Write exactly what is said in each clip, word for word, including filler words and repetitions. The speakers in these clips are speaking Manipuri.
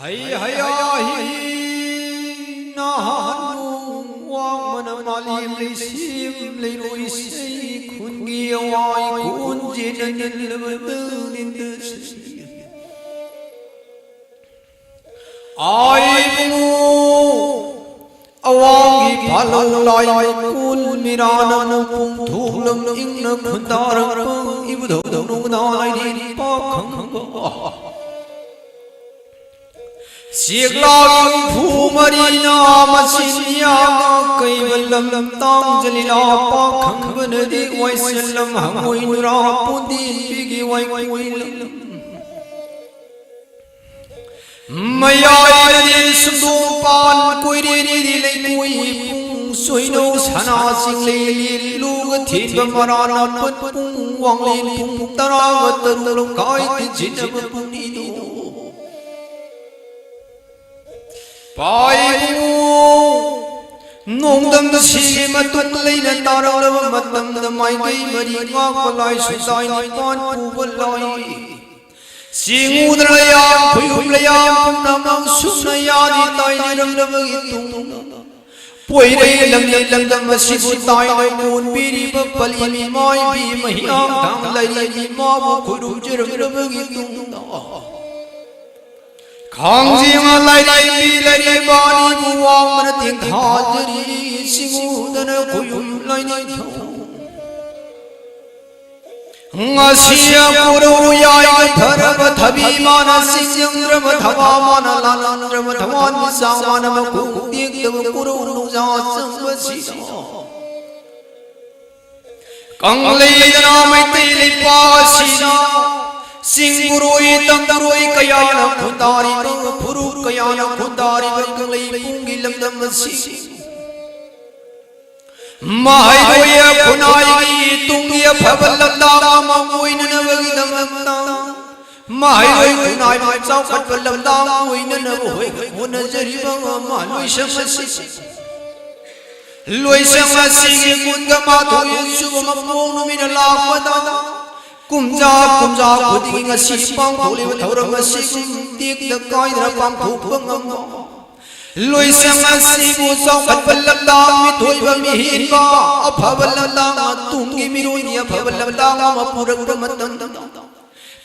ꯍꯩ ꯍꯌꯥ ꯍꯤ ꯅꯍꯥꯟ ꯅꯣꯡ ꯋꯥꯡꯃꯅ ꯃꯥꯂꯦꯝ ꯂꯩꯁꯦꯝ ꯂꯩꯔꯣꯏ ꯁꯩ ꯈꯨꯟꯒꯤ ꯑꯋꯥꯏ ꯀꯣꯟꯖꯦꯅ ꯅꯤꯜꯂꯕ ꯇꯧꯅꯤꯟꯗ ꯁꯩ꯫ ꯑꯥꯏꯕꯨ ꯑꯋꯥꯡꯒꯤ ꯐꯥꯂꯧ ꯂꯥꯏ ꯃꯀꯨꯟ ꯃꯤꯔꯥꯅ ꯅꯣꯡꯄꯣꯡ ꯊꯣꯛꯂꯝ ꯏꯪꯅ ꯈꯨꯟꯗꯥꯔꯛꯄ ꯏꯕꯨꯙꯧ ꯅꯣꯡꯗꯥ ꯂꯥꯏꯔꯦꯟ ꯄꯥꯈꯪꯕ꯫ ꯆꯦꯛꯂꯥꯒꯤ ꯍꯨꯝꯐꯨ ꯃꯔꯤꯅ ꯃꯆꯤꯟ ꯌꯥꯒ ꯀꯩꯕ ꯂꯝ ꯇꯥꯡꯖ ꯂꯤꯂꯥ ꯄꯥꯈꯪꯕꯅꯗꯤ ꯋꯥꯏꯁꯜꯂꯝ ꯍꯪꯉꯣꯏ ꯅꯨꯔꯥ ꯄꯨꯟꯗꯦꯟꯕꯤꯒꯤ ꯋꯥꯏꯀꯣꯏ ꯂꯝ꯫ ꯃꯌꯥꯏꯗꯗꯤ ꯁꯨꯡꯗꯣꯡ ꯄꯥꯟ ꯀꯣꯏꯔꯦꯅꯤꯗꯤ ꯂꯩꯀꯣꯏ ꯄꯨꯡ ꯁꯣꯏꯅꯧ ꯁꯅꯥ ꯆꯤꯡꯂꯦꯟ ꯂꯨꯒ ꯊꯤꯟꯕ ꯃꯔꯥꯅ ꯄꯨꯡ ꯋꯥꯡꯂꯦꯟ ꯄꯨꯡ ꯇꯔꯥꯒ ꯇꯔꯨꯛ ꯂꯝꯈꯥꯏ ꯇꯤꯟꯁꯤꯟꯅꯕ ꯄꯨꯡꯅꯤꯗꯣ꯫ ꯄꯥꯏꯕꯨ ꯅꯣꯡꯗꯝ ꯁꯤꯒꯤ ꯃꯇꯨꯡ ꯂꯩꯅ ꯇꯥꯔꯛꯂꯕ ꯃꯇꯝꯗ ꯃꯥꯏꯀꯩ ꯃꯔꯤ ꯉꯥꯛꯄ ꯂꯥꯏꯁꯨ ꯂꯥꯏ ꯅꯤꯄꯥꯟ ꯄꯨꯕ ꯂꯥꯏ꯫ ꯆꯤꯡꯉꯨꯗ꯭ꯔ ꯂꯩꯌꯥꯝ ꯈꯨꯌꯨꯝ ꯂꯩꯌꯥꯝ ꯄꯨꯝꯅꯃꯛ ꯁꯨꯞꯅ ꯌꯥꯅꯤ ꯇꯥꯏꯅꯔꯝꯂꯕꯒꯤ ꯇꯨꯡꯗ ꯄꯣꯏꯔꯩ ꯂꯝꯂꯦꯟ ꯂꯝꯗꯝ ꯑꯁꯤꯕꯨ ꯇꯥꯏꯅ ꯀꯣꯟꯕꯤꯔꯤꯕ ꯄꯂꯤ ꯃꯥꯏꯕꯤ ꯃꯍꯤꯌꯥꯡ ꯊꯥꯡ ꯂꯩꯔꯤ ꯏꯃꯥꯕꯨ ꯈꯨꯔꯨꯝꯖꯔꯝꯂꯕꯒꯤ ꯇꯨꯡꯗ ꯈꯥꯡꯖꯤꯡ ꯂꯥꯏꯔꯦꯝꯕꯤ ꯂꯥꯏꯔꯦꯝꯕ ꯑꯅꯤꯕꯨ ꯋꯥꯡꯃꯅ ꯇꯦꯡꯊꯥꯖꯔꯤ, ꯁꯤꯡꯎꯗꯅ ꯈꯨꯌꯨꯝ ꯂꯥꯏꯅꯤꯡꯊꯧ꯫ ꯉꯁꯤ ꯀꯣꯔꯧ ꯌꯥꯏꯐꯔꯕ ꯊꯕꯤ ꯃꯥꯅ ꯆꯤꯡꯖꯪꯗ꯭ꯔꯕ ꯊꯋꯥ ꯃꯥꯅ ꯂꯥꯜꯂꯝꯗ꯭ꯔꯕ ꯊꯋꯥꯟ ꯃꯤꯆꯥꯛ ꯃꯥꯅ ꯃꯈꯣꯡ ꯇꯦꯛꯇꯕ ꯀꯣꯔꯧ ꯅꯨꯡꯖꯥ ꯆꯪꯕꯁꯤꯗ ꯀꯪꯂꯩꯗꯅ ꯃꯩꯇꯩ ꯂꯩꯄꯥꯛ ꯑꯁꯤꯗ ꯆꯤꯡ ꯄꯨꯔꯣꯏ ꯇꯝ ꯄꯨꯔꯣꯏ ꯀꯌꯥꯅ ꯈꯨꯟꯗꯥꯔꯤꯕ, ꯐꯨꯔꯨꯞ ꯀꯌꯥꯅ ꯈꯨꯟꯗꯥꯔꯤꯕ ꯀꯪꯂꯩ ꯄꯨꯡꯒꯤ ꯂꯝꯗꯝ ꯑꯁꯤ ꯃꯍꯩꯔꯣꯏ ꯈꯨꯟꯅꯥꯏꯒꯤ ꯇꯨꯡꯒꯤ ꯑꯐꯕ ꯂꯝꯗꯥꯡ ꯑꯃ ꯑꯣꯏꯅꯅꯕꯒꯤꯗꯃꯛꯇ, ꯃꯍꯩꯔꯣꯏ ꯈꯨꯟꯅꯥꯏꯕꯨ ꯆꯥꯎꯈꯠꯄ ꯂꯝꯗꯥꯡ ꯑꯣꯏꯅꯅꯕ ꯍꯣꯏ-, ꯍꯣꯠꯅꯖꯔꯤꯕ ꯑꯃ ꯂꯣꯏꯁꯪ ꯑꯁꯤ, ꯂꯣꯏꯁꯪ ꯑꯁꯤꯒꯤ ꯀꯨꯟꯒ ꯃꯥꯊꯣꯏ ꯁꯨꯕ ꯃꯄꯣꯛ ꯅꯨꯃꯤꯠꯅ ꯂꯥꯛꯄꯗ, ꯀꯨꯝꯖꯥ ꯀꯨꯝꯖꯥ ꯈꯨꯗꯤꯡꯒꯤ ꯉꯁꯤ ꯄꯥꯡꯊꯣꯛꯂꯤꯕ ꯊꯧꯔꯝ ꯑꯁꯤꯒꯨꯝ ꯇꯦꯛꯇ ꯀꯥꯏꯗꯅ ꯄꯥꯡꯊꯣꯛꯄ ꯉꯝꯕ, ꯂꯣꯏꯁꯪ ꯑꯁꯤꯕꯨ ꯆꯥꯎꯈꯠꯄ ꯂꯝꯗꯥꯡ, ꯃꯤꯊꯣꯏꯕ ꯃꯤꯍꯦꯟꯕ, ꯑꯐꯕ ꯂꯝꯗꯥꯡ, ꯇꯨꯡꯒꯤ ꯃꯤꯔꯣꯜꯒꯤ ꯑꯐꯕ ꯂꯝꯗꯥꯡ ꯑꯃ ꯄꯨꯔꯛꯄ ꯃꯇꯝꯗ,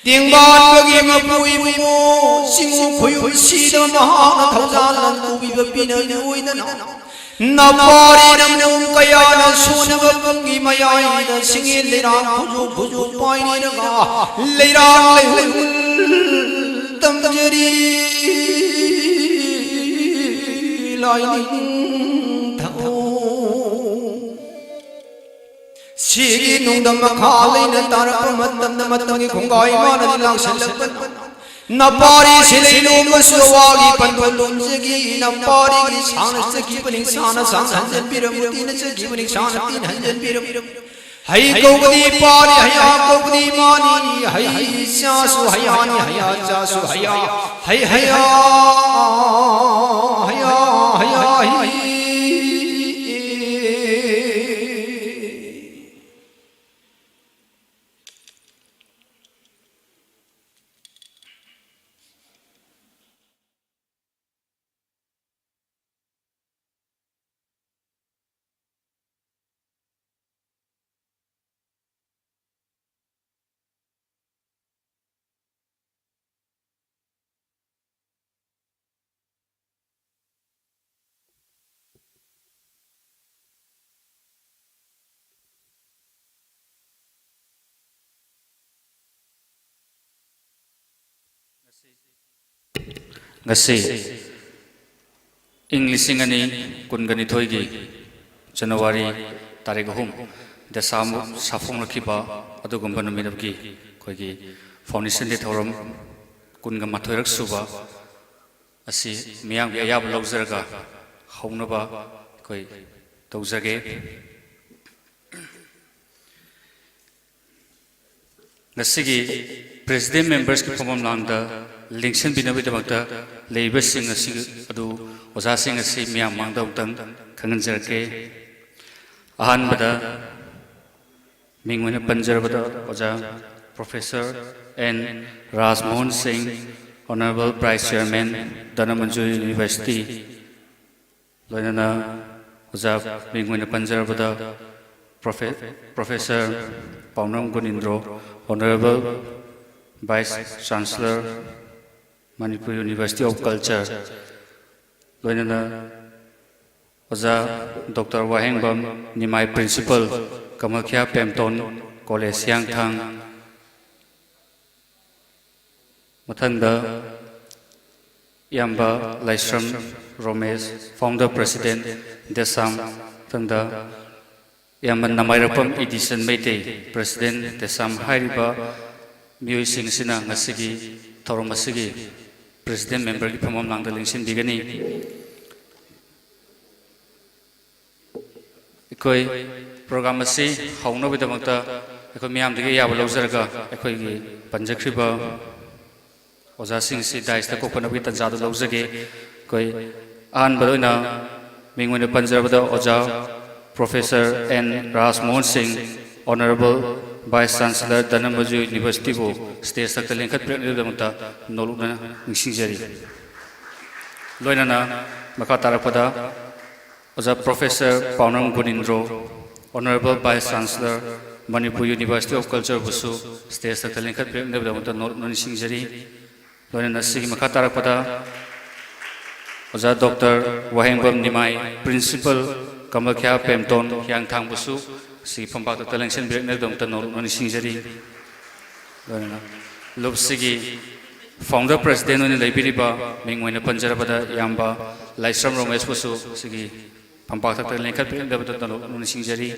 ꯇꯦꯡꯕꯥꯟꯕꯒꯤ ꯃꯄꯨ ꯏꯕꯨꯡꯉꯣ ꯆꯤꯡꯉꯨ ꯈꯣꯏꯌꯨꯝ ꯁꯤꯗ ꯃꯍꯥꯛꯅ ꯊꯧꯖꯥꯜ ꯂꯥꯟ ꯄꯨꯕꯤꯕ ꯄꯤꯅꯕꯤ ꯑꯣꯏꯗꯅ, ꯅꯄꯥꯔꯤ ꯅꯝꯅꯨꯡ ꯀꯌꯥꯅ ꯁꯣꯟꯅꯕ ꯄꯨꯡꯒꯤ ꯃꯌꯥꯏꯗ ꯁꯤꯡꯉꯦꯟ ꯂꯩꯔꯥꯡ ꯈꯨꯖꯨ ꯈꯨꯖꯨ ꯄꯥꯏꯔꯤꯔꯒ ꯂꯩꯔꯥꯡ ꯂꯩꯍꯨꯜ ꯇꯝꯖꯔꯤ꯫ ꯂꯥꯏꯅꯤꯡꯊꯧ꯫ ꯁꯤꯒꯤ ꯅꯨꯡꯗꯝ ꯃꯈꯥ ꯂꯩꯅ ꯇꯥꯔꯛꯄ ꯃꯇꯝꯗ, ꯃꯇꯝꯒꯤ ꯈꯣꯡꯒꯥꯏ ꯃꯥꯅꯗꯤ ꯂꯥꯛꯁꯤꯜꯂꯛꯄ꯫ ꯅꯄꯥꯔꯤ ꯁꯤꯂꯩ ꯂꯣꯝꯕꯁꯨ ꯋꯥꯒꯤ ꯄꯟꯊꯨꯡ ꯂꯣꯝꯖꯈꯤ꯫ ꯅꯄꯥꯔꯤꯒꯤ ꯁꯥꯡꯅ ꯆꯠꯈꯤꯕ ꯅꯤꯡꯁꯥꯅ ꯁꯥꯡꯅ ꯍꯟꯖꯤꯟꯕꯤꯔꯝꯃꯨ, ꯇꯤꯟꯅ ꯆꯠꯈꯤꯕ ꯅꯤꯡꯁꯥꯅ ꯇꯤꯟ ꯍꯟꯖꯤꯟꯕꯤꯔꯝꯃꯨ꯫ ꯍꯩ ꯀꯧꯕꯗꯤ ꯄꯥꯅꯤ, ꯍꯩꯌꯥ ꯀꯧꯕꯗꯤ ꯃꯥꯅꯤ, ꯍꯩ ꯆꯥꯁꯨ ꯍꯩꯌꯥꯅꯤ, ꯍꯩꯌꯥ ꯆꯥꯁꯨ ꯍꯩꯌꯥ, ꯍꯩ ꯍꯩꯌꯥ, ꯍꯩꯌꯥ, ꯍꯩꯌꯥ, ꯍꯩ꯫ ꯉꯁꯤ ꯏꯪ ꯂꯤꯁꯤꯡ ꯑꯅꯤ ꯀꯨꯟꯒ ꯅꯤꯊꯣꯏꯒꯤ ꯖꯅꯋꯥꯔꯤ ꯇꯥꯔꯤꯛ ꯑꯍꯨꯝ, ꯗꯦꯁꯥꯃꯨꯛ ꯁꯥꯐꯣꯡꯂꯛꯈꯤꯕ ꯑꯗꯨꯒꯨꯝꯕ ꯅꯨꯃꯤꯠ ꯑꯃꯒꯤ ꯑꯩꯈꯣꯏꯒꯤ foundation day ꯊꯧꯔꯝ ꯀꯨꯟꯒ ꯃꯥꯊꯣꯏꯔꯛ ꯁꯨꯕ ꯑꯁꯤ ꯃꯤꯌꯥꯝꯒꯤ ꯑꯌꯥꯕ ꯂꯧꯖꯔꯒ ꯍꯧꯅꯕ ꯑꯩꯈꯣꯏ ꯇꯧꯖꯒꯦ꯫ ꯉꯁꯤꯒꯤ president membersꯀꯤ ꯐꯝꯐꯝ ꯂꯥꯡꯗ ꯂꯦꯡꯁꯤꯟꯕꯤꯅꯕꯒꯤꯗꯃꯛꯇ ꯂꯩꯔꯤꯕꯁꯤꯡ ꯑꯁꯤ ꯑꯗꯨ ꯑꯣꯖꯥꯁꯤꯡ ꯑꯁꯤ ꯃꯤꯌꯥꯝ ꯃꯥꯡꯗ ꯑꯃꯨꯛꯇꯪ ꯈꯪꯍꯟꯖꯔꯛꯀꯦ꯫ ꯑꯍꯥꯟꯕꯗ ꯃꯤꯡ ꯑꯣꯏꯅ ꯄꯟꯖꯔꯕꯗ ꯑꯣꯖꯥ Professor N ꯔꯥꯖꯃꯣꯍꯟ ꯁꯤꯡ, Honourable Vice Chairman, Dhanamanjuri University, ꯂꯣꯏꯅꯅ ꯑꯣꯖꯥ ꯃꯤꯡ ꯑꯣꯏꯅ ꯄꯟꯖꯔꯕꯗ Professor ꯄꯥꯎꯅꯝ ꯒꯨꯅꯤꯟꯗ꯭ꯔꯣ, Honourable Vice Chancellor, Manipur University of Culture, ꯂꯣꯏꯅꯅ ꯑꯣꯖꯥ ꯗꯣꯛꯇꯔ ꯋꯥꯍꯦꯡꯕꯝ ꯅꯤꯃꯥꯏ, Principal, ꯀꯃꯈ꯭ꯌꯥ ꯄꯦꯝꯇꯣꯟ College, ꯍꯤꯌꯥꯡꯊꯥꯡ, ꯃꯊꯪꯗ ꯏꯌꯥꯝꯕ ꯂꯥꯏꯁ꯭ꯔꯝ ꯔꯣꯃꯦꯁ, Founder President, ꯗꯦꯁꯥꯝ, ꯃꯊꯪꯗ ꯏꯌꯥꯝꯕ ꯅꯃꯥꯏꯔꯛꯄꯝ ꯏꯗꯤꯁꯟ ꯃꯩꯇꯩ, President, ꯗꯦꯁꯥꯝ ꯍꯥꯏꯔꯤꯕ ꯃꯤꯑꯣꯏꯁꯤꯡ ꯑꯁꯤꯅ ꯉꯁꯤꯒꯤ ꯊꯧꯔꯝ ꯑꯁꯤꯒꯤ president memberꯒꯤ ꯐꯝꯐꯝ ꯂꯥꯡꯗ ꯂꯦꯡꯁꯤꯟꯕꯤꯒꯅꯤ꯫ ꯑꯩꯈꯣꯏ program ꯑꯁꯤ ꯍꯧꯅꯕꯒꯤꯗꯃꯛꯇ ꯑꯩꯈꯣꯏ ꯃꯤꯌꯥꯝꯗꯒꯤ ꯑꯌꯥꯕ ꯂꯧꯖꯔꯒ ꯑꯩꯈꯣꯏꯒꯤ ꯄꯟꯖꯈ꯭ꯔꯤꯕ ꯑꯣꯖꯥꯁꯤꯡꯁꯤ dais ꯀꯧꯈꯠꯅꯕꯒꯤ ꯇꯥꯟꯖꯥꯗꯨ ꯂꯧꯖꯒꯦ꯫ ꯑꯩꯈꯣꯏ ꯑꯍꯥꯟꯕꯗ ꯑꯣꯏꯅ ꯃꯤꯡ ꯑꯣꯏꯅ ꯄꯟꯖꯔꯕꯗ ꯑꯣꯖꯥ Professor N ꯔꯥꯖꯃꯣꯍꯟ ꯁꯤꯡ, Honourable Vice Chancellor, Dhanamanjuri Universityꯕꯨ stage ꯊꯛꯇ ꯂꯦꯡꯈꯠꯄꯤꯔꯛꯅꯕꯒꯤꯗꯃꯛꯇ ꯅꯣꯂꯨꯛꯅ ꯅꯤꯡꯁꯤꯡꯖꯔꯤ꯫ ꯂꯣꯏꯅꯅ ꯃꯈꯥ ꯇꯥꯔꯛꯄꯗ ꯑꯣꯖꯥ Professor ꯄꯥꯎꯅꯝ ꯒꯨꯅꯤꯟꯗ꯭ꯔꯣ, Honourable Vice Chancellor, Manipur University of Cultureꯕꯨꯁꯨ stage ꯊꯛꯇ ꯂꯦꯡꯈꯠꯄꯤꯔꯛꯅꯕꯒꯤꯗꯃꯛꯇ ꯅꯣꯂꯨꯛꯅ ꯅꯤꯡꯁꯤꯡꯖꯔꯤ꯫ ꯂꯣꯏꯅꯅ ꯁꯤꯒꯤ ꯃꯈꯥ ꯇꯥꯔꯛꯄꯗ ꯑꯣꯖꯥ ꯗꯣꯛꯇꯔ ꯋꯥꯍꯦꯡꯕꯝ ꯅꯤꯃꯥꯏ, Principal, ꯀꯃꯈ꯭ꯌꯥ ꯄꯦꯝꯇꯣꯟ, ꯍꯤꯌꯥꯡꯊꯥꯡꯕꯨꯁꯨ ꯁꯤꯒꯤ ꯐꯝꯄꯥꯛꯇ ꯂꯦꯡꯁꯤꯟꯕꯤꯔꯛꯅꯕꯒꯤꯗꯃꯛꯇ ꯅꯣꯂꯨꯛꯅ ꯅꯤꯡꯁꯤꯡꯖꯔꯤ꯫ ꯂꯣꯏꯅꯅ ꯂꯨꯞꯁꯤꯒꯤ Founder President ꯑꯣꯏꯅ ꯂꯩꯕꯤꯔꯤꯕ, ꯃꯤꯡ ꯑꯣꯏꯅ ꯄꯟꯖꯔꯕꯗ ꯏꯌꯥꯝꯕ ꯂꯥꯏꯁ꯭ꯔꯝ ꯔꯣꯃꯦꯁꯄꯨꯁꯨ ꯁꯤꯒꯤ ꯐꯝꯄꯥꯛ ꯊꯛꯇ ꯂꯦꯡꯈꯠꯄꯤꯔꯛꯅꯕꯗ ꯅꯣꯂꯨꯛꯅ ꯅꯤꯡꯁꯤꯡꯖꯔꯤ꯫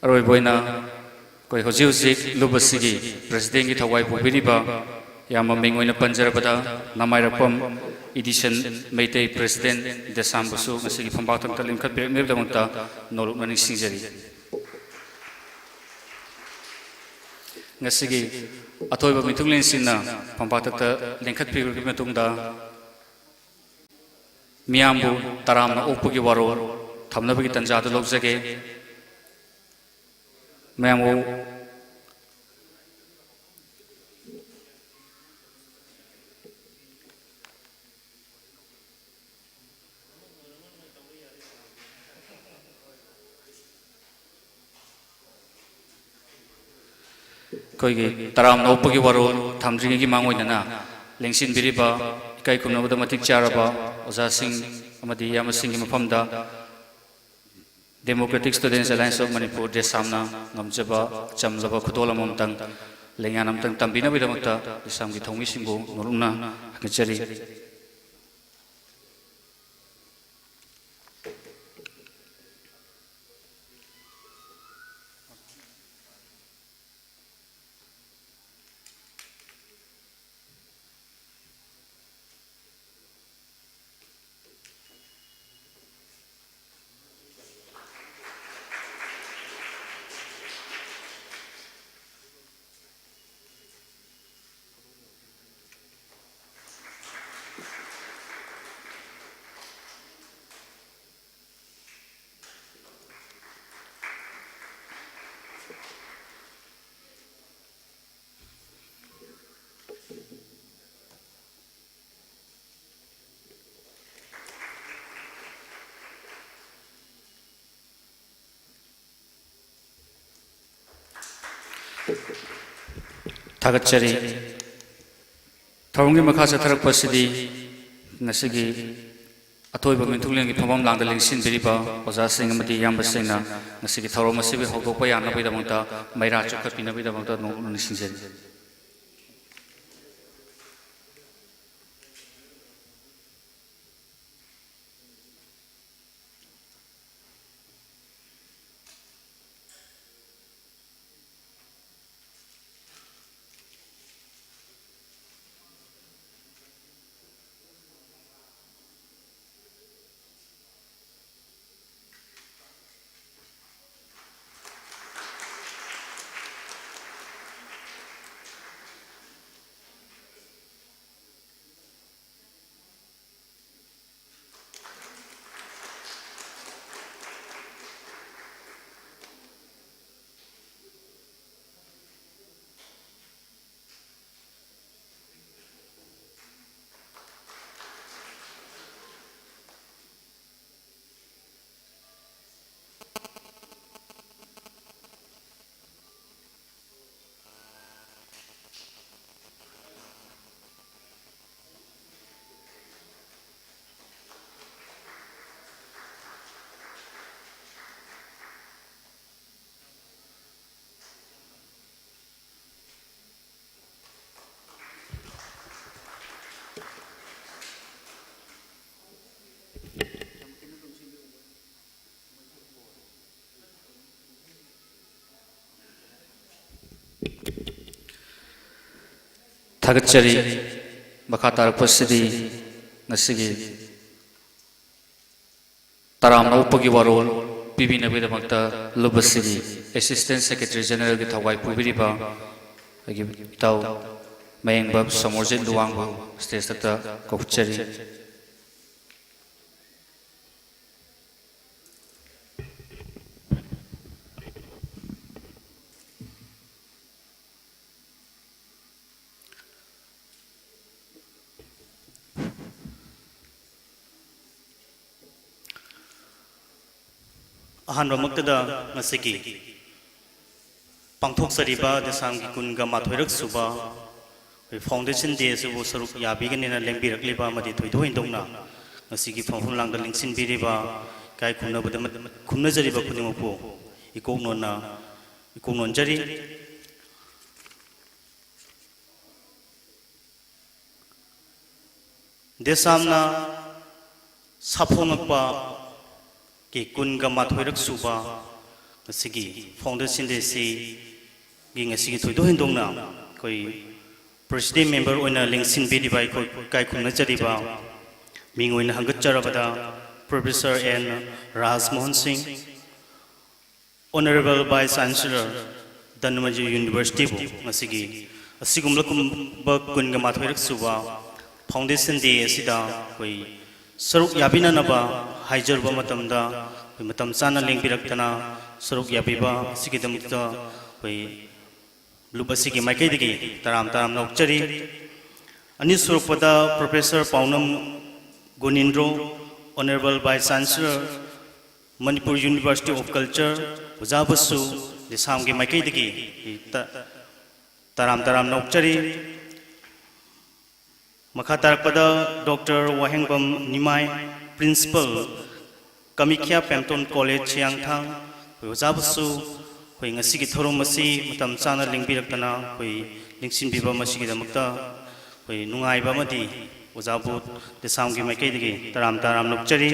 ꯑꯔꯣꯏꯕ ꯑꯣꯏꯅ ꯑꯩꯈꯣꯏ ꯍꯧꯖꯤꯛ ꯍꯧꯖꯤꯛ ꯂꯨꯞ ꯑꯁꯤꯒꯤ Presidentꯀꯤ ꯊꯋꯥꯏ ꯄꯨꯕꯤꯔꯤꯕ, ꯏꯌꯥꯝꯕ ꯃꯤꯡ ꯑꯣꯏꯅ ꯄꯟꯖꯔꯕꯗ ꯅꯃꯥꯏꯔꯛꯄꯝ ꯏꯗꯤꯁꯟ ꯃꯩꯇꯩ President ꯗꯦꯁꯥꯝꯕꯨꯁꯨ ꯉꯁꯤꯒꯤ ꯐꯝꯄꯥꯛ ꯊꯛꯇ ꯂꯦꯡꯈꯠꯄꯤꯔꯛꯅꯕꯒꯤꯗꯃꯛꯇ ꯅꯣꯂꯨꯛꯅ ꯅꯤꯡꯁꯤꯡꯖꯔꯤ꯫ ꯉꯁꯤꯒꯤ ꯑꯊꯣꯏꯕ ꯃꯤꯊꯨꯡꯂꯦꯟꯁꯤꯡꯅ ꯐꯝꯄꯥꯛ ꯊꯛꯇ ꯂꯦꯡꯈꯠꯄꯤꯔꯕ ꯃꯇꯨꯡꯗ, ꯃꯤꯌꯥꯝꯕꯨ ꯇꯔꯥꯝꯅ ꯑꯣꯛꯄꯒꯤ ꯋꯥꯔꯣꯜ ꯊꯝꯅꯕꯒꯤ ꯇꯥꯟꯖꯥꯗꯨ ꯂꯧꯖꯒꯦ꯫ ꯃꯌꯥꯝꯕꯨ ꯑꯩꯈꯣꯏꯒꯤ ꯇꯔꯥꯝꯅ ꯑꯣꯛꯄꯒꯤ ꯋꯥꯔꯣꯜ ꯊꯝꯗ꯭ꯔꯤꯉꯩꯒꯤ ꯃꯥꯡꯑꯣꯏꯅꯅ, ꯂꯦꯡꯁꯤꯟꯕꯤꯔꯤꯕ ꯏꯀꯥꯏ ꯈꯨꯝꯅꯕꯗ ꯃꯇꯤꯛ ꯆꯥꯔꯕ ꯑꯣꯖꯥꯁꯤꯡ ꯑꯃꯗꯤ ꯏꯌꯥꯝꯕꯁꯤꯡꯒꯤ ꯃꯐꯝꯗ Democratic Students Alliance of Manipur, ꯗꯦꯁꯥꯝꯅ ꯉꯝꯖꯕ ꯑꯆꯝꯂꯕ ꯈꯨꯗꯣꯜ ꯑꯃꯃꯝꯇꯪ, ꯂꯦꯡꯌꯥꯟ ꯑꯃꯇꯪ ꯇꯝꯕꯤꯅꯕꯒꯤꯗꯃꯛꯇ ꯗꯦꯁꯥꯝꯒꯤ ꯊꯧꯃꯤꯁꯤꯡꯕꯨ ꯅꯣꯂꯨꯛꯅ ꯍꯪꯒꯠꯆꯔꯤ꯫ ꯊꯥꯒꯠꯆꯔꯤ꯫ ꯊꯧꯔꯝꯒꯤ ꯃꯈꯥ ꯆꯠꯊꯔꯛꯄꯁꯤꯗꯤ ꯉꯁꯤꯒꯤ ꯑꯊꯣꯏꯕ ꯃꯤꯊꯨꯡꯂꯦꯟꯒꯤ ꯐꯝꯐꯝ ꯂꯥꯡꯗ ꯂꯦꯡꯁꯤꯟꯕꯤꯔꯤꯕ ꯑꯣꯖꯥꯁꯤꯡ ꯑꯃꯗꯤ ꯏꯌꯥꯝꯕꯁꯤꯡꯅ ꯉꯁꯤꯒꯤ ꯊꯧꯔꯝ ꯑꯁꯤꯕꯨ ꯍꯧꯗꯣꯛꯄ ꯌꯥꯅꯕꯒꯤꯗꯃꯛꯇ ꯃꯩꯔꯥ ꯆꯨꯞꯈꯠꯄꯤꯅꯕꯒꯤꯗꯃꯛꯇ ꯅꯣꯛꯅ ꯅꯤꯡꯁꯤꯡꯖꯔꯤ꯫ ꯊꯥꯒꯠꯆꯔꯤ꯫ ꯃꯈꯥ ꯇꯥꯔꯛꯄꯁꯤꯗꯤ ꯉꯁꯤꯒꯤ ꯇꯔꯥꯝꯅ ꯑꯣꯛꯄꯒꯤ ꯋꯥꯔꯣꯜ ꯄꯤꯕꯤꯅꯕꯒꯤꯗꯃꯛꯇ ꯂꯨꯕꯁꯤꯒꯤ Assistant Secretary Generalꯒꯤ ꯊꯧꯒꯥꯏ ꯄꯨꯕꯤꯔꯤꯕ ꯑꯩꯒꯤ ꯏꯇꯥꯎ ꯃꯌꯦꯡꯕꯝ ꯁꯣꯃꯣꯔꯖꯤꯠ ꯂꯨꯋꯥꯡꯕꯨ stage ꯃꯊꯛꯇ ꯀꯧꯈꯠꯆꯔꯤ꯫ ꯑꯍꯥꯟꯕꯃꯛꯇꯗ ꯉꯁꯤꯒꯤ ꯄꯥꯡꯊꯣꯛꯆꯔꯤꯕ ꯗꯦꯁꯥꯝꯒꯤ ꯀꯨꯟꯒ ꯃꯥꯊꯣꯏꯔꯛ ꯁꯨꯕ ꯑꯩꯈꯣꯏ Foundation Day ꯑꯁꯤꯕꯨ ꯁꯔꯨꯛ ꯌꯥꯕꯤꯒꯅꯤꯅ ꯂꯦꯡꯕꯤꯔꯛꯂꯤꯕ ꯑꯃꯗꯤ ꯊꯣꯏꯗꯣꯛ ꯍꯦꯟꯗꯣꯛꯅ ꯉꯁꯤꯒꯤ ꯐꯝꯐꯝ ꯂꯥꯡꯗ ꯂꯦꯡꯁꯤꯟꯕꯤꯔꯤꯕ ꯏꯀꯥꯏ ꯈꯨꯝꯅꯕꯗ ꯈꯨꯝꯅꯖꯔꯤꯕ ꯈꯨꯗꯤꯡꯃꯛꯄꯨ ꯏꯀꯣꯛ ꯅꯣꯟꯅ ꯏꯀꯣꯛ ꯅꯣꯟꯖꯔꯤ꯫ ꯗꯦꯁꯥꯝꯅ ꯁꯥꯐꯣꯡꯉꯛꯄ ꯀꯤ ꯀꯨꯟꯒ ꯃꯥꯊꯣꯏꯔꯛ ꯁꯨꯕ ꯉꯁꯤꯒꯤ Foundation Day ꯑꯁꯤꯒꯤ ꯉꯁꯤꯒꯤ ꯊꯣꯏꯗꯣꯛ ꯍꯦꯟꯗꯣꯛꯅ ꯑꯩꯈꯣꯏ President Member ꯑꯣꯏꯅ ꯂꯦꯡꯁꯤꯟꯕꯤꯔꯤꯕ ꯑꯩꯈꯣꯏ ꯏꯀꯥꯏ ꯈꯨꯝꯅꯖꯔꯤꯕ ꯃꯤꯡ ꯑꯣꯏꯅ ꯍꯪꯒꯠꯆꯔꯕꯗ Professor N ꯔꯥꯖꯃꯣꯍꯟ ꯁꯤꯡ, Honourable Vice Chancellor, ꯙꯅꯃꯟꯖꯨꯔꯤ Universityꯕꯨ ꯉꯁꯤꯒꯤ ꯑꯁꯤꯒꯨꯝꯂꯕ ꯀꯨꯟꯒ ꯃꯥꯊꯣꯏꯔꯛ ꯁꯨꯕ Foundation Day ꯑꯁꯤꯗ ꯑꯩꯈꯣꯏ ꯁꯔꯨꯛ ꯌꯥꯕꯤꯅꯅꯕ ꯍꯥꯏꯖꯔꯨꯕ ꯃꯇꯝꯗ ꯑꯩꯈꯣꯏ ꯃꯇꯝ ꯆꯥꯅ ꯂꯦꯡꯕꯤꯔꯛꯇꯅ ꯁꯔꯨꯛ ꯌꯥꯕꯤꯕ ꯑꯁꯤꯒꯤꯗꯃꯛꯇ ꯑꯩꯈꯣꯏ ꯂꯨꯞ ꯑꯁꯤꯒꯤ ꯃꯥꯏꯀꯩꯗꯒꯤ ꯇꯔꯥꯝ ꯇꯔꯥꯝꯅ ꯑꯣꯛꯆꯔꯤ꯫ ꯑꯅꯤꯁꯨꯔꯛꯄꯗ Professor ꯄꯥꯎꯅꯝ ꯒꯣꯅꯤꯟꯗ꯭ꯔꯣ, Honourable Vice Chancellor, Manipur University of Culture, ꯑꯣꯖꯥꯕꯨꯁꯨ ꯗꯦꯁꯥꯝꯒꯤ ꯃꯥꯏꯀꯩꯗꯒꯤ ꯇ-, ꯇꯔꯥꯝ ꯇꯔꯥꯝꯅ ꯑꯣꯛꯆꯔꯤ꯫ ꯃꯈꯥ ꯇꯥꯔꯛꯄꯗ Doctor ꯋꯥꯍꯦꯡꯕꯝ ꯅꯤꯃꯥꯏ, Principal, ꯀꯃꯤꯈ꯭ꯌꯥ ꯄꯦꯝꯇꯣꯟ College, ꯍꯤꯌꯥꯡꯊꯥꯡ, ꯑꯩꯈꯣꯏ ꯑꯣꯖꯥꯕꯨꯁꯨ ꯑꯩꯈꯣꯏ ꯉꯁꯤꯒꯤ ꯊꯧꯔꯝ ꯑꯁꯤ ꯃꯇꯝ ꯆꯥꯅ ꯂꯦꯡꯕꯤꯔꯛꯇꯅ ꯑꯩꯈꯣꯏ ꯂꯦꯡꯁꯤꯟꯕꯤꯕ ꯃꯁꯤꯒꯤꯗꯃꯛꯇ ꯑꯩꯈꯣꯏ ꯅꯨꯡꯉꯥꯏꯕ ꯑꯃꯗꯤ ꯑꯣꯖꯥꯕꯨ ꯗꯦꯁꯥꯝꯒꯤ ꯃꯥꯏꯀꯩꯗꯒꯤ ꯇꯔꯥꯝ ꯇꯔꯥꯝꯅ ꯑꯣꯛꯆꯔꯤ꯫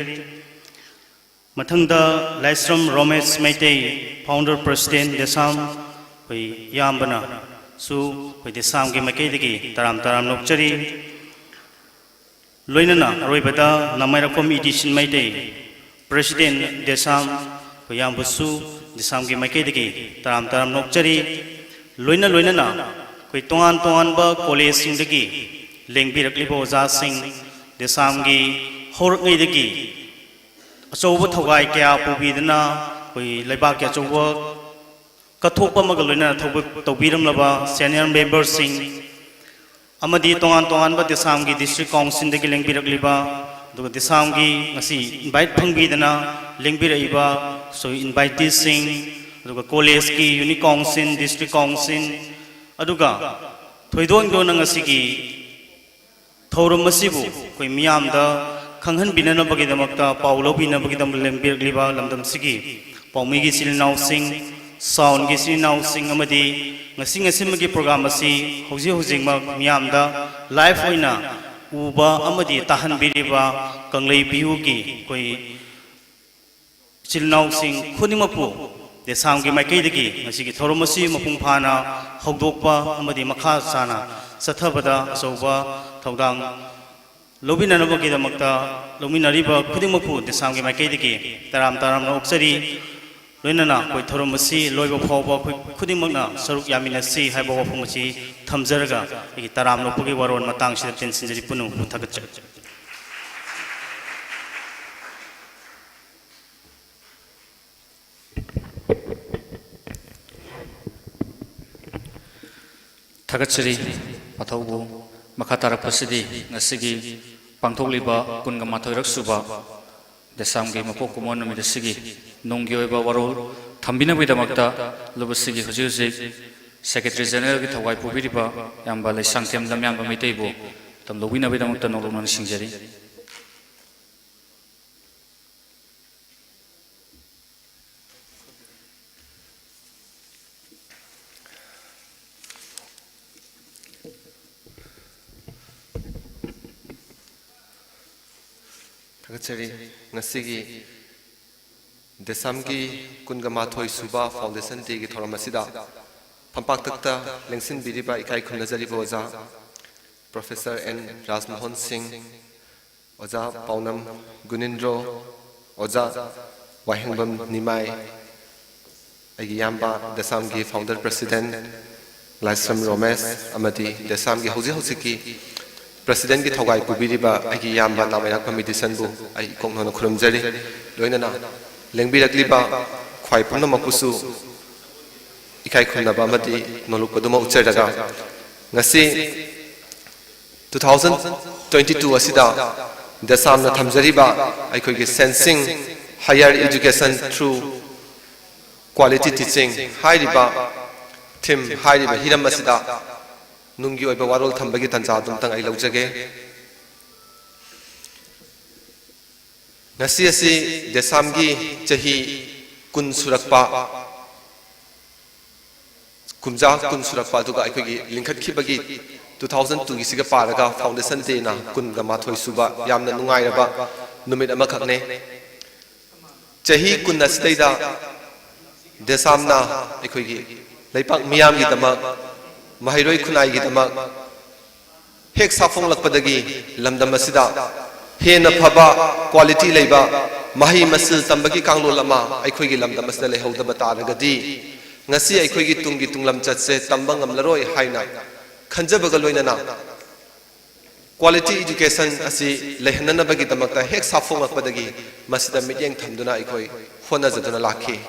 ꯃꯊꯪꯗ ꯂꯥꯏꯁ꯭ꯔꯝ ꯔꯣꯃꯦꯁ ꯃꯩꯇꯩ, Founder President ꯗꯦꯁꯥꯝ, ꯑꯩꯈꯣꯏ ꯏꯌꯥꯝꯕꯅꯁꯨ ꯑꯩꯈꯣꯏ ꯗꯦꯁꯥꯝꯒꯤ ꯃꯥꯏꯀꯩꯗꯒꯤ ꯇꯔꯥꯝ ꯇꯔꯥꯝꯅ ꯑꯣꯛꯆꯔꯤ꯫ ꯂꯣꯏꯅꯅ ꯑꯔꯣꯏꯕꯗ ꯅꯃꯥꯏꯔꯛꯐꯝ ꯏꯗꯤꯁꯟ ꯃꯩꯇꯩ, President ꯗꯦꯁꯥꯝ, ꯑꯩꯈꯣꯏ ꯏꯌꯥꯝꯕꯁꯨ ꯗꯦꯁꯥꯝꯒꯤ ꯃꯥꯏꯀꯩꯗꯒꯤ ꯇꯔꯥꯝ ꯇꯔꯥꯝꯅ ꯑꯣꯛꯆꯔꯤ꯫ ꯂꯣꯏꯅ ꯂꯣꯏꯅꯅ ꯑꯩꯈꯣꯏ ꯇꯣꯉꯥꯟ ꯇꯣꯉꯥꯟꯕ collegeꯁꯤꯡꯗꯒꯤ ꯂꯦꯡꯕꯤꯔꯛꯂꯤꯕ ꯑꯣꯖꯥꯁꯤꯡ, ꯗꯦꯁꯥꯝꯒꯤ ꯍꯧꯔꯛꯉꯩꯗꯒꯤ ꯑꯆꯧꯕ ꯊꯧꯒꯥꯏ ꯀꯌꯥ ꯄꯨꯕꯤꯗꯨꯅ ꯑꯩꯈꯣꯏ ꯂꯩꯕꯥꯛꯀꯤ ꯑꯆꯧꯕ ꯀꯠꯊꯣꯛꯄ ꯑꯃꯒ ꯂꯣꯏꯅꯅ ꯊꯕꯛ ꯇꯧꯕꯤꯔꯝꯂꯕ senior memberꯁꯤꯡ ꯑꯃꯗꯤ ꯇꯣꯉꯥꯟ ꯇꯣꯉꯥꯟꯕ ꯗꯦꯁꯥꯝꯒꯤ District Councilꯗꯒꯤ ꯂꯦꯡꯕꯤꯔꯛꯂꯤꯕ, ꯑꯗꯨꯒ ꯗꯦꯁꯥꯝꯒꯤ ꯉꯁꯤ invite ꯐꯪꯕꯤꯗꯅ ꯂꯦꯡꯕꯤꯔꯛꯏꯕ inviteeꯁꯤꯡ, ꯑꯗꯨꯒ collegeꯀꯤ Unit Council, District Council, ꯑꯗꯨꯒ ꯊꯣꯏꯗꯣꯛ ꯍꯦꯟꯗꯣꯛꯅ ꯉꯁꯤꯒꯤ ꯊꯧꯔꯝ ꯑꯁꯤꯕꯨ ꯑꯩꯈꯣꯏ ꯃꯤꯌꯥꯝꯗ ꯈꯪꯍꯟꯕꯤꯅꯅꯕꯒꯤꯗꯃꯛꯇ, ꯄꯥꯎ ꯂꯧꯕꯤꯅꯕꯒꯤꯗꯃꯛ ꯂꯦꯡꯕꯤꯔꯛꯂꯤꯕ ꯂꯝꯗꯝꯁꯤꯒꯤ ꯄꯥꯎꯃꯤꯒꯤ ꯏꯆꯤꯜ ꯏꯅꯥꯎꯁꯤꯡ, sound ꯒꯤ ꯏꯆꯤꯜ ꯏꯅꯥꯎꯁꯤꯡ ꯑꯃꯗꯤ ꯉꯁꯤ ꯉꯁꯤꯃꯒꯤ program ꯑꯁꯤ ꯍꯧꯖꯤꯛ ꯍꯧꯖꯤꯛꯃꯛ ꯃꯤꯌꯥꯝꯗ live ꯑꯣꯏꯅ ꯎꯕ ꯑꯃꯗꯤ ꯇꯥꯍꯟꯕꯤꯔꯤꯕ ꯀꯪꯂꯩ ꯕꯤꯍꯨꯒꯤ ꯑꯩꯈꯣꯏ ꯏꯆꯤꯜ ꯏꯅꯥꯎꯁꯤꯡ ꯈꯨꯗꯤꯡꯃꯛꯄꯨ ꯗꯦꯁꯥꯝꯒꯤ ꯃꯥꯏꯀꯩꯗꯒꯤ ꯉꯁꯤꯒꯤ ꯊꯧꯔꯝ ꯑꯁꯤ ꯃꯄꯨꯡ ꯐꯥꯅ ꯍꯧꯗꯣꯛꯄ ꯑꯃꯗꯤ ꯃꯈꯥ ꯆꯥꯅ ꯆꯠꯊꯕꯗ ꯑꯆꯧꯕ ꯊꯧꯗꯥꯡ ꯂꯧꯕꯤꯅꯅꯕꯒꯤꯗꯃꯛꯇ ꯂꯧꯃꯤꯟꯅꯔꯤꯕ ꯈꯨꯗꯤꯡꯃꯛꯄꯨ ꯗꯦꯁꯥꯝꯒꯤ ꯃꯥꯏꯀꯩꯗꯒꯤ ꯇꯔꯥꯝ ꯇꯔꯥꯝꯅ ꯑꯣꯛꯆꯔꯤ꯫ ꯂꯣꯏꯅꯅ ꯑꯩꯈꯣꯏ ꯊꯧꯔꯝ ꯑꯁꯤ ꯂꯣꯏꯕ ꯐꯥꯎꯕ ꯑꯩꯈꯣꯏ ꯈꯨꯗꯤꯡꯃꯛꯅ ꯁꯔꯨꯛ ꯌꯥꯃꯤꯟꯅꯁꯤ ꯍꯥꯏꯕ ꯋꯥꯐꯝ ꯑꯁꯤ ꯊꯝꯖꯔꯒ ꯑꯩꯒꯤ ꯇꯔꯥꯝ ꯑꯣꯛꯄꯒꯤ ꯋꯥꯔꯣꯜ ꯃꯇꯥꯡꯁꯤꯗ ꯇꯦꯟꯁꯤꯟꯖꯔꯤ꯫ ꯄꯨꯝꯅꯃꯛꯄꯨ ꯊꯥꯒꯠꯆꯔꯤ꯫ ꯊꯥꯒꯠꯆꯔꯤ ꯄꯥꯊꯧꯕꯨ꯫ ꯃꯈꯥ ꯇꯥꯔꯛꯄꯁꯤꯗꯤ ꯉꯁꯤꯒꯤ ꯄꯥꯡꯊꯣꯛꯂꯤꯕ ꯀꯨꯟꯒ ꯃꯥꯊꯣꯏꯔꯛ ꯁꯨꯕ ꯗꯦꯁꯥꯝꯒꯤ ꯃꯄꯣꯛ ꯀꯨꯝꯑꯣꯟ ꯅꯨꯃꯤꯠ ꯑꯁꯤꯒꯤ ꯅꯨꯡꯒꯤ ꯑꯣꯏꯕ ꯋꯥꯔꯣꯜ ꯊꯝꯕꯤꯅꯕꯒꯤꯗꯃꯛꯇ ꯂꯨꯞ ꯑꯁꯤꯒꯤ ꯍꯧꯖꯤꯛ ꯍꯧꯖꯤꯛ Secretary General ꯒꯤ ꯊꯧꯒꯥꯏ ꯄꯨꯕꯤꯔꯤꯕ ꯏꯌꯥꯝꯕ ꯂꯩꯁꯥꯡꯊꯦꯝ ꯂꯝꯌꯥꯝꯕ ꯃꯩꯇꯩꯕꯨ ꯃꯇꯝ ꯂꯧꯕꯤꯅꯕꯒꯤꯗꯃꯛꯇ ꯅꯣꯡꯂꯨꯛꯅ ꯅꯤꯡꯁꯤꯡꯖꯔꯤ꯫ ꯊꯥꯒꯠꯆꯔꯤ꯫ ꯉꯁꯤꯒꯤ ꯗꯦꯁꯥꯝꯒꯤ ꯀꯨꯟꯒ ꯃꯥꯊꯣꯏ ꯁꯨꯕ Foundation Day ꯒꯤ ꯊꯧꯔꯝ ꯑꯁꯤꯗ ꯐꯝꯄꯥꯛꯇꯛꯇ ꯂꯦꯡꯁꯤꯟꯕꯤꯔꯤꯕ ꯏꯀꯥꯏ ꯈꯨꯝꯅꯖꯔꯤꯕ ꯑꯣꯖꯥ Professor ꯑꯦꯟ ꯔꯥꯖꯃꯣꯍꯟ ꯁꯤꯡ, ꯑꯣꯖꯥ ꯄꯥꯎꯅꯝ ꯒꯨꯅꯤꯟꯗ꯭ꯔꯣ, ꯑꯣꯖꯥ ꯋꯥꯍꯦꯡꯕꯝ ꯅꯤꯃꯥꯏ, ꯑꯩꯒꯤ ꯏꯌꯥꯝꯕ ꯗꯦꯁꯥꯝꯒꯤ Founder President ꯂꯥꯏꯁ꯭ꯔꯝ ꯔꯣꯃꯦꯁ, ꯑꯃꯗꯤ ꯗꯦꯁꯥꯝꯒꯤ ꯍꯧꯖꯤꯛ ꯍꯧꯖꯤꯛꯀꯤ President ꯀꯤ ꯊꯧꯒꯥꯏ ꯄꯨꯕꯤꯔꯤꯕ ꯑꯩꯒꯤ ꯏꯌꯥꯝꯕ ꯅꯥꯃꯩꯔꯥꯛꯄꯝ ꯏꯗꯤꯁꯟꯕꯨ ꯑꯩ ꯏꯀꯣꯛ ꯅꯧꯅ ꯈꯨꯔꯨꯝꯖꯔꯤ꯫ ꯂꯣꯏꯅꯅ ꯂꯦꯡꯕꯤꯔꯛꯂꯤꯕ ꯈ꯭ꯋꯥꯏ ꯄꯨꯝꯅꯃꯛꯄꯨꯁꯨ ꯏꯀꯥꯏ ꯈꯨꯝꯅꯕ ꯑꯃꯗꯤ ꯅꯣꯂꯨꯛꯄꯗꯨꯃ ꯎꯠꯆꯔꯒ, ꯉꯁꯤ two thousand twenty two ꯑꯁꯤꯗ ꯗꯦꯁꯥꯝꯅ ꯊꯝꯖꯔꯤꯕ ꯑꯩꯈꯣꯏꯒꯤ Sensing Higher Education through Quality Teaching ꯍꯥꯏꯔꯤꯕ theme, ꯍꯥꯏꯔꯤꯕ ꯍꯤꯔꯝ ꯑꯁꯤꯗ ꯅꯨꯡꯒꯤ ꯑꯣꯏꯕ ꯋꯥꯔꯣꯜ ꯊꯝꯕꯒꯤ ꯇꯥꯟꯖꯥ ꯑꯗꯨꯝꯇꯪ ꯑꯩ ꯂꯧꯖꯒꯦ꯫ ꯉꯁꯤ ꯑꯁꯤ ꯗꯦꯁꯥꯝꯒꯤ ꯆꯍꯤ ꯀꯨꯟ ꯁꯨꯔꯛꯄ, ꯀꯨꯝꯖꯥ ꯀꯨꯟ ꯁꯨꯔꯛꯄ, ꯑꯗꯨꯒ ꯑꯩꯈꯣꯏꯒꯤ ꯂꯤꯡꯈꯠꯈꯤꯕꯒꯤ two thousand two ꯒꯤꯁꯤꯒ ꯄꯥꯔꯒ Foundation Day ꯅ ꯀꯨꯟꯒ ꯃꯥꯊꯣꯏ ꯁꯨꯕ ꯌꯥꯝꯅ ꯅꯨꯡꯉꯥꯏꯔꯕ ꯅꯨꯃꯤꯠ ꯑꯃꯈꯛꯅꯦ꯫ ꯆꯍꯤ ꯀꯨꯟ ꯑꯁꯤꯗꯩꯗ ꯗꯦꯁꯥꯝꯅ ꯑꯩꯈꯣꯏꯒꯤ ꯂꯩꯄꯥꯛ ꯃꯤꯌꯥꯝꯒꯤꯗꯃꯛ, ꯃꯍꯩꯔꯣꯏ ꯈꯨꯟꯅꯥꯏꯒꯤꯗꯃꯛ ꯍꯦꯛ ꯁꯥꯐꯣꯡꯂꯛꯄꯗꯒꯤ ꯂꯝꯗꯝ ꯑꯁꯤꯗ ꯍꯦꯟꯅ ꯐꯕ, quality ꯂꯩꯕ ꯃꯍꯩ ꯃꯁꯤꯡ ꯇꯝꯕꯒꯤ ꯀꯥꯡꯂꯣꯟ ꯑꯃ ꯑꯩꯈꯣꯏꯒꯤ ꯂꯝꯗꯝ ꯑꯁꯤꯗ ꯂꯩꯍꯧꯗꯕ ꯇꯥꯔꯒꯗꯤ, ꯉꯁꯤ ꯑꯩꯈꯣꯏꯒꯤ ꯇꯨꯡꯒꯤ ꯇꯨꯡꯂꯝꯆꯠꯁꯦ ꯇꯝꯕ ꯉꯝꯂꯔꯣꯏ ꯍꯥꯏꯅ ꯈꯟꯖꯕꯒ ꯂꯣꯏꯅꯅ, quality education ꯑꯁꯤ ꯂꯩꯍꯟꯅꯅꯕꯒꯤꯗꯃꯛꯇ ꯍꯦꯛ ꯁꯥꯐꯣꯡꯂꯛꯄꯗꯒꯤ ꯃꯁꯤꯗ ꯃꯤꯠꯌꯦꯡ ꯊꯝꯗꯨꯅ ꯑꯩꯈꯣꯏ ꯍꯣꯠꯅꯖꯗꯨꯅ ꯂꯥꯛꯈꯤ꯫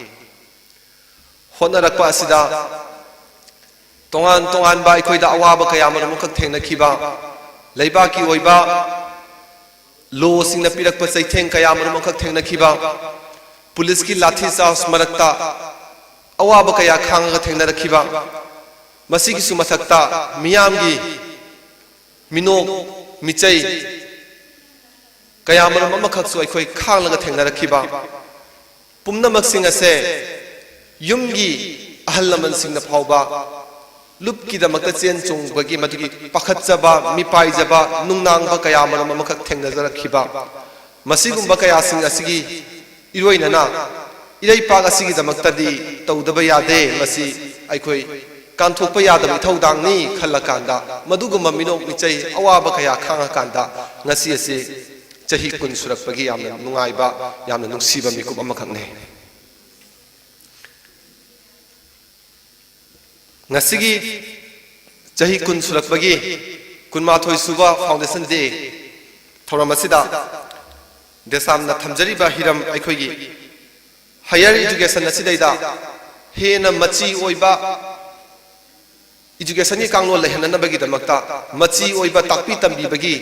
ꯍꯣꯠꯅꯔꯛꯄ ꯑꯁꯤꯗ ꯇꯣꯉꯥꯟ ꯇꯣꯉꯥꯟꯕ ꯑꯩꯈꯣꯏꯗ ꯑꯋꯥꯕ ꯀꯌꯥ ꯃꯔꯨꯝ ꯑꯃꯈꯛ ꯊꯦꯡꯅꯈꯤꯕ, ꯂꯩꯕꯥꯛꯀꯤ ꯑꯣꯏꯕ ꯂꯣꯁꯤꯡꯅ ꯄꯤꯔꯛꯄ ꯆꯩꯊꯦꯡ ꯀꯌꯥ ꯃꯔꯨꯝ ꯑꯃꯈꯛ ꯊꯦꯡꯅꯈꯤꯕ, ꯄꯨꯂꯤꯁꯀꯤ ꯂꯥꯊꯤ ꯆꯥꯔꯖ ꯃꯔꯛꯇ ꯑꯋꯥꯕ ꯀꯌꯥ ꯈꯥꯡꯉꯒ ꯊꯦꯡꯅꯔꯛꯈꯤꯕ, ꯃꯁꯤꯒꯤꯁꯨ ꯃꯊꯛꯇ ꯃꯤꯌꯥꯝꯒꯤ ꯃꯤꯅꯣꯛ ꯃꯤꯆꯩ ꯀꯌꯥ ꯃꯔꯨꯝ ꯑꯃꯈꯛꯁꯨ ꯑꯩꯈꯣꯏ ꯈꯥꯡꯂꯒ ꯊꯦꯡꯅꯔꯛꯈꯤꯕ, ꯄꯨꯝꯅꯃꯛꯁꯤꯡ ꯑꯁꯦ ꯌꯨꯝꯒꯤ ꯑꯍꯜ ꯂꯃꯟꯁꯤꯡꯅ ꯐꯥꯎꯕ ꯂꯨꯞꯀꯤꯗꯃꯛꯇ ꯆꯦꯟ ꯆꯣꯡꯕꯒꯤ ꯃꯗꯨꯒꯤ ꯄꯥꯈꯠꯆꯕ, ꯃꯤꯄꯥꯏꯖꯕ, ꯅꯨꯡꯅꯥꯡꯕ ꯀꯌꯥ ꯃꯔꯨꯝ ꯑꯃꯈꯛ ꯊꯦꯡꯅꯖꯔꯛꯈꯤꯕ, ꯃꯁꯤꯒꯨꯝꯕ ꯀꯌꯥꯁꯤꯡ ꯑꯁꯤꯒꯤ ꯏꯔꯣꯏꯅꯅ ꯏꯔꯩꯄꯥꯛ ꯑꯁꯤꯒꯤꯗꯃꯛꯇꯗꯤ ꯇꯧꯗꯕ ꯌꯥꯗꯦ, ꯃꯁꯤ ꯑꯩꯈꯣꯏ ꯀꯥꯟꯊꯣꯛꯄ ꯌꯥꯗꯕ ꯏꯊꯧꯗꯥꯡꯅꯤ ꯈꯜꯂꯀꯥꯟꯗ, ꯃꯗꯨꯒꯨꯝꯕ ꯃꯤꯅꯣꯛ ꯃꯤꯆꯩ ꯑꯋꯥꯕ ꯀꯌꯥ ꯈꯥꯡꯉꯀꯥꯟꯗ ꯉꯁꯤ ꯑꯁꯤ ꯆꯍꯤ ꯀꯨꯟ ꯁꯨꯔꯛꯄꯒꯤ ꯌꯥꯝꯅ ꯅꯨꯡꯉꯥꯏꯕ, ꯌꯥꯝꯅ ꯅꯨꯡꯁꯤꯕ ꯃꯤꯀꯨꯞ ꯑꯃꯈꯛꯅꯤ꯫ ꯉꯁꯤꯒꯤ ꯆꯍꯤ ꯀꯨꯟ ꯁꯨꯔꯛꯄꯒꯤ ꯀꯨꯟꯃꯥꯊꯣꯏ ꯁꯨꯕ Foundation Day ꯊꯧꯔꯝ ꯑꯁꯤꯗ ꯗꯦꯁꯥꯝꯅ ꯊꯝꯖꯔꯤꯕ ꯍꯤꯔꯝ, ꯑꯩꯈꯣꯏꯒꯤ higher education ꯑꯁꯤꯗꯩꯗ ꯍꯦꯟꯅ ꯃꯆꯤ ꯑꯣꯏꯕ education ꯒꯤ ꯀꯥꯡꯂꯣꯟ ꯂꯩꯍꯟꯅꯅꯕꯒꯤꯗꯃꯛꯇ ꯃꯆꯤ ꯑꯣꯏꯕ ꯇꯥꯛꯄꯤ ꯇꯝꯕꯤꯕꯒꯤ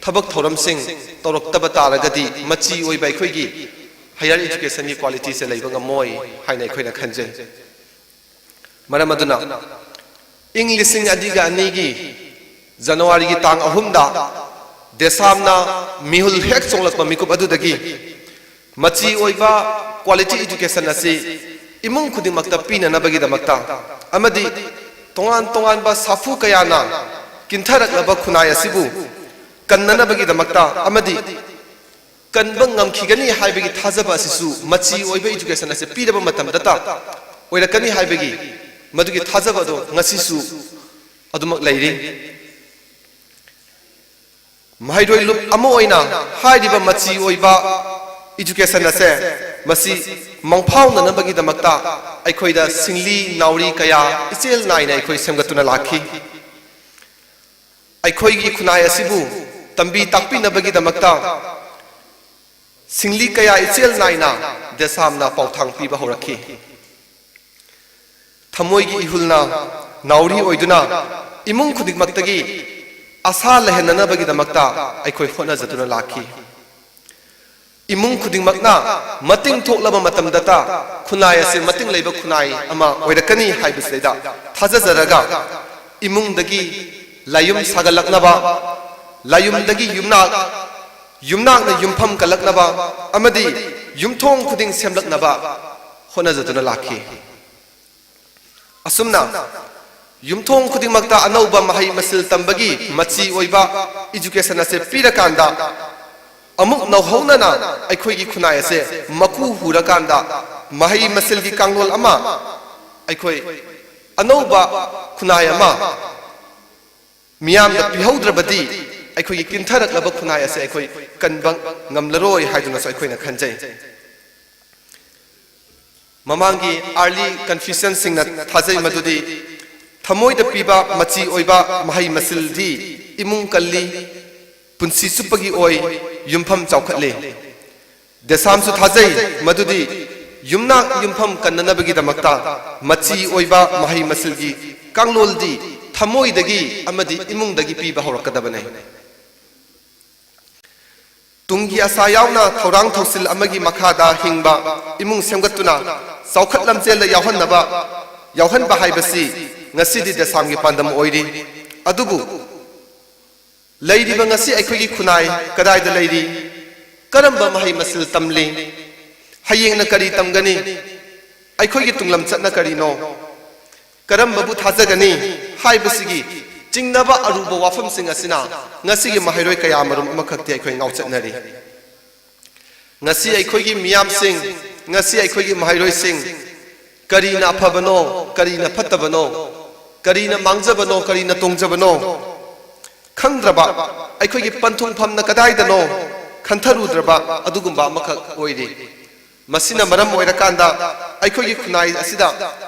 ꯊꯕꯛ ꯊꯧꯔꯝꯁꯤꯡ ꯇꯧꯔꯛꯇꯕ ꯇꯥꯔꯒꯗꯤ ꯃꯆꯤ ꯑꯣꯏꯕ ꯑꯩꯈꯣꯏꯒꯤ higher education ꯒꯤ quality ꯁꯦ ꯂꯩꯕ ꯉꯝꯃꯣꯏ ꯍꯥꯏꯅ ꯑꯩꯈꯣꯏꯅ ꯈꯟꯖꯩ꯫ ꯃꯔꯝ ꯑꯗꯨꯅ ꯏꯪ ꯂꯤꯁꯤꯡ ꯑꯅꯤꯒ ꯑꯅꯤꯒꯤ ꯖꯅꯋꯥꯔꯤꯒꯤ ꯇꯥꯡ ꯑꯍꯨꯝꯗ ꯗꯦꯁꯥꯝꯅ ꯃꯤꯍꯨꯜ ꯍꯦꯛ ꯆꯣꯡꯂꯛꯄ ꯃꯤꯀꯨꯞ ꯑꯗꯨꯗꯒꯤ ꯃꯆꯤ ꯑꯣꯏꯕ quality education ꯑꯁꯤ ꯏꯃꯨꯡ ꯈꯨꯗꯤꯡꯃꯛꯇ ꯄꯤꯅꯅꯕꯒꯤꯗꯃꯛꯇ ꯑꯃꯗꯤ ꯇꯣꯉꯥꯟ ꯇꯣꯉꯥꯟꯕ ꯁꯥꯐꯨ ꯀꯌꯥꯅ ꯀꯤꯟꯊꯔꯛꯂꯕ ꯈꯨꯟꯅꯥꯏ ꯑꯁꯤꯕꯨ ꯀꯟꯅꯅꯕꯒꯤꯗꯃꯛꯇ ꯑꯃꯗꯤ ꯀꯟꯕ ꯉꯝꯈꯤꯒꯅꯤ ꯍꯥꯏꯕꯒꯤ ꯊꯥꯖꯕ ꯑꯁꯤꯁꯨ ꯃꯆꯤ ꯑꯣꯏꯕ education ꯑꯁꯤ ꯄꯤꯔꯕ ꯃꯇꯝꯗꯇ ꯑꯣꯏꯔꯛꯀꯅꯤ ꯍꯥꯏꯕꯒꯤ ꯃꯗꯨꯒꯤ ꯊꯥꯖꯕ ꯑꯗꯨ ꯉꯁꯤꯁꯨ ꯑꯗꯨꯃꯛ ꯂꯩꯔꯤ꯫ ꯃꯍꯩꯔꯣꯏ ꯂꯨꯞ ꯑꯃ ꯑꯣꯏꯅ ꯍꯥꯏꯔꯤꯕ ꯃꯆꯤ ꯑꯣꯏꯕ education ꯑꯁꯦ ꯃꯁꯤ ꯃꯪꯐꯥꯎꯅꯅꯕꯒꯤꯗꯃꯛꯇ ꯑꯩꯈꯣꯏꯗ ꯁꯤꯡꯂꯤ ꯅꯥꯎꯔꯤ ꯀꯌꯥ ꯏꯆꯦꯜ ꯅꯥꯏꯅ ꯑꯩꯈꯣꯏ ꯁꯦꯝꯒꯠꯇꯨꯅ ꯂꯥꯛꯈꯤ꯫ ꯑꯩꯈꯣꯏꯒꯤ ꯈꯨꯟꯅꯥꯏ ꯑꯁꯤꯕꯨ ꯇꯝꯕꯤ ꯇꯥꯛꯄꯤꯅꯕꯒꯤꯗꯃꯛꯇ ꯁꯤꯡꯂꯤ ꯀꯌꯥ ꯏꯆꯦꯜ ꯅꯥꯏꯅ ꯗꯦꯁꯥꯝꯅ ꯄꯥꯎꯊꯥꯡ ꯄꯤꯕ ꯍꯧꯔꯛꯈꯤ꯫ ꯊꯃꯣꯏꯒꯤ ꯏꯍꯨꯜꯅ ꯅꯥꯎꯔꯤ ꯑꯣꯏꯗꯨꯅ ꯏꯃꯨꯡ ꯈꯨꯗꯤꯡꯃꯛꯇꯒꯤ ꯑꯁꯥ ꯂꯩꯍꯟꯅꯅꯕꯒꯤꯗꯃꯛꯇ ꯑꯩꯈꯣꯏ ꯍꯣꯠꯅꯖꯗꯨꯅ ꯂꯥꯛꯈꯤ꯫ ꯏꯃꯨꯡ ꯈꯨꯗꯤꯡꯃꯛꯅ ꯃꯇꯤꯡ ꯊꯣꯛꯂꯕ ꯃꯇꯝꯗꯇ ꯈꯨꯟꯅꯥꯏ ꯑꯁꯤ ꯃꯇꯤꯡ ꯂꯩꯕ ꯈꯨꯟꯅꯥꯏ ꯑꯃ ꯑꯣꯏꯔꯛꯀꯅꯤ ꯍꯥꯏꯕꯁꯤꯗ ꯊꯥꯖꯖꯔꯒ ꯏꯃꯨꯡꯗꯒꯤ ꯂꯥꯏꯌꯨꯝ ꯁꯥꯒꯠꯂꯛꯅꯕ, ꯂꯥꯏꯌꯨꯝꯗꯒꯤ ꯌꯨꯝꯅꯥꯛ, ꯌꯨꯝꯅꯥꯛꯅ ꯌꯨꯝꯐꯝ ꯀꯜꯂꯛꯅꯕ ꯑꯃꯗꯤ ꯌꯨꯝꯊꯣꯡ ꯈꯨꯗꯤꯡ ꯁꯦꯝꯂꯛꯅꯕ ꯍꯣꯠꯅꯖꯗꯨꯅ ꯂꯥꯛꯈꯤ꯫ ꯑꯁꯨꯝꯅ ꯌꯨꯝꯊꯣꯡ ꯈꯨꯗꯤꯡꯃꯛꯇ ꯑꯅꯧꯕ ꯃꯍꯩ ꯃꯁꯤꯡ ꯇꯝꯕꯒꯤ ꯃꯆꯤ ꯑꯣꯏꯕ education ꯑꯁꯦ ꯄꯤꯔꯀꯥꯟꯗ ꯑꯃꯨꯛ ꯅꯧꯍꯧꯅꯅ ꯑꯩꯈꯣꯏꯒꯤ ꯈꯨꯟꯅꯥꯏ ꯑꯁꯦ ꯃꯀꯨ ꯍꯨꯔꯀꯥꯟꯗ ꯃꯍꯩ ꯃꯁꯤꯡꯒꯤ ꯀꯥꯡꯂꯣꯟ ꯑꯃ ꯑꯩꯈꯣꯏ ꯑꯅꯧꯕ ꯈꯨꯟꯅꯥꯏ ꯑꯃ ꯃꯤꯌꯥꯝꯗ ꯄꯤꯍꯧꯗ꯭ꯔꯕꯗꯤ ꯑꯩꯈꯣꯏꯒꯤ ꯀꯤꯟꯊꯔꯛꯂꯕ ꯈꯨꯟꯅꯥꯏ ꯑꯁꯦ ꯑꯩꯈꯣꯏ ꯀꯟꯕ ꯉꯝꯂꯔꯣꯏ ꯍꯥꯏꯗꯨꯅꯁꯨ ꯑꯩꯈꯣꯏꯅ ꯈꯟꯖꯩ꯫ ꯃꯃꯥꯡꯒꯤ early Confucianꯁꯤꯡꯅ ꯊꯥꯖꯩ ꯃꯗꯨꯗꯤ ꯊꯃꯣꯏꯗ ꯄꯤꯕ ꯃꯆꯤ ꯑꯣꯏꯕ ꯃꯍꯩ ꯃꯁꯤꯡꯗꯤ ꯏꯃꯨꯡ ꯀꯜꯂꯤ, ꯄꯨꯟꯁꯤ ꯆꯨꯞꯄꯒꯤ ꯑꯣꯏ, ꯌꯨꯝꯐꯝ ꯆꯥꯎꯈꯠꯂꯤ꯫ ꯗꯦꯁꯥꯝꯁꯨ ꯊꯥꯖꯩ ꯃꯗꯨꯗꯤ ꯌꯨꯝꯅꯥꯛ ꯌꯨꯝꯐꯝ ꯀꯟꯅꯅꯕꯒꯤꯗꯃꯛꯇ ꯃꯆꯤ ꯑꯣꯏꯕ ꯃꯍꯩ ꯃꯁꯤꯡꯒꯤ ꯀꯥꯡꯂꯣꯟꯗꯤ ꯊꯃꯣꯏꯗꯒꯤ ꯑꯃꯗꯤ ꯏꯃꯨꯡꯗꯒꯤ ꯄꯤꯕ ꯍꯧꯔꯛꯀꯗꯕꯅꯤ꯫ ꯇꯨꯡꯒꯤ ꯑꯁꯥ ꯌꯥꯎꯅ ꯊꯧꯔꯥꯡ ꯊꯧꯁꯤꯜ ꯑꯃꯒꯤ ꯃꯈꯥꯗ ꯍꯤꯡꯕ ꯏꯃꯨꯡ ꯁꯦꯝꯒꯠꯇꯨꯅ ꯆꯥꯎꯈꯠ ꯂꯝꯖꯦꯜꯗ ꯌꯥꯎꯍꯟꯅꯕ, ꯌꯥꯎꯍꯟꯕ ꯍꯥꯏꯕꯁꯤ ꯉꯁꯤꯗꯤ ꯗꯦꯁꯥꯝꯒꯤ ꯄꯥꯟꯗꯝ ꯑꯣꯏꯔꯤ꯫ ꯑꯗꯨꯕꯨ ꯂꯩꯔꯤꯕ ꯉꯁꯤ ꯑꯩꯈꯣꯏꯒꯤ ꯈꯨꯟꯅꯥꯏ ꯀꯗꯥꯏꯗ ꯂꯩꯔꯤ? ꯀꯔꯝꯕ ꯃꯍꯩ ꯃꯁꯤꯡ ꯇꯝꯂꯤ? ꯍꯌꯦꯡꯅ ꯀꯔꯤ ꯇꯝꯒꯅꯤ? ꯑꯩꯈꯣꯏꯒꯤ ꯇꯨꯡꯂꯝꯆꯠꯅ ꯀꯔꯤꯅꯣ? ꯀꯔꯝꯕꯕꯨ ꯊꯥꯖꯒꯅꯤ? ꯍꯥꯏꯕꯁꯤꯒꯤ ꯆꯤꯡꯅꯕ ꯑꯔꯨꯕ ꯋꯥꯐꯝꯁꯤꯡ ꯑꯁꯤꯅ ꯉꯁꯤꯒꯤ ꯃꯍꯩꯔꯣꯏ ꯀꯌꯥꯃꯔꯨꯝ ꯑꯃꯈꯛꯇꯤ ꯑꯩꯈꯣꯏ ꯉꯥꯎꯆꯠꯅꯔꯤ꯫ ꯉꯁꯤ ꯑꯩꯈꯣꯏꯒꯤ ꯃꯤꯌꯥꯝꯁꯤꯡ, ꯉꯁꯤ ꯑꯩꯈꯣꯏꯒꯤ ꯃꯍꯩꯔꯣꯏꯁꯤꯡ, ꯀꯔꯤꯅ ꯑꯐꯕꯅꯣ, ꯀꯔꯤꯅ ꯐꯠꯇꯕꯅꯣ, ꯀꯔꯤꯅ ꯃꯥꯡꯖꯕꯅꯣ, ꯀꯔꯤꯅ ꯇꯣꯡꯖꯕꯅꯣ ꯈꯪꯗ꯭ꯔꯕ, ꯑꯩꯈꯣꯏꯒꯤ ꯄꯟꯊꯨꯡꯐꯝꯅ ꯀꯗꯥꯏꯗꯅꯣ ꯈꯟꯊꯔꯨꯗ꯭ꯔꯕ ꯑꯗꯨꯒꯨꯝꯕ ꯑꯃꯈꯛ ꯑꯣꯏꯔꯤ꯫ ꯃꯁꯤꯅ ꯃꯔꯝ ꯑꯣꯏꯔꯀꯥꯟꯗ ꯑꯩꯈꯣꯏꯒꯤ ꯈꯨꯟꯅꯥꯏ ꯑꯁꯤꯗ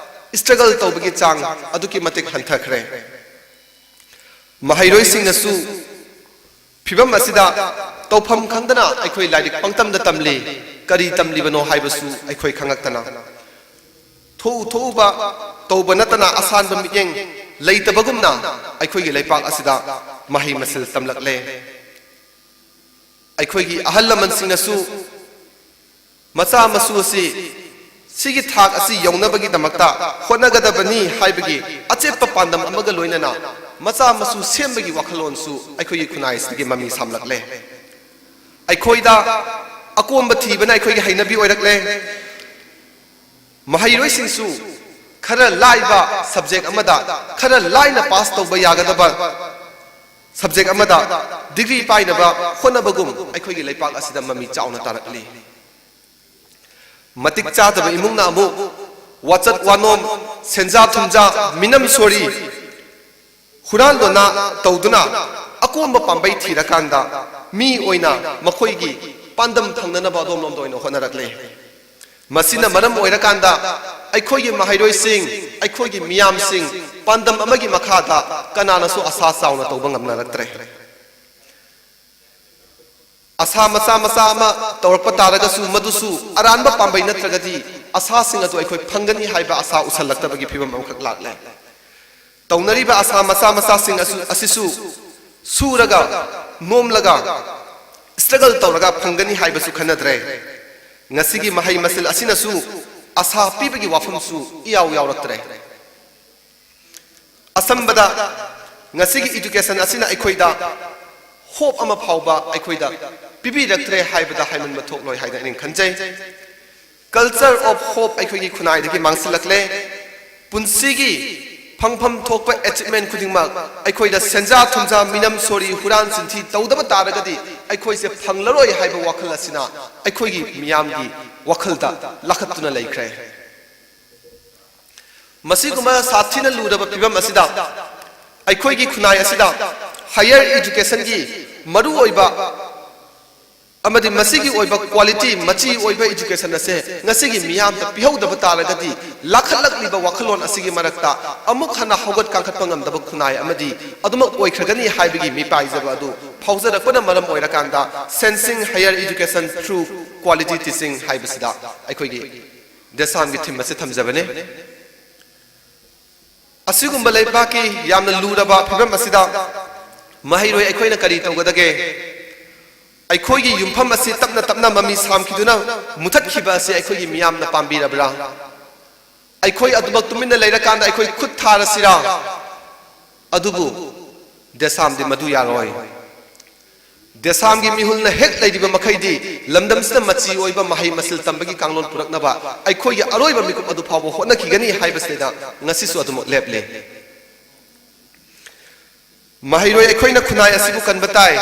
struggle ꯇꯧꯕꯒꯤ ꯆꯥꯡ ꯑꯗꯨꯛꯀꯤ ꯃꯇꯤꯛ ꯍꯟꯊꯈ꯭ꯔꯦ꯫ ꯃꯍꯩꯔꯣꯏꯁꯤꯡꯅꯁꯨ ꯐꯤꯚꯝ ꯑꯁꯤꯗ ꯇꯧꯐꯝ ꯈꯪꯗꯅ ꯑꯩꯈꯣꯏ ꯂꯥꯏꯔꯤꯛ ꯄꯪꯇꯝꯗ ꯇꯝꯂꯤ꯫ ꯀꯔꯤ ꯇꯝꯂꯤꯕꯅꯣ ꯍꯥꯏꯕꯁꯨ ꯑꯩꯈꯣꯏ ꯈꯪꯉꯛꯇꯅ, ꯊꯣꯛꯎ ꯊꯣꯛꯎꯕ ꯇꯧꯕ ꯅꯠꯇꯅ ꯑꯁꯥꯟꯕ ꯃꯤꯠꯌꯦꯡ ꯂꯩꯇꯕꯒꯨꯝꯅ ꯑꯩꯈꯣꯏꯒꯤ ꯂꯩꯄꯥꯛ ꯑꯁꯤꯗ ꯃꯍꯩ ꯃꯁꯤꯡ ꯇꯝꯂꯛꯂꯦ꯫ ꯑꯩꯈꯣꯏꯒꯤ ꯑꯍꯜ ꯂꯃꯟꯁꯤꯡꯅꯁꯨ ꯃꯆꯥ ꯃꯁꯨ ꯑꯁꯤ ꯁꯤꯒꯤ ꯊꯥꯛ ꯑꯁꯤ ꯌꯧꯅꯕꯒꯤꯗꯃꯛꯇ ꯍꯣꯠꯅꯒꯗꯕꯅꯤ ꯍꯥꯏꯕꯒꯤ ꯑꯆꯦꯠꯄ ꯄꯥꯟꯗꯝ ꯑꯃꯒ ꯂꯣꯏꯅꯅ ꯃꯆꯥ ꯃꯁꯨ ꯁꯦꯝꯕꯒꯤ ꯋꯥꯈꯜꯂꯣꯟꯁꯨ ꯑꯩꯈꯣꯏꯒꯤ ꯈꯨꯟꯅꯥꯏ ꯑꯁꯤꯗꯒꯤ ꯃꯃꯤ ꯁꯥꯝꯂꯛꯂꯦ꯫ ꯑꯩꯈꯣꯏꯗ ꯑꯀꯣꯝꯕ ꯊꯤꯕꯅ ꯑꯩꯈꯣꯏꯒꯤ ꯍꯩꯅꯕꯤ ꯑꯣꯏꯔꯛꯂꯦ꯫ ꯃꯍꯩꯔꯣꯏꯁꯤꯡꯁꯨ ꯈꯔ ꯂꯥꯏꯕ subject ꯑꯃꯗ, ꯈꯔ ꯂꯥꯏꯅ pass ꯇꯧꯕ ꯌꯥꯒꯗꯕ subject ꯑꯃꯗ degree ꯄꯥꯏꯅꯕ ꯍꯣꯠꯅꯕꯒꯨꯝ ꯑꯩꯈꯣꯏꯒꯤ ꯂꯩꯄꯥꯛ ꯑꯁꯤꯗ ꯃꯃꯤ ꯆꯥꯎꯅ ꯇꯥꯔꯛꯂꯤ꯫ ꯃꯇꯤꯛ ꯆꯥꯗꯕ ꯏꯃꯨꯡꯅ ꯑꯃꯨꯛ ꯋꯥꯆꯠ ꯋꯥꯅꯣꯝ, ꯁꯦꯟꯖꯥ ꯊꯨꯝꯖꯥ, ꯃꯤꯅꯝ ꯁꯣꯔꯤ, ꯍꯨꯔꯥꯟꯗꯨꯅ ꯇꯧꯗꯨꯅ ꯑꯀꯣꯝꯕ ꯄꯥꯝꯕꯩ ꯊꯤꯔꯀꯥꯟꯗ ꯃꯤ ꯑꯣꯏꯅ ꯃꯈꯣꯏꯒꯤ ꯄꯥꯟꯗꯝ ꯊꯪꯅꯅꯕ ꯑꯗꯣꯝꯂꯣꯝꯗ ꯑꯣꯏꯅ ꯍꯣꯠꯅꯔꯛꯂꯦ꯫ ꯃꯁꯤꯅ ꯃꯔꯝ ꯑꯣꯏꯔꯀꯥꯟꯗ ꯑꯩꯈꯣꯏꯒꯤ ꯃꯍꯩꯔꯣꯏꯁꯤꯡ, ꯑꯩꯈꯣꯏꯒꯤ ꯃꯤꯌꯥꯝꯁꯤꯡ ꯄꯥꯟꯗꯝ ꯑꯃꯒꯤ ꯃꯈꯥꯗ ꯀꯅꯥꯅꯁꯨ ꯑꯁꯥ ꯆꯥꯎꯅ ꯇꯧꯕ ꯉꯝꯅꯔꯛꯇ꯭ꯔꯦ꯫ ꯑꯁꯥ ꯃꯆꯥ ꯃꯆꯥ ꯑꯃ ꯇꯧꯔꯛꯄ ꯇꯥꯔꯒꯁꯨ ꯃꯗꯨꯁꯨ ꯑꯔꯥꯟꯕ ꯄꯥꯝꯕꯩ ꯅꯠꯇ꯭ꯔꯒꯗꯤ ꯑꯁꯥꯁꯤꯡ ꯑꯗꯨ ꯑꯩꯈꯣꯏ ꯐꯪꯒꯅꯤ ꯍꯥꯏꯕ ꯑꯁꯥ ꯎꯁꯜꯂꯛꯇꯕꯒꯤ ꯐꯤꯕꯝ ꯑꯃꯈꯛ ꯂꯥꯛꯂꯦ꯫ ꯇꯧꯅꯔꯤꯕ ꯑꯁꯥ ꯃꯆꯥ ꯃꯆꯥꯁꯤꯡ ꯑꯁꯨ-, ꯑꯁꯤꯁꯨ ꯁꯨꯔꯒ, ꯅꯣꯝꯂꯒ, struggle ꯇꯧꯔꯒ ꯐꯪꯒꯅꯤ ꯍꯥꯏꯕꯁꯨ ꯈꯟꯅꯗ꯭ꯔꯦ꯫ ꯉꯁꯤꯒꯤ ꯃꯍꯩ ꯃꯁꯤꯡ ꯑꯁꯤꯅꯁꯨ ꯑꯁꯥ ꯄꯤꯕꯒꯤ ꯋꯥꯐꯝꯁꯨ ꯏꯌꯥꯎ ꯌꯥꯎꯔꯛꯇ꯭ꯔꯦ꯫ ꯑꯁꯝꯕꯗ, ꯉꯁꯤꯒꯤ education ꯑꯁꯤꯅ ꯑꯩꯈꯣꯏꯗ ꯍꯣꯞ ꯑꯃ ꯐꯥꯎꯕ ꯑꯩꯈꯣꯏꯗ ꯄꯤꯕꯤꯔꯛꯇ꯭ꯔꯦ ꯍꯥꯏꯕꯗ ꯍꯥꯏꯃꯟꯕ ꯊꯣꯛꯂꯣꯏ ꯍꯥꯏꯅ ꯑꯩꯅ ꯈꯟꯖꯩ꯫ ꯀꯜꯆꯔ ꯑꯣꯐ ꯍꯣꯞ ꯑꯩꯈꯣꯏꯒꯤ ꯈꯨꯟꯅꯥꯏꯗꯒꯤ ꯃꯥꯡꯁꯤꯜꯂꯛꯂꯦ꯫ ꯄꯨꯟꯁꯤꯒꯤ ꯐꯪꯐꯝ ꯊꯣꯛꯄ ꯑꯦꯆꯤꯞꯃꯦꯟ ꯈꯨꯗꯤꯡꯃꯛ ꯑꯩꯈꯣꯏꯗ ꯁꯦꯟꯖꯥ ꯊꯨꯝꯖꯥ, ꯃꯤꯅꯝ ꯁꯣꯔꯤ, ꯍꯨꯔꯥꯟ ꯆꯤꯟꯊꯤ ꯇꯧꯗꯕ ꯇꯥꯔꯒꯗꯤ ꯑꯩꯈꯣꯏꯁꯦ ꯐꯪꯂꯔꯣꯏ ꯍꯥꯏꯕ ꯋꯥꯈꯜ ꯑꯁꯤꯅ ꯑꯩꯈꯣꯏꯒꯤ ꯃꯤꯌꯥꯝꯒꯤ ꯋꯥꯈꯜꯗ ꯂꯥꯈꯠꯇꯨꯅ ꯂꯩꯈ꯭ꯔꯦ꯫ ꯃꯁꯤꯒꯨꯝꯕ ꯁꯥꯊꯤꯅ ꯂꯨꯔꯕ ꯐꯤꯕꯝ ꯑꯁꯤꯗ ꯑꯩꯈꯣꯏꯒꯤ ꯈꯨꯟꯅꯥꯏ ꯑꯁꯤꯗ ꯍꯥꯌꯔ ꯏꯖꯨꯀꯦꯁꯟꯒꯤ ꯃꯔꯨꯑꯣꯏꯕ ꯑꯃꯗꯤ ꯃꯁꯤꯒꯤ ꯑꯣꯏꯕ ꯀ꯭ꯋꯥꯂꯤꯇꯤ, ꯃꯆꯤ ꯑꯣꯏꯕ ꯏꯖꯨꯀꯦꯁꯟ ꯑꯁꯦ ꯉꯁꯤꯒꯤ ꯃꯤꯌꯥꯝꯗ ꯄꯤꯍꯧꯗꯕ ꯇꯥꯔꯒꯗꯤ, ꯂꯥꯈꯠꯂꯛꯂꯤꯕ ꯋꯥꯈꯜꯂꯣꯟ ꯑꯁꯤꯒꯤ ꯃꯔꯛꯇ ꯑꯃꯨꯛ ꯍꯟꯅ ꯍꯧꯒꯠ ꯀꯥꯡꯈꯠꯄ ꯉꯝꯗꯕ ꯈꯨꯟꯅꯥꯏ ꯑꯃꯗꯤ ꯑꯗꯨꯃꯛ ꯑꯣꯏꯈ꯭ꯔꯒꯅꯤ ꯍꯥꯏꯕꯒꯤ ꯃꯤꯄꯥꯏꯖꯕ ꯑꯗꯨ ꯐꯥꯎꯖꯔꯛꯄꯅ ꯃꯔꯝ ꯑꯣꯏꯔꯀꯥꯟꯗ, Sensing Higher Education Through Quality Teaching ꯍꯥꯏꯕꯁꯤꯗ ꯑꯩꯈꯣꯏꯒꯤ ꯗꯦꯁꯥꯝꯒꯤ ꯊꯤꯝ ꯑꯁꯤ ꯊꯝꯖꯕꯅꯤ꯫ ꯑꯁꯤꯒꯨꯝꯕ ꯂꯩꯕꯥꯛꯀꯤ ꯌꯥꯝꯅ ꯂꯨꯔꯕ ꯐꯤꯕꯝ ꯑꯁꯤꯗ ꯃꯍꯩꯔꯣꯏ ꯑꯩꯈꯣꯏꯅ ꯀꯔꯤ ꯇꯧꯒꯗꯒꯦ? ꯑꯩꯈꯣꯏꯒꯤ ꯌꯨꯝꯐꯝ ꯑꯁꯤ ꯇꯞꯅ ꯇꯞꯅ ꯃꯃꯤ ꯁꯥꯝꯈꯤꯗꯨꯅ ꯃꯨꯊꯠꯈꯤꯕ ꯑꯁꯤ ꯑꯩꯈꯣꯏꯒꯤ ꯃꯤꯌꯥꯝꯅ ꯄꯥꯝꯕꯤꯔꯕ꯭ꯔꯥ? ꯑꯩꯈꯣꯏ ꯑꯗꯨꯃꯛ ꯇꯨꯃꯤꯟꯅ ꯂꯩꯔꯀꯥꯟꯗ ꯑꯩꯈꯣꯏ ꯈꯨꯠ ꯊꯥꯔꯁꯤꯔꯥ? ꯑꯗꯨꯕꯨ ꯗꯦꯁꯥꯝꯗꯤ ꯃꯗꯨ ꯌꯥꯔꯣꯏ꯫ ꯗꯦꯁꯥꯝꯒꯤ ꯃꯤꯍꯨꯜꯅ ꯍꯦꯛ ꯂꯩꯔꯤꯕ ꯃꯈꯩꯗꯤ ꯂꯝꯗꯝꯁꯤꯗ ꯃꯆꯤ ꯑꯣꯏꯕ ꯃꯍꯩ ꯃꯁꯤꯜ ꯇꯝꯕꯒꯤ ꯀꯥꯡꯂꯣꯟ ꯄꯨꯔꯛꯅꯕ ꯑꯩꯈꯣꯏꯒꯤ ꯑꯔꯣꯏꯕ ꯃꯤꯀꯨꯞ ꯑꯗꯨ ꯐꯥꯎꯕ ꯍꯣꯠꯅꯈꯤꯒꯅꯤ ꯍꯥꯏꯕꯁꯤꯗ ꯉꯁꯤꯁꯨ ꯑꯗꯨꯃꯛ ꯂꯦꯞꯂꯤ꯫ ꯃꯍꯩꯔꯣꯏ ꯑꯩꯈꯣꯏꯅ ꯈꯨꯟꯅꯥꯏ ꯑꯁꯤꯕꯨ ꯀꯟꯕ ꯇꯥꯏ꯫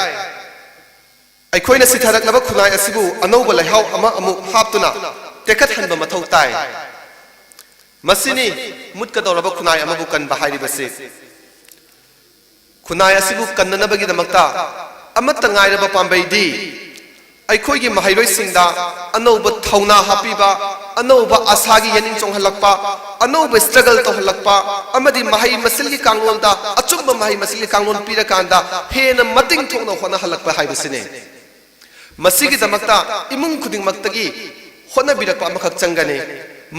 ꯑꯩꯈꯣꯏꯅ ꯁꯤꯊꯔꯛꯂꯕ ꯈꯨꯟꯅꯥꯏ ꯑꯁꯤꯕꯨ ꯑꯅꯧꯕ ꯂꯩꯍꯥꯎ ꯑꯃ ꯑꯃꯨꯛ ꯍꯥꯞꯇꯨꯅ ꯇꯦꯛꯈꯠꯍꯟꯕ ꯃꯊꯧ ꯇꯥꯏ꯫ ꯃꯁꯤꯅꯤ ꯃꯨꯠꯀꯗꯧꯔꯕ ꯈꯨꯟꯅꯥꯏ ꯑꯃꯕꯨ ꯀꯟꯕ ꯍꯥꯏꯔꯤꯕꯁꯤ꯫ ꯈꯨꯟꯅꯥꯏ ꯑꯁꯤꯕꯨ ꯀꯟꯅꯅꯕꯒꯤꯗꯃꯛꯇ ꯑꯃꯠꯇ ꯉꯥꯏꯔꯕ ꯄꯥꯝꯕꯩꯗꯤ ꯑꯩꯈꯣꯏꯒꯤ ꯃꯍꯩꯔꯣꯏꯁꯤꯡꯗ ꯑꯅꯧꯕ ꯊꯧꯅꯥ ꯍꯥꯞꯄꯤꯕ, ꯑꯅꯧꯕ ꯑꯁꯥꯒꯤ ꯌꯦꯅꯤꯡ ꯆꯣꯡꯍꯜꯂꯛꯄ, ꯑꯅꯧꯕ struggle ꯇꯧꯍꯜꯂꯛꯄ ꯑꯃꯗꯤ ꯃꯍꯩ ꯃꯁꯤꯡꯒꯤ ꯀꯥꯡꯂꯣꯟꯗ ꯑꯆꯨꯝꯕ ꯃꯍꯩ ꯃꯁꯤꯡꯒꯤ ꯀꯥꯡꯂꯣꯟ ꯄꯤꯔꯀꯥꯟꯗ ꯍꯦꯟꯅ ꯃꯇꯤꯡ ꯊꯣꯛꯅ ꯍꯣꯠꯅꯍꯜꯂꯛꯄ ꯍꯥꯏꯕꯁꯤꯅꯤ꯫ ꯃꯁꯤꯒꯤꯗꯃꯛꯇ ꯏꯃꯨꯡ ꯈꯨꯗꯤꯡꯃꯛꯇꯒꯤ ꯍꯣꯠꯅꯕꯤꯔꯛꯄ ꯑꯃꯈꯛ ꯆꯪꯒꯅꯤ꯫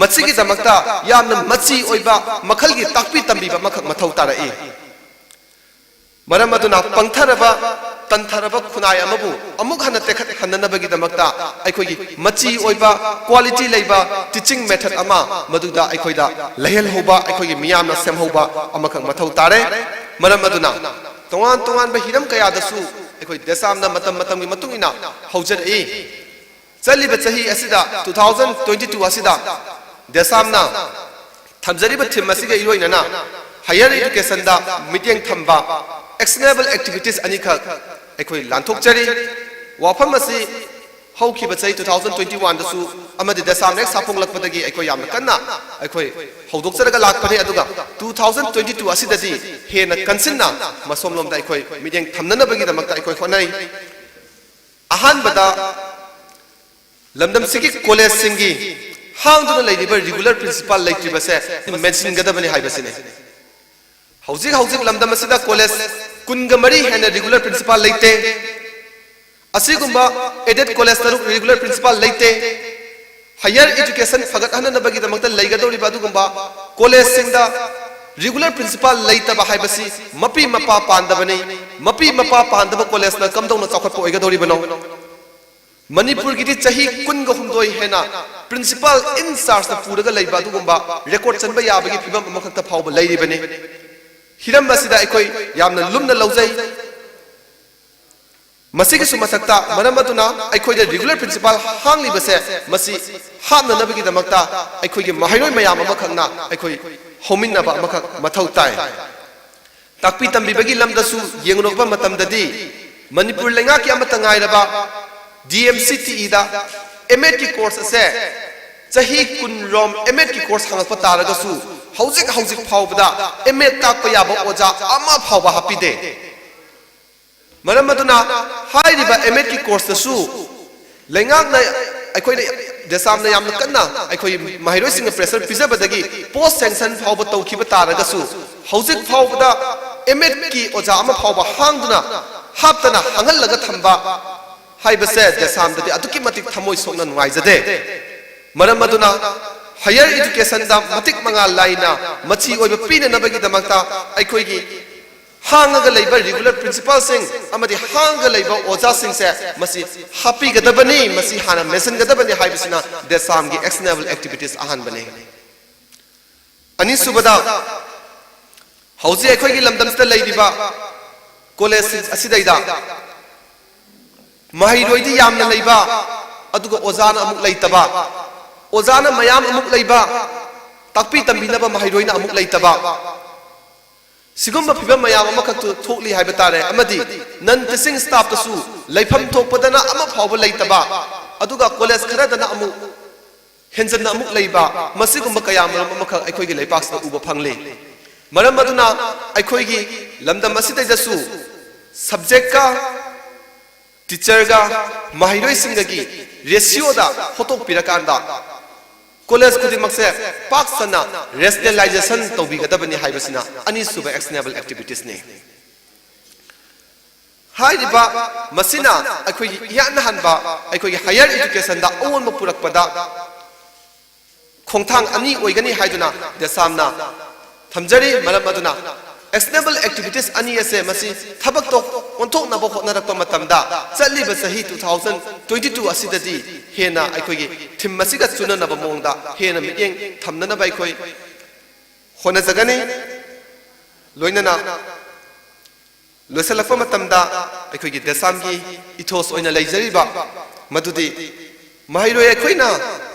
ꯃꯁꯤꯒꯤꯗꯃꯛꯇ ꯌꯥꯝꯅ ꯃꯆꯤ ꯑꯣꯏꯕ ꯃꯈꯜꯒꯤ ꯇꯥꯛꯄꯤ ꯇꯝꯕꯤꯕ ꯑꯃꯈꯛ ꯃꯊꯧ ꯇꯥꯔꯛꯏ꯫ ꯃꯔꯝ ꯑꯗꯨꯅ ꯄꯪꯊꯔꯕ, ꯇꯟꯊꯔꯕ ꯈꯨꯟꯅꯥꯏ ꯑꯃꯕꯨ ꯑꯃꯨꯛ ꯍꯟꯅ ꯇꯦꯛꯈꯠꯍꯟꯅꯅꯕꯒꯤꯗꯃꯛꯇ ꯑꯩꯈꯣꯏꯒꯤ ꯃꯆꯤ ꯑꯣꯏꯕ, quality ꯂꯩꯕ teaching method ꯑꯃ ꯃꯗꯨꯗ ꯑꯩꯈꯣꯏꯗ ꯂꯩꯍꯜꯍꯧꯕ, ꯑꯩꯈꯣꯏꯒꯤ ꯃꯤꯌꯥꯝꯅ ꯁꯦꯝꯍꯧꯕ ꯑꯃꯈꯛ ꯃꯊꯧ ꯇꯥꯔꯦ꯫ ꯃꯔꯝ ꯑꯗꯨꯅ ꯇꯣꯉꯥꯟ ꯇꯣꯉꯥꯟꯕ ꯍꯤꯔꯝ ꯀꯌꯥꯗꯁꯨ ꯑꯩꯈꯣꯏ ꯗꯦꯁꯥꯝꯅ ꯃꯇꯝ ꯃꯇꯝꯒꯤ ꯃꯇꯨꯡ ꯏꯟꯅ ꯍꯧꯖꯔꯛꯏ꯫ ꯆꯠꯂꯤꯕ ꯆꯍꯤ ꯑꯁꯤꯗ, two thousand twenty two ꯑꯁꯤꯗ ꯗꯦꯁꯥꯝꯅ ꯊꯝꯖꯔꯤꯕ theme ꯑꯁꯤꯒ ꯏꯔꯣꯏꯅꯅ higher educationꯗ ꯃꯤꯠꯌꯦꯡ ꯊꯝꯕ actionable activities ꯑꯅꯤꯈꯛ ꯑꯩꯈꯣꯏ ꯂꯥꯟꯊꯣꯛꯆꯔꯤ꯫ ꯋꯥꯐꯝ ꯑꯁꯤ ꯍꯧꯈꯤꯕ ꯆꯍꯤ two thousand twenty oneꯗꯁꯨ ꯑꯃꯗꯤ ꯗꯦꯁꯥꯝꯅ ꯍꯦꯛ ꯁꯥꯐꯣꯡꯂꯛꯄꯗꯒꯤ ꯑꯩꯈꯣꯏ ꯌꯥꯝꯅ ꯀꯟꯅ ꯑꯩꯈꯣꯏ ꯍꯧꯗꯣꯛꯆꯔꯒ ꯂꯥꯛꯄꯅꯤ꯫ ꯑꯗꯨꯒ two thousand twenty two ꯑꯁꯤꯗꯗꯤ ꯍꯦꯟꯅ ꯀꯟꯁꯤꯟꯅ ꯃꯁꯣꯝꯂꯣꯝꯗ ꯑꯩꯈꯣꯏ ꯃꯤꯠꯌꯦꯡ ꯊꯝꯅꯅꯕꯒꯤꯗꯃꯛꯇ ꯑꯩꯈꯣꯏ ꯍꯣꯠꯅꯩ꯫ ꯑꯍꯥꯟꯕꯗ ꯂꯝꯗꯝꯁꯤꯒꯤ ꯀꯣꯂꯦꯖꯁꯤꯡꯒꯤ ꯍꯥꯡꯗꯨꯅ ꯂꯩꯔꯤꯕ regular principal ꯂꯩꯇ꯭ꯔꯤꯕꯁꯦ ꯃꯦꯟꯁꯤꯟꯒꯗꯕꯅꯤ ꯍꯥꯏꯕꯁꯤꯅꯤ꯫ ꯍꯧꯖꯤꯛ ꯍꯧꯖꯤꯛ ꯂꯝꯗꯝ ꯑꯁꯤꯗ ꯀꯣꯂꯦꯖ ꯀꯨꯟꯒ ꯃꯔꯤ ꯍꯦꯟꯅ regular principal ꯂꯩꯇꯦ꯫ ꯑꯁꯤꯒꯨꯝꯕ aided ꯀꯣꯂꯦꯖ ꯇꯔꯨꯛ regular principal ꯂꯩꯇꯦ꯫ Higher education ꯐꯒꯠꯍꯟꯅꯅꯕꯒꯤꯗꯃꯛꯇ ꯂꯩꯒꯗꯧꯔꯤꯕ ꯑꯗꯨꯒꯨꯝꯕ ꯀꯣꯂꯦꯖꯁꯤꯡꯗ regular principal ꯂꯩꯇꯕ ꯍꯥꯏꯕꯁꯤ ꯃꯄꯤ ꯃꯄꯥ ꯄꯥꯟꯗꯕꯅꯤ꯫ ꯃꯄꯤ ꯃꯄꯥ ꯄꯥꯟꯗꯕ ꯀꯣꯂꯦꯖꯅ ꯀꯝꯗꯧꯅ ꯆꯥꯎꯈꯠꯄ ꯑꯣꯏꯒꯗꯧꯔꯤꯕꯅꯣ? ꯃꯅꯤꯄꯨꯔꯒꯤꯗꯤ ꯆꯍꯤ ꯀꯨꯟꯒ ꯍꯨꯝꯗꯣꯏ ꯍꯦꯟꯅ principal in chargeꯅ ꯄꯨꯔꯒ ꯂꯩꯕ ꯑꯗꯨꯒꯨꯝꯕ record ꯆꯟꯕ ꯌꯥꯕꯒꯤ ꯐꯤꯕꯝ ꯑꯃꯈꯛꯇ ꯐꯥꯎꯕ ꯂꯩꯔꯤꯕꯅꯤ꯫ ꯍꯤꯔꯝ ꯑꯁꯤꯗ ꯑꯩꯈꯣꯏ ꯌꯥꯝꯅ ꯂꯨꯝꯅ ꯂꯧꯖꯩ꯫ ꯃꯁꯤꯒꯤꯁꯨ ꯃꯊꯛꯇ, ꯃꯔꯝ ꯑꯗꯨꯅ ꯑꯩꯈꯣꯏꯗ regular principal ꯍꯥꯡꯂꯤꯕꯁꯦ ꯃꯁꯤ ꯍꯥꯞꯅꯅꯕꯒꯤꯗꯃꯛꯇ ꯑꯩꯈꯣꯏꯒꯤ ꯃꯍꯩꯔꯣꯏ ꯃꯌꯥꯝ ꯑꯃꯈꯛꯅ ꯑꯩꯈꯣꯏ ꯍꯧꯃꯤꯟꯅꯕ ꯑꯃꯈꯛ ꯃꯊꯧ ꯇꯥꯏ꯫ ꯇꯥꯛꯄꯤ ꯇꯝꯕꯤꯕꯒꯤ ꯂꯝꯗꯁꯨ ꯌꯦꯡꯂꯨꯔꯛꯄ ꯃꯇꯝꯗꯗꯤ ꯃꯅꯤꯄꯨꯔ ꯂꯩꯉꯥꯛꯀꯤ ꯑꯃꯠꯇ ꯉꯥꯏꯔꯕ D M C T Eꯗ M.Edꯀꯤ course ꯑꯁꯦ ꯆꯍꯤ ꯀꯨꯟ ꯔꯣꯝ M.Edꯀꯤ course ꯍꯥꯡꯉꯛꯄ ꯇꯥꯔꯒꯁꯨ ꯍꯧꯖꯤꯛ ꯍꯧꯖꯤꯛ ꯐꯥꯎꯕꯗ M.Ed ꯇꯥꯛꯄ ꯌꯥꯕ ꯑꯣꯖꯥ ꯑꯃ ꯐꯥꯎꯕ ꯍꯥꯞꯄꯤꯗꯦ꯫ ꯃꯔꯝ ꯑꯗꯨꯅ ꯍꯥꯏꯔꯤꯕ M.Edꯀꯤ courseꯇꯁꯨ ꯂꯩꯉꯥꯛꯅ ꯑꯩꯈꯣꯏꯅ ꯗꯦꯁꯥꯝꯅ ꯌꯥꯝꯅ ꯀꯟꯅ ꯑꯩꯈꯣꯏ ꯃꯍꯩꯔꯣꯏꯁꯤꯡꯅ pressure ꯄꯤꯖꯕꯗꯒꯤ post sanction ꯐꯥꯎꯕ ꯇꯧꯈꯤꯕ ꯇꯥꯔꯒꯁꯨ ꯍꯧꯖꯤꯛ ꯐꯥꯎꯕꯗ M.Edꯀꯤ ꯑꯣꯖꯥ ꯑꯃ ꯐꯥꯎꯕ ꯍꯥꯡꯗꯨꯅ ꯍꯥꯞꯇꯅ ꯍꯥꯡꯍꯜꯂꯒ ꯊꯝꯕ ꯍꯥꯏꯕꯁꯦ ꯗꯦꯁꯥꯝꯗꯗꯤ ꯑꯗꯨꯛꯀꯤ ꯃꯇꯤꯛ ꯊꯃꯣꯏ ꯁꯣꯛꯅ ꯅꯨꯡꯉꯥꯏꯖꯗꯦ꯫ ꯃꯔꯝ ꯑꯗꯨꯅ higher educationꯗ ꯃꯇꯤꯛ ꯃꯉꯥꯜ ꯂꯩꯅ ꯃꯆꯤ ꯑꯣꯏꯕ ꯄꯤꯅꯅꯕꯒꯤꯗꯃꯛꯇ ꯑꯩꯈꯣꯏꯒꯤ ꯍꯥꯡꯉꯒ ꯂꯩꯕ regular principalꯁꯤꯡ ꯑꯃꯗꯤ ꯍꯥꯡꯉꯒ ꯂꯩꯕ ꯑꯣꯖꯥꯁꯤꯡꯁꯦ ꯃꯁꯤ ꯍꯥꯞꯄꯤꯒꯗꯕꯅꯤ, ꯃꯁꯤ ꯍꯥꯟꯅ ꯃꯦꯟꯁꯤꯟꯒꯗꯕꯅꯤ ꯍꯥꯏꯕꯁꯤꯅ ꯗꯦꯁꯥꯝꯒꯤ actionable activities ꯑꯍꯥꯟꯕꯅꯤ꯫ ꯑꯅꯤꯁꯨꯕꯗ, ꯍꯧꯖꯤꯛ ꯑꯩꯈꯣꯏꯒꯤ ꯂꯝꯗꯝꯁꯤꯗ ꯂꯩꯔꯤꯕ ꯀꯣꯂꯦꯖꯁꯤꯡ ꯑꯁꯤꯗꯩꯗ ꯃꯍꯩꯔꯣꯏꯗꯤ ꯌꯥꯝꯅ ꯂꯩꯕ, ꯑꯗꯨꯒ ꯑꯣꯖꯥꯅ ꯑꯃꯨꯛ ꯂꯩꯇꯕ, ꯑꯣꯖꯥꯅ ꯃꯌꯥꯝ ꯑꯃꯨꯛ ꯂꯩꯕ, ꯇꯥꯛꯄꯤ ꯇꯝꯕꯤꯅꯕ ꯃꯍꯩꯔꯣꯏꯅ ꯑꯃꯨꯛ ꯂꯩꯇꯕ, ꯁꯤꯒꯨꯝꯕ ꯐꯤꯕꯝ ꯃꯌꯥꯝ ꯑꯃꯈꯛ ꯊꯣꯛꯂꯤ ꯍꯥꯏꯕ ꯇꯥꯔꯦ꯫ ꯑꯃꯗꯤ ꯅꯟ ꯇꯤꯆꯤꯡ ꯁ꯭ꯇꯥꯐꯇꯁꯨ ꯂꯩꯐꯝ ꯊꯣꯛꯄꯗꯅ ꯑꯃ ꯐꯥꯎꯕ ꯂꯩꯇꯕ, ꯑꯗꯨꯒ ꯀꯣꯂꯦꯖ ꯈꯔꯗꯅ ꯑꯃꯨꯛ ꯍꯦꯟꯖꯟꯅ ꯑꯃꯨꯛ ꯂꯩꯕ, ꯃꯁꯤꯒꯨꯝꯕ ꯀꯌꯥ ꯃꯔꯨꯝ ꯑꯃꯈꯛ ꯑꯩꯈꯣꯏꯒꯤ ꯂꯩꯄꯥꯛꯁꯤꯗ ꯎꯕ ꯐꯪꯂꯤ꯫ ꯃꯔꯝ ꯑꯗꯨꯅ ꯑꯩꯈꯣꯏꯒꯤ ꯂꯝꯗꯝ ꯑꯁꯤꯗꯩꯗꯁꯨ ꯁꯕꯖꯦꯛꯀ ꯇꯤꯆꯔꯒ ꯃꯍꯩꯔꯣꯏꯁꯤꯡꯒꯒꯤ ꯔꯦꯁꯤꯌꯣꯗ ꯍꯣꯠꯇꯣꯛꯄꯤꯔꯀꯥꯟꯗ ꯀꯣꯂꯦꯖ ꯈꯨꯗꯤꯡꯃꯛꯁꯦ ꯄꯥꯛ ꯁꯟꯅ ꯔꯦꯁꯅꯦꯂꯥꯏꯖꯦꯁꯟ ꯇꯧꯕꯤꯒꯗꯕꯅꯤ ꯍꯥꯏꯕꯁꯤꯅ ꯑꯅꯤꯁꯨꯕ ꯑꯦꯛꯁꯅꯦꯕꯜ ꯑꯦꯛꯇꯤꯚꯤꯇꯤꯁꯅꯤ꯫ ꯍꯥꯏꯔꯤꯕ ꯃꯁꯤꯅ ꯑꯩꯈꯣꯏꯒꯤ ꯏꯍꯥꯟ ꯍꯥꯟꯕ ꯑꯩꯈꯣꯏꯒꯤ ꯍꯥꯌꯔ ꯏꯗꯨꯀꯦꯁꯟꯗ ꯑꯑꯣꯟꯕ ꯄꯨꯔꯛꯄꯗ ꯈꯣꯡꯊꯥꯡ ꯑꯅꯤ ꯑꯣꯏꯒꯅꯤ ꯍꯥꯏꯗꯨꯅ ꯗꯦꯁꯥꯝꯅ ꯊꯝꯖꯔꯤ꯫ ꯃꯔꯝ ꯑꯗꯨꯅ ꯑꯦꯛꯁꯅꯦꯕꯜ ꯑꯦꯛꯇꯤꯚꯤꯇꯤꯁ ꯑꯅꯤ ꯑꯁꯦ ꯃꯁꯤ ꯊꯕꯛꯇ ꯑꯣꯟꯊꯣꯛꯅꯕ ꯍꯣꯠꯅꯔꯛꯄ ꯃꯇꯝꯗ ꯆꯠꯂꯤꯕ ꯆꯍꯤ two thousand twenty two ꯑꯁꯤꯗꯗꯤ ꯍꯦꯟꯅ ꯑꯩꯈꯣꯏꯒꯤ ꯊꯤꯝ ꯑꯁꯤꯒ ꯆꯨꯅꯅꯕ ꯃꯑꯣꯡꯗ ꯍꯦꯟꯅ ꯃꯤꯠꯌꯦꯡ ꯊꯝꯅꯅꯕ ꯑꯩꯈꯣꯏ ꯍꯣꯠꯅꯖꯒꯅꯤ꯫ ꯂꯣꯏꯅꯅ ꯂꯣꯏꯁꯤꯜꯂꯛꯄ ꯃꯇꯝꯗ ꯑꯩꯈꯣꯏꯒꯤ ꯗꯦꯁꯥꯝꯒꯤ ꯏꯊꯣꯁ ꯑꯣꯏꯅ ꯂꯩꯖꯔꯤꯕ ꯃꯗꯨꯗꯤ ꯃꯍꯩꯔꯣꯏ ꯑꯩꯈꯣꯏꯅ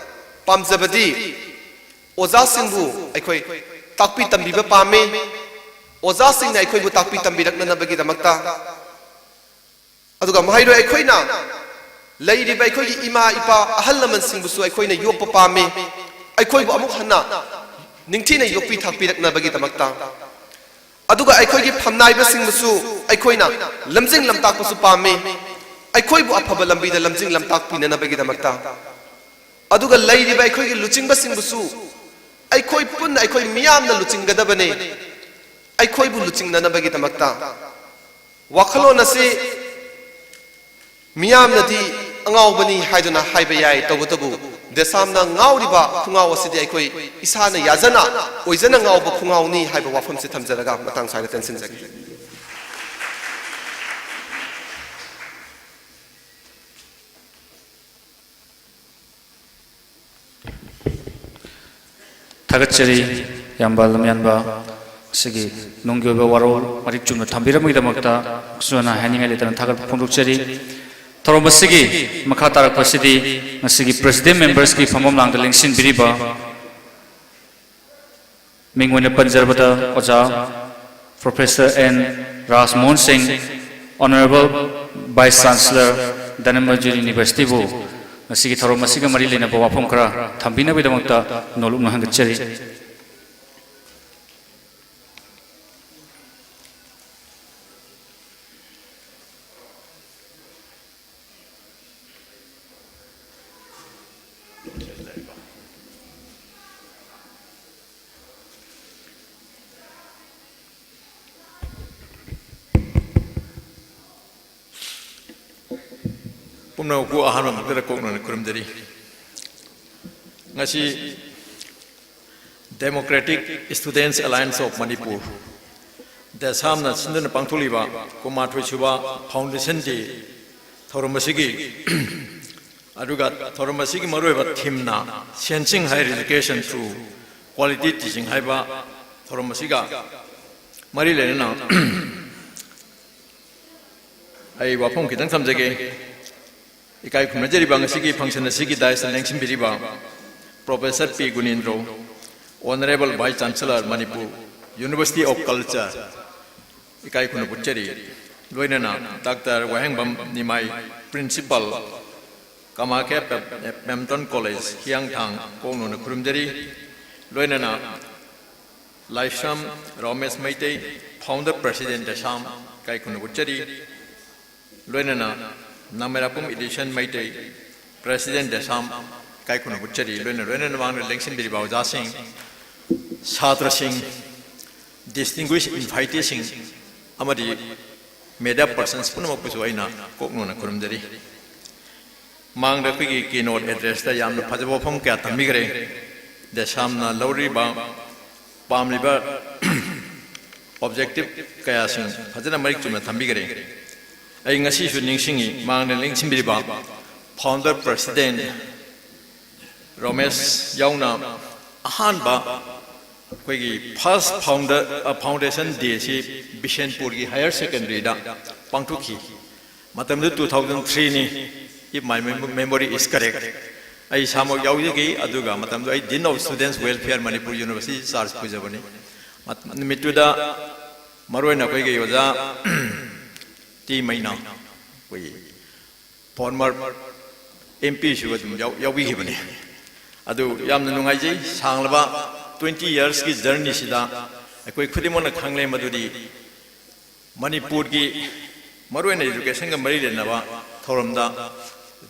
ꯄꯥꯝꯖꯕꯗꯤ ꯑꯣꯖꯥꯁꯤꯡꯕꯨ ꯑꯩꯈꯣꯏ ꯇꯥꯛꯄꯤ ꯇꯝꯕꯤꯕ ꯄꯥꯝꯃꯤ꯫ ꯑꯣꯖꯥꯁꯤꯡꯅ ꯑꯩꯈꯣꯏꯕꯨ ꯇꯥꯛꯄꯤ ꯇꯝꯕꯤꯔꯛꯅꯅꯕꯒꯤꯗꯃꯛꯇ, ꯑꯗꯨꯒ ꯃꯍꯩꯔꯣꯏ ꯑꯩꯈꯣꯏꯅ ꯂꯩꯔꯤꯕ ꯑꯩꯈꯣꯏꯒꯤ ꯏꯃꯥ ꯏꯄꯥ ꯑꯍꯜ ꯂꯃꯟꯁꯤꯡꯕꯨꯁꯨ ꯑꯩꯈꯣꯏꯅ ꯌꯣꯛꯄ ꯄꯥꯝꯃꯤ꯫ ꯑꯩꯈꯣꯏꯕꯨ ꯑꯃꯨꯛ ꯍꯟꯅ ꯅꯤꯡꯊꯤꯅ ꯌꯣꯛꯄꯤ ꯊꯥꯛꯄꯤꯔꯛꯅꯕꯒꯤꯗꯃꯛꯇ, ꯑꯗꯨꯒ ꯑꯩꯈꯣꯏꯒꯤ ꯐꯝꯅꯥꯏꯕꯁꯤꯡꯕꯨꯁꯨ ꯑꯩꯈꯣꯏꯅ ꯂꯝꯖꯤꯡ ꯂꯝꯇꯥꯛꯄꯁꯨ ꯄꯥꯝꯃꯤ, ꯑꯩꯈꯣꯏꯕꯨ ꯑꯐꯕ ꯂꯝꯕꯤꯗ ꯂꯝꯖꯤꯡ ꯂꯝꯇꯥꯛꯄꯤꯅꯅꯕꯒꯤꯗꯃꯛꯇ꯫ ꯑꯗꯨꯒ ꯂꯩꯔꯤꯕ ꯑꯩꯈꯣꯏꯒꯤ ꯂꯨꯆꯤꯡꯕꯁꯤꯡꯕꯨꯁꯨ ꯑꯩꯈꯣꯏ ꯄꯨꯟꯅ, ꯑꯩꯈꯣꯏ ꯃꯤꯌꯥꯝꯅ ꯂꯨꯆꯤꯡꯒꯗꯕꯅꯤ, ꯑꯩꯈꯣꯏꯕꯨ ꯂꯨꯆꯤꯡꯅꯅꯕꯒꯤꯗꯃꯛꯇ꯫ ꯋꯥꯈꯜꯂꯣꯟ ꯑꯁꯤ ꯃꯤꯌꯥꯝꯅꯗꯤ ꯑꯉꯥꯎꯕꯅꯤ ꯍꯥꯏꯗꯨꯅ ꯍꯥꯏꯕ ꯌꯥꯏ, ꯇꯧꯕꯇꯕꯨ ꯗꯦꯁꯥꯝꯅ ꯉꯥꯎꯔꯤꯕ ꯈꯨꯉꯥꯎ ꯑꯁꯤꯗꯤ ꯑꯩꯈꯣꯏ ꯏꯁꯥꯅ ꯌꯥꯖꯅ ꯑꯣꯏꯖꯅ ꯉꯥꯎꯕ ꯈꯨꯉꯥꯎꯅꯤ ꯍꯥꯏꯕ ꯋꯥꯐꯝꯁꯤ ꯊꯝꯖꯔꯒ ꯃꯇꯥꯡ ꯁ꯭ꯋꯥꯏꯗ ꯇꯦꯟꯁꯤꯟꯖꯒꯦ꯫ ꯊꯥꯒꯠꯆꯔꯤ ꯏꯌꯥꯝꯕ ꯂꯝꯌꯥꯟꯕ, ꯉꯁꯤꯒꯤ ꯅꯨꯡꯒꯤ ꯑꯣꯏꯕ ꯋꯥꯔꯣꯜ ꯃꯔꯤꯛ ꯆꯨꯝꯅ ꯊꯝꯕꯤꯔꯝꯕꯒꯤꯗꯃꯛꯇ ꯑꯁꯨꯝꯅ ꯍꯥꯏꯅꯤꯡꯉꯥꯏ ꯂꯩꯇꯅ ꯊꯥꯒꯠꯄ ꯐꯣꯡꯗꯣꯛꯆꯔꯤ꯫ ꯊꯧꯔꯝ ꯑꯁꯤꯒꯤ ꯃꯈꯥ ꯇꯥꯔꯛꯄꯁꯤꯗꯤ ꯉꯁꯤꯒꯤ President Membersꯀꯤ ꯐꯝꯐꯝ ꯂꯥꯡꯗ ꯂꯦꯡꯁꯤꯟꯕꯤꯔꯤꯕ ꯃꯤꯡ ꯑꯣꯏꯅ ꯄꯟꯖꯔꯕꯗ ꯑꯣꯖꯥ Professor N ꯔꯥꯖꯃꯣꯍꯟ ꯁꯤꯡ, Honourable Vice Chancellor, ꯙꯅꯃꯟꯖꯨꯔꯤ Universityꯕꯨ ꯉꯁꯤꯒꯤ ꯊꯧꯔꯝ ꯑꯁꯤꯒ ꯃꯔꯤ ꯂꯩꯅꯕ ꯋꯥꯐꯝ ꯈꯔ ꯊꯝꯕꯤꯅꯕꯒꯤꯗꯃꯛꯇ ꯅꯣꯂꯨꯛꯅ ꯍꯪꯒꯠꯆꯔꯤ꯫ ꯄꯨꯝꯅꯃꯛꯄꯨ ꯑꯍꯥꯟꯕ ꯃꯛꯇꯗ ꯀꯣꯛꯅꯅ ꯈꯨꯔꯨꯝꯖꯔꯤ꯫ ꯉꯁꯤ Democratic Students Alliance of Manipur, ꯗꯦꯁꯥꯝꯅ ꯁꯤꯟꯗꯨꯅ ꯄꯥꯡꯊꯣꯛꯂꯤꯕ ꯀꯨꯟꯃꯥꯊꯣꯏ ꯁꯨꯕ Foundation Day ꯊꯧꯔꯝ ꯑꯁꯤꯒꯤ, ꯑꯗꯨꯒ ꯊꯧꯔꯝ ꯑꯁꯤꯒꯤ ꯃꯔꯨꯑꯣꯏꯕ themeꯅ Changing Higher Education Through Quality Teaching ꯍꯥꯏꯕ ꯊꯧꯔꯝ ꯑꯁꯤꯒ ꯃꯔꯤ ꯂꯩꯅꯅ ꯑꯩ ꯋꯥꯐꯝ ꯈꯤꯇꯪ ꯊꯝꯖꯒꯦ꯫ ꯏꯀꯥꯏ ꯈꯨꯝꯅꯖꯔꯤꯕ ꯉꯁꯤꯒꯤ function ꯑꯁꯤꯒꯤ daisꯇ ꯂꯦꯡꯁꯤꯟꯕꯤꯔꯤꯕ Professor P ꯒꯨꯅꯦꯟꯗ꯭ꯔꯣ, Honourable Vice Chancellor, Manipur University of Culture, ꯏꯀꯥꯏ ꯈꯨꯝꯅꯕ ꯎꯠꯆꯔꯤ꯫ ꯂꯣꯏꯅꯅ Doctor ꯋꯥꯍꯦꯡꯕꯝ ꯅꯤꯃꯥꯏ, Principal, ꯀꯃꯥꯈ꯭ꯌꯥ ꯄꯦꯝ-, ꯄꯦꯝꯇꯣꯟ College, ꯍꯤꯌꯥꯡꯊꯥꯡ, ꯀꯣꯛꯅꯣꯅ ꯈꯨꯔꯨꯝꯖꯔꯤ꯫ ꯂꯣꯏꯅꯅ ꯂꯥꯏꯁ꯭ꯔꯝ ꯔꯣꯃꯦꯁ ꯃꯩꯇꯩ, Founder President ꯗꯦꯁꯥꯝ, ꯏꯀꯥꯏ ꯈꯨꯝꯅꯕ ꯎꯠꯆꯔꯤ꯫ ꯂꯣꯏꯅꯅ ꯅꯥꯃꯩꯔꯥꯛꯄꯝ ꯏꯗꯤꯁꯟ ꯃꯩꯇꯩ, President ꯗꯦꯁꯥꯝ, ꯏꯀꯥꯏ ꯈꯨꯝꯅꯕ ꯎꯠꯆꯔꯤ꯫ ꯂꯣꯏꯅ ꯂꯣꯏꯅꯅ ꯃꯥꯡꯗ ꯂꯦꯡꯁꯤꯟꯕꯤꯔꯤꯕ ꯑꯣꯖꯥꯁꯤꯡ, ꯁꯥꯇ꯭ꯔꯁꯤꯡ, distinguished inviteeꯁꯤꯡ ꯑꯃꯗꯤ media persons ꯄꯨꯝꯅꯃꯛꯄꯨꯁꯨ ꯑꯩꯅ ꯀꯣꯛꯅꯣꯅ ꯈꯨꯔꯨꯝꯖꯔꯤ꯫ ꯃꯥꯡꯗ ꯑꯩꯈꯣꯏꯒꯤ keynote addressꯇ ꯌꯥꯝꯅ ꯐꯖꯕ ꯋꯥꯐꯝ ꯀꯌꯥ ꯊꯝꯕꯤꯈ꯭ꯔꯦ꯫ ꯗꯦꯁꯥꯝꯅ ꯂꯧꯔꯤꯕ, ꯄꯥꯝꯂꯤꯕ objective ꯀꯌꯥꯁꯤꯡ ꯐꯖꯅ ꯃꯔꯤꯛ ꯆꯨꯝꯅ ꯊꯝꯕꯤꯈ꯭ꯔꯦ꯫ ꯑꯩ ꯉꯁꯤꯁꯨ ꯅꯤꯡꯁꯤꯡꯉꯤ, ꯃꯥꯡꯗ ꯅꯤꯡꯁꯤꯡꯕꯤꯔꯤꯕ Founder President ꯔꯣꯃꯦꯁ ꯌꯥꯎꯅ ꯑꯍꯥꯟꯕ ꯑꯩꯈꯣꯏꯒꯤ first founder, ꯑ, Foundation Dayꯁꯤ ꯕꯤꯁꯦꯟꯄꯨꯔꯒꯤ Higher Secondaryꯗ ꯄꯥꯡꯊꯣꯛꯈꯤ꯫ ꯃꯇꯝꯗꯨ two thousand three ꯅꯤ, if my mem- memory is correct. ꯑꯩ ꯏꯁꯥꯃꯛ ꯌꯥꯎꯖꯈꯤ, ꯑꯗꯨꯒ ꯃꯇꯝꯗꯨ ꯑꯩ Dean of Students Welfare, Manipur University, charge ꯄꯨꯖꯕꯅꯤ꯫ ꯃꯠ- ꯅꯨꯃꯤꯠꯇꯨꯗ ꯃꯔꯨꯑꯣꯏꯅ ꯑꯩꯈꯣꯏꯒꯤ ꯑꯣꯖꯥ ꯇꯤ ꯃꯩꯅꯥ, ꯑꯩꯈꯣꯏꯒꯤ former M P ꯁꯨ ꯑꯗꯨꯝ ꯌꯥꯎ- ꯌꯥꯎꯕꯤꯈꯤꯕꯅꯤ꯫ ꯑꯗꯨ ꯌꯥꯝꯅ ꯅꯨꯡꯉꯥꯏꯖꯩ꯫ ꯁꯥꯡꯂꯕ twenty years ꯀꯤ journey ꯁꯤꯗ ꯑꯩꯈꯣꯏ ꯈꯨꯗꯤꯡꯃꯛꯅ ꯈꯪꯂꯦ ꯃꯗꯨꯗꯤ ꯃꯅꯤꯄꯨꯔꯒꯤ ꯃꯔꯨꯑꯣꯏꯅ education ꯒ ꯃꯔꯤ ꯂꯩꯅꯕ ꯊꯧꯔꯝꯗ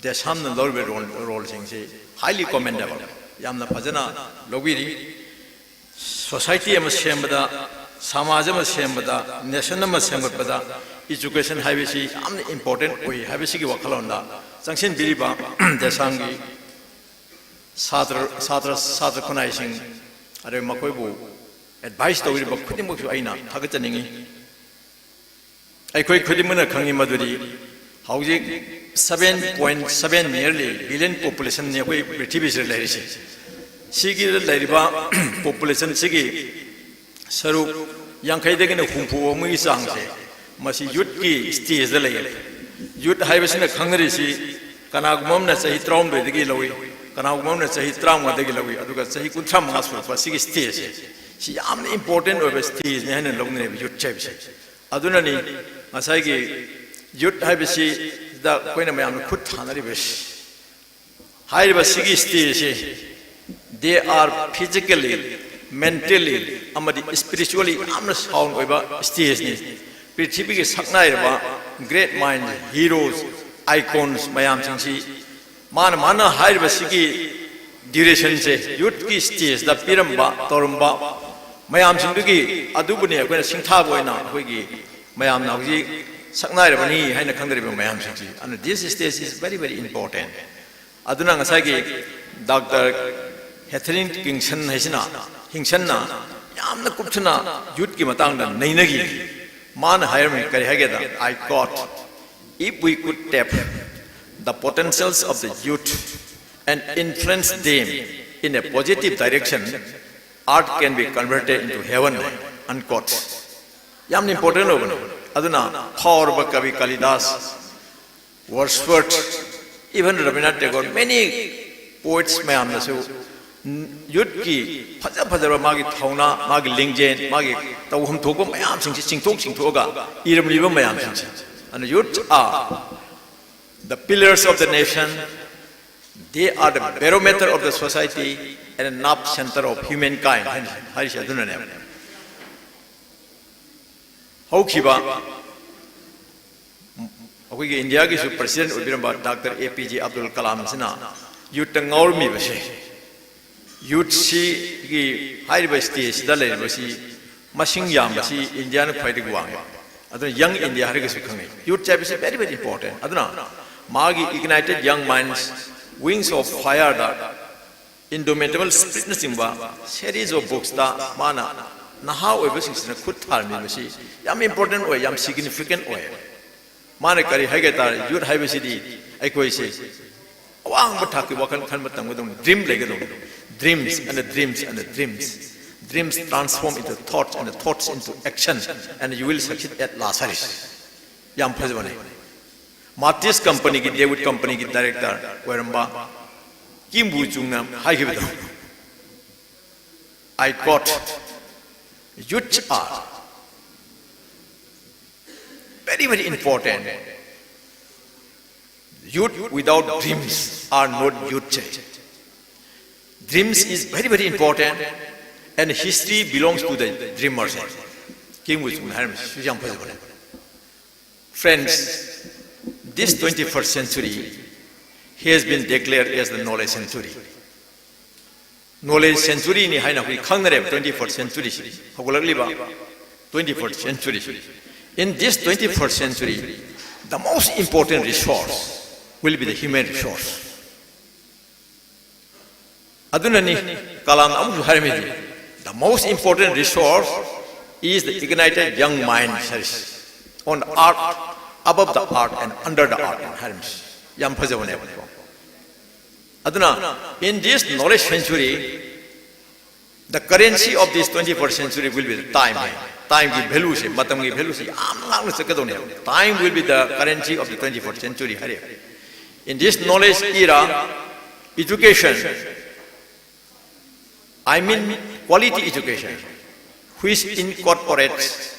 ꯗꯦꯁꯥꯝꯅ ꯂꯧꯔꯤꯕ role, role ꯁꯤꯡꯁꯤ highly commendable, ꯌꯥꯝꯅ ꯐꯖꯅ ꯂꯧꯕꯤꯔꯤ꯫ Society ꯑꯃ ꯁꯦꯝꯕꯗ, ꯁꯃꯥꯖ ꯑꯃ ꯁꯦꯝꯕꯗ, nation ꯑꯃ ꯁꯦꯝꯒꯠꯄꯗ education ꯍꯥꯏꯕꯁꯤ ꯌꯥꯝꯅ important ꯑꯣꯏ ꯍꯥꯏꯕꯁꯤꯒꯤ ꯋꯥꯈꯜꯂꯣꯟꯗ ꯆꯪꯁꯤꯟꯕꯤꯔꯤꯕ ꯗꯦꯁꯥꯝꯒꯤ ꯁꯥꯇ꯭ꯔ, ꯁꯥꯇ꯭ꯔ, ꯁꯥꯇ꯭ꯔ ꯈꯨꯟꯅꯥꯏꯁꯤꯡ, ꯑꯗꯨꯒ ꯃꯈꯣꯏꯕꯨ advice ꯇꯧꯕꯤꯔꯤꯕ ꯈꯨꯗꯤꯡꯃꯛꯁꯨ ꯑꯩꯅ ꯊꯥꯒꯠꯆꯅꯤꯡꯏ꯫ ꯑꯩꯈꯣꯏ ꯈꯨꯗꯤꯡꯃꯛꯅ ꯈꯪꯏ ꯃꯗꯨꯗꯤ ꯍꯧꯖꯤꯛ seven point seven nearly billion population ꯅꯤ ꯑꯩꯈꯣꯏ ꯄ꯭ꯔꯤꯊꯤꯕꯤꯁꯤꯗ ꯂꯩꯔꯤꯁꯤ꯫ ꯁꯤꯒꯤꯗ ꯂꯩꯔꯤꯕ population ꯁꯤꯒꯤ ꯁꯔꯨꯛ ꯌꯥꯡꯈꯩꯗꯒꯤꯅ ꯍꯨꯝꯐꯨ ꯐꯥꯎꯕꯒꯤ ꯆꯥꯡꯁꯦ ꯃꯁꯤ youth ꯀꯤ stage ꯗ ꯂꯩꯌꯦ꯫ Youth ꯍꯥꯏꯕꯁꯤꯅ ꯈꯪꯅꯔꯤꯁꯤ ꯀꯅꯥꯒꯨꯝꯕ ꯑꯃꯅ ꯆꯍꯤ ꯇꯔꯥꯍꯨꯝꯗꯣꯏꯗꯒꯤ ꯂꯧꯏ, ꯀꯅꯥꯒꯨꯝꯕ ꯑꯃꯅ ꯆꯍꯤ ꯇꯔꯥꯃꯉꯥꯗꯒꯤ ꯂꯧꯏ, ꯑꯗꯨꯒ ꯆꯍꯤ ꯀꯨꯟꯊ꯭ꯔꯥ ꯃꯉꯥ ꯁꯨꯔꯛꯄ ꯁꯤꯒꯤ stage ꯁꯦ, ꯁꯤ ꯌꯥꯝꯅ important ꯑꯣꯏꯕ stage ꯅꯤ ꯍꯥꯏꯅ ꯂꯧꯅꯩꯕ youth ꯍꯥꯏꯕꯁꯦ꯫ ꯑꯗꯨꯅꯅꯤ ꯉꯁꯥꯏꯒꯤ youth ꯍꯥꯏꯕꯁꯤꯗ ꯑꯩꯈꯣꯏꯅ ꯃꯌꯥꯝꯅ ꯈꯨꯠ ꯊꯥꯅꯔꯤꯕꯁꯤ꯫ ꯍꯥꯏꯔꯤꯕ ꯁꯤꯒꯤ stage ꯁꯤ, they are physically, mentally ꯑꯃꯗꯤ spiritually ꯌꯥꯝꯅ sound ꯑꯣꯏꯕ stage ꯅꯤ꯫ ꯄ꯭ꯔꯤꯊꯤꯕꯤꯒꯤ ꯁꯛꯅꯥꯏꯔꯕ great minds, heroes, icons ꯃꯌꯥꯝꯁꯤꯡꯁꯤ ꯃꯥꯅ ꯃꯥꯅ ꯍꯥꯏꯔꯤꯕ ꯁꯤꯒꯤ duration ꯁꯦ youth ꯀꯤ stage ꯗ ꯄꯤꯔꯝꯕ, ꯇꯧꯔꯝꯕ ꯃꯌꯥꯝꯁꯤꯡꯗꯨꯒꯤ, ꯑꯗꯨꯕꯨꯅꯤ ꯑꯩꯈꯣꯏꯅ ꯁꯤꯡꯊꯥꯕ ꯑꯣꯏꯅ ꯑꯩꯈꯣꯏꯒꯤ ꯃꯌꯥꯝꯅ ꯍꯧꯖꯤꯛ ꯁꯛꯅꯥꯏꯔꯕꯅꯤ ꯍꯥꯏꯅ ꯈꯪꯅꯔꯤꯕ ꯃꯌꯥꯝꯁꯤꯡꯁꯤ꯫ ꯑꯗꯨꯅ this stage is very, very important. ꯑꯗꯨꯅ ꯉꯁꯥꯏꯒꯤ Doctor Catherine Kingston ꯍꯥꯏꯁꯤꯅ, ꯍꯤꯡꯁꯟꯅ ꯌꯥꯝꯅ ꯀꯨꯞꯊꯅ youth ꯀꯤ ꯃꯇꯥꯡꯗ ꯅꯩꯅꯈꯤ꯫ ꯃꯥꯅ ꯍꯥꯏꯔꯝꯃꯤ, ꯀꯔꯤ ꯍꯥꯏꯒꯦꯗ, I quote, "If we could tap the potentials of the youth and influence them in a positive direction, earth can be converted into heaven," unquote. ꯌꯥꯝꯅ important ꯑꯣꯏꯕꯅꯤ꯫ ꯑꯗꯨꯅ ꯐꯥꯎꯔꯕ ꯀꯕꯤ Kalidas, Wordsworth, even Rabindranath Tagore, many poets ꯃꯌꯥꯝꯅꯁꯨ youthꯀꯤ ꯐꯖ ꯐꯖꯕ ꯃꯥꯒꯤ ꯊꯧꯅꯥ, ꯃꯥꯒꯤ ꯂꯤꯡꯖꯦꯜ, ꯃꯥꯒꯤ ꯇꯧꯐꯝ ꯊꯣꯛꯄ ꯃꯌꯥꯝꯁꯤꯡꯁꯤ ꯆꯤꯡꯊꯣꯛ ꯆꯤꯡꯊꯣꯛꯑꯒ ꯏꯔꯝꯂꯤꯕ ꯃꯌꯥꯝꯁꯤꯡꯁꯦ꯫ ꯑꯗꯨꯅ youth are the pillars of the nation, they are the barometer of the society and the nerve center of humankind ꯍꯥꯏꯅ ꯍꯥꯏꯔꯤꯁꯦ ꯑꯗꯨꯅꯅꯦꯕ꯫ ꯍꯧꯈꯤꯕ ꯑꯩꯈꯣꯏꯒꯤ ꯏꯟꯗꯤꯌꯥꯒꯤꯁꯨ president ꯑꯣꯏꯕꯤꯔꯝꯕ ꯗꯥꯛꯇꯔ ꯑꯦ ꯄꯤ ꯖꯦ ꯑꯕꯗꯨꯜ ꯀꯂꯥꯝꯁꯤꯅ youthꯇ ꯉꯥꯎꯔꯝꯃꯤꯕꯁꯦ, youthꯁꯤꯒꯤ ꯍꯥꯏꯔꯤꯕ stageꯁꯤꯗ ꯂꯩꯔꯤꯕꯁꯤ ꯃꯁꯤꯡ ꯌꯥꯝꯕꯁꯤ ꯏꯟꯗꯤꯌꯥꯅ ꯈ꯭ꯋꯥꯏꯗꯒꯤ ꯋꯥꯡꯉꯤ꯫ ꯑꯗꯨꯅ young India ꯍꯥꯏꯔꯒꯁꯨ ꯈꯪꯅꯩ꯫ Youth ꯍꯥꯏꯕꯁꯤ very, very important꯫ ꯑꯗꯨꯅ ꯃꯥꯒꯤ Ignited Young Minds, Wings of Fireꯗ Indomitable Spiritꯅꯆꯤꯡꯕ series of booksꯇ ꯃꯥꯅ ꯅꯍꯥ ꯑꯣꯏꯕꯁꯤꯡꯁꯤꯅ ꯈꯨꯠ ꯊꯥꯔꯝꯃꯤꯕꯁꯤ ꯌꯥꯝ important ꯑꯣꯏ, ꯌꯥꯝ significant ꯑꯣꯏ꯫ ꯃꯥꯅ ꯀꯔꯤ ꯍꯥꯏꯒꯦ ꯇꯥꯔꯦ, youth ꯍꯥꯏꯕꯁꯤꯗꯤ ꯑꯩꯈꯣꯏꯁꯦ ꯑꯋꯥꯡꯕ ꯊꯥꯛꯀꯤ ꯋꯥꯈꯜ ꯈꯟꯕ ꯇꯝꯒꯗꯧꯅꯤ, dream ꯂꯩꯒꯗꯧꯅꯤ꯫ Dreams and dreams and dreams. Dreams transform into thoughts and thoughts into action and you will succeed at last ꯍꯥꯏꯔꯤꯁꯦ ꯌꯥꯝ ꯐꯖꯕꯅꯦ꯫ ꯃꯥꯇꯤꯁ ꯀꯝꯄꯅꯤꯒꯤ, ꯗꯦꯋꯤꯠ ꯀꯝꯄꯅꯤꯒꯤ director ꯑꯣꯏꯔꯝꯕ ꯀꯤꯝ ꯋꯨ ꯆꯨꯡꯅ ꯍꯥꯏꯈꯤꯕꯗꯣ, I quote, "Youth are very, very important. Youth without dreams are not youth." Dreams is very, very important and history belongs to the dreamers. ꯀꯤꯝ ꯋꯨ ꯆꯨꯡꯅ ꯍꯥꯏꯔꯝꯃꯤꯁꯤ ꯌꯥꯝ ꯐꯖꯕꯅꯦ꯫ Friends, this twenty-first century has been declared as the knowledge century. Knowledge centuryꯅꯤ ꯍꯥꯏꯅ ꯑꯩꯈꯣꯏ ꯈꯪꯅꯔꯦꯕ twenty-first centuryꯁꯤ, ꯍꯧꯒꯠꯂꯛꯂꯤꯕ twenty-first centuryꯁꯤ꯫ In this twenty-first century, the most important resource will be the human resource. ꯑꯗꯨꯅꯅꯤ ꯀꯂꯥꯝꯅ ꯑꯃꯨꯛꯁꯨ ꯍꯥꯏꯔꯝꯃꯤꯁꯤ, "The most important resource is the ignited young mind," ꯍꯥꯏꯔꯤꯁꯤ, "on the earth, above the earth and under the earth" ꯍꯥꯏꯅ ꯍꯥꯏꯔꯝꯃꯤꯁꯤ꯫ ꯌꯥꯝ ꯐꯖꯕꯅꯦꯕꯀꯣ꯫ ꯑꯗꯨꯅ, in this knowledge century, the currency of this twenty-first century will be the time ꯍꯥꯏ꯫ ꯇꯥꯏꯝꯒꯤ ꯚꯦꯂꯨꯁꯦ, ꯃꯇꯝꯒꯤ ꯚꯦꯂꯨꯁꯦ ꯌꯥꯝ ꯉꯥꯛꯅ ꯆꯠꯀꯗꯧꯅꯦꯕ꯫ Time will be the currency of the twenty-first century ꯍꯥꯏꯔꯦ꯫ In this knowledge era, education, I mean quality education, which incorporates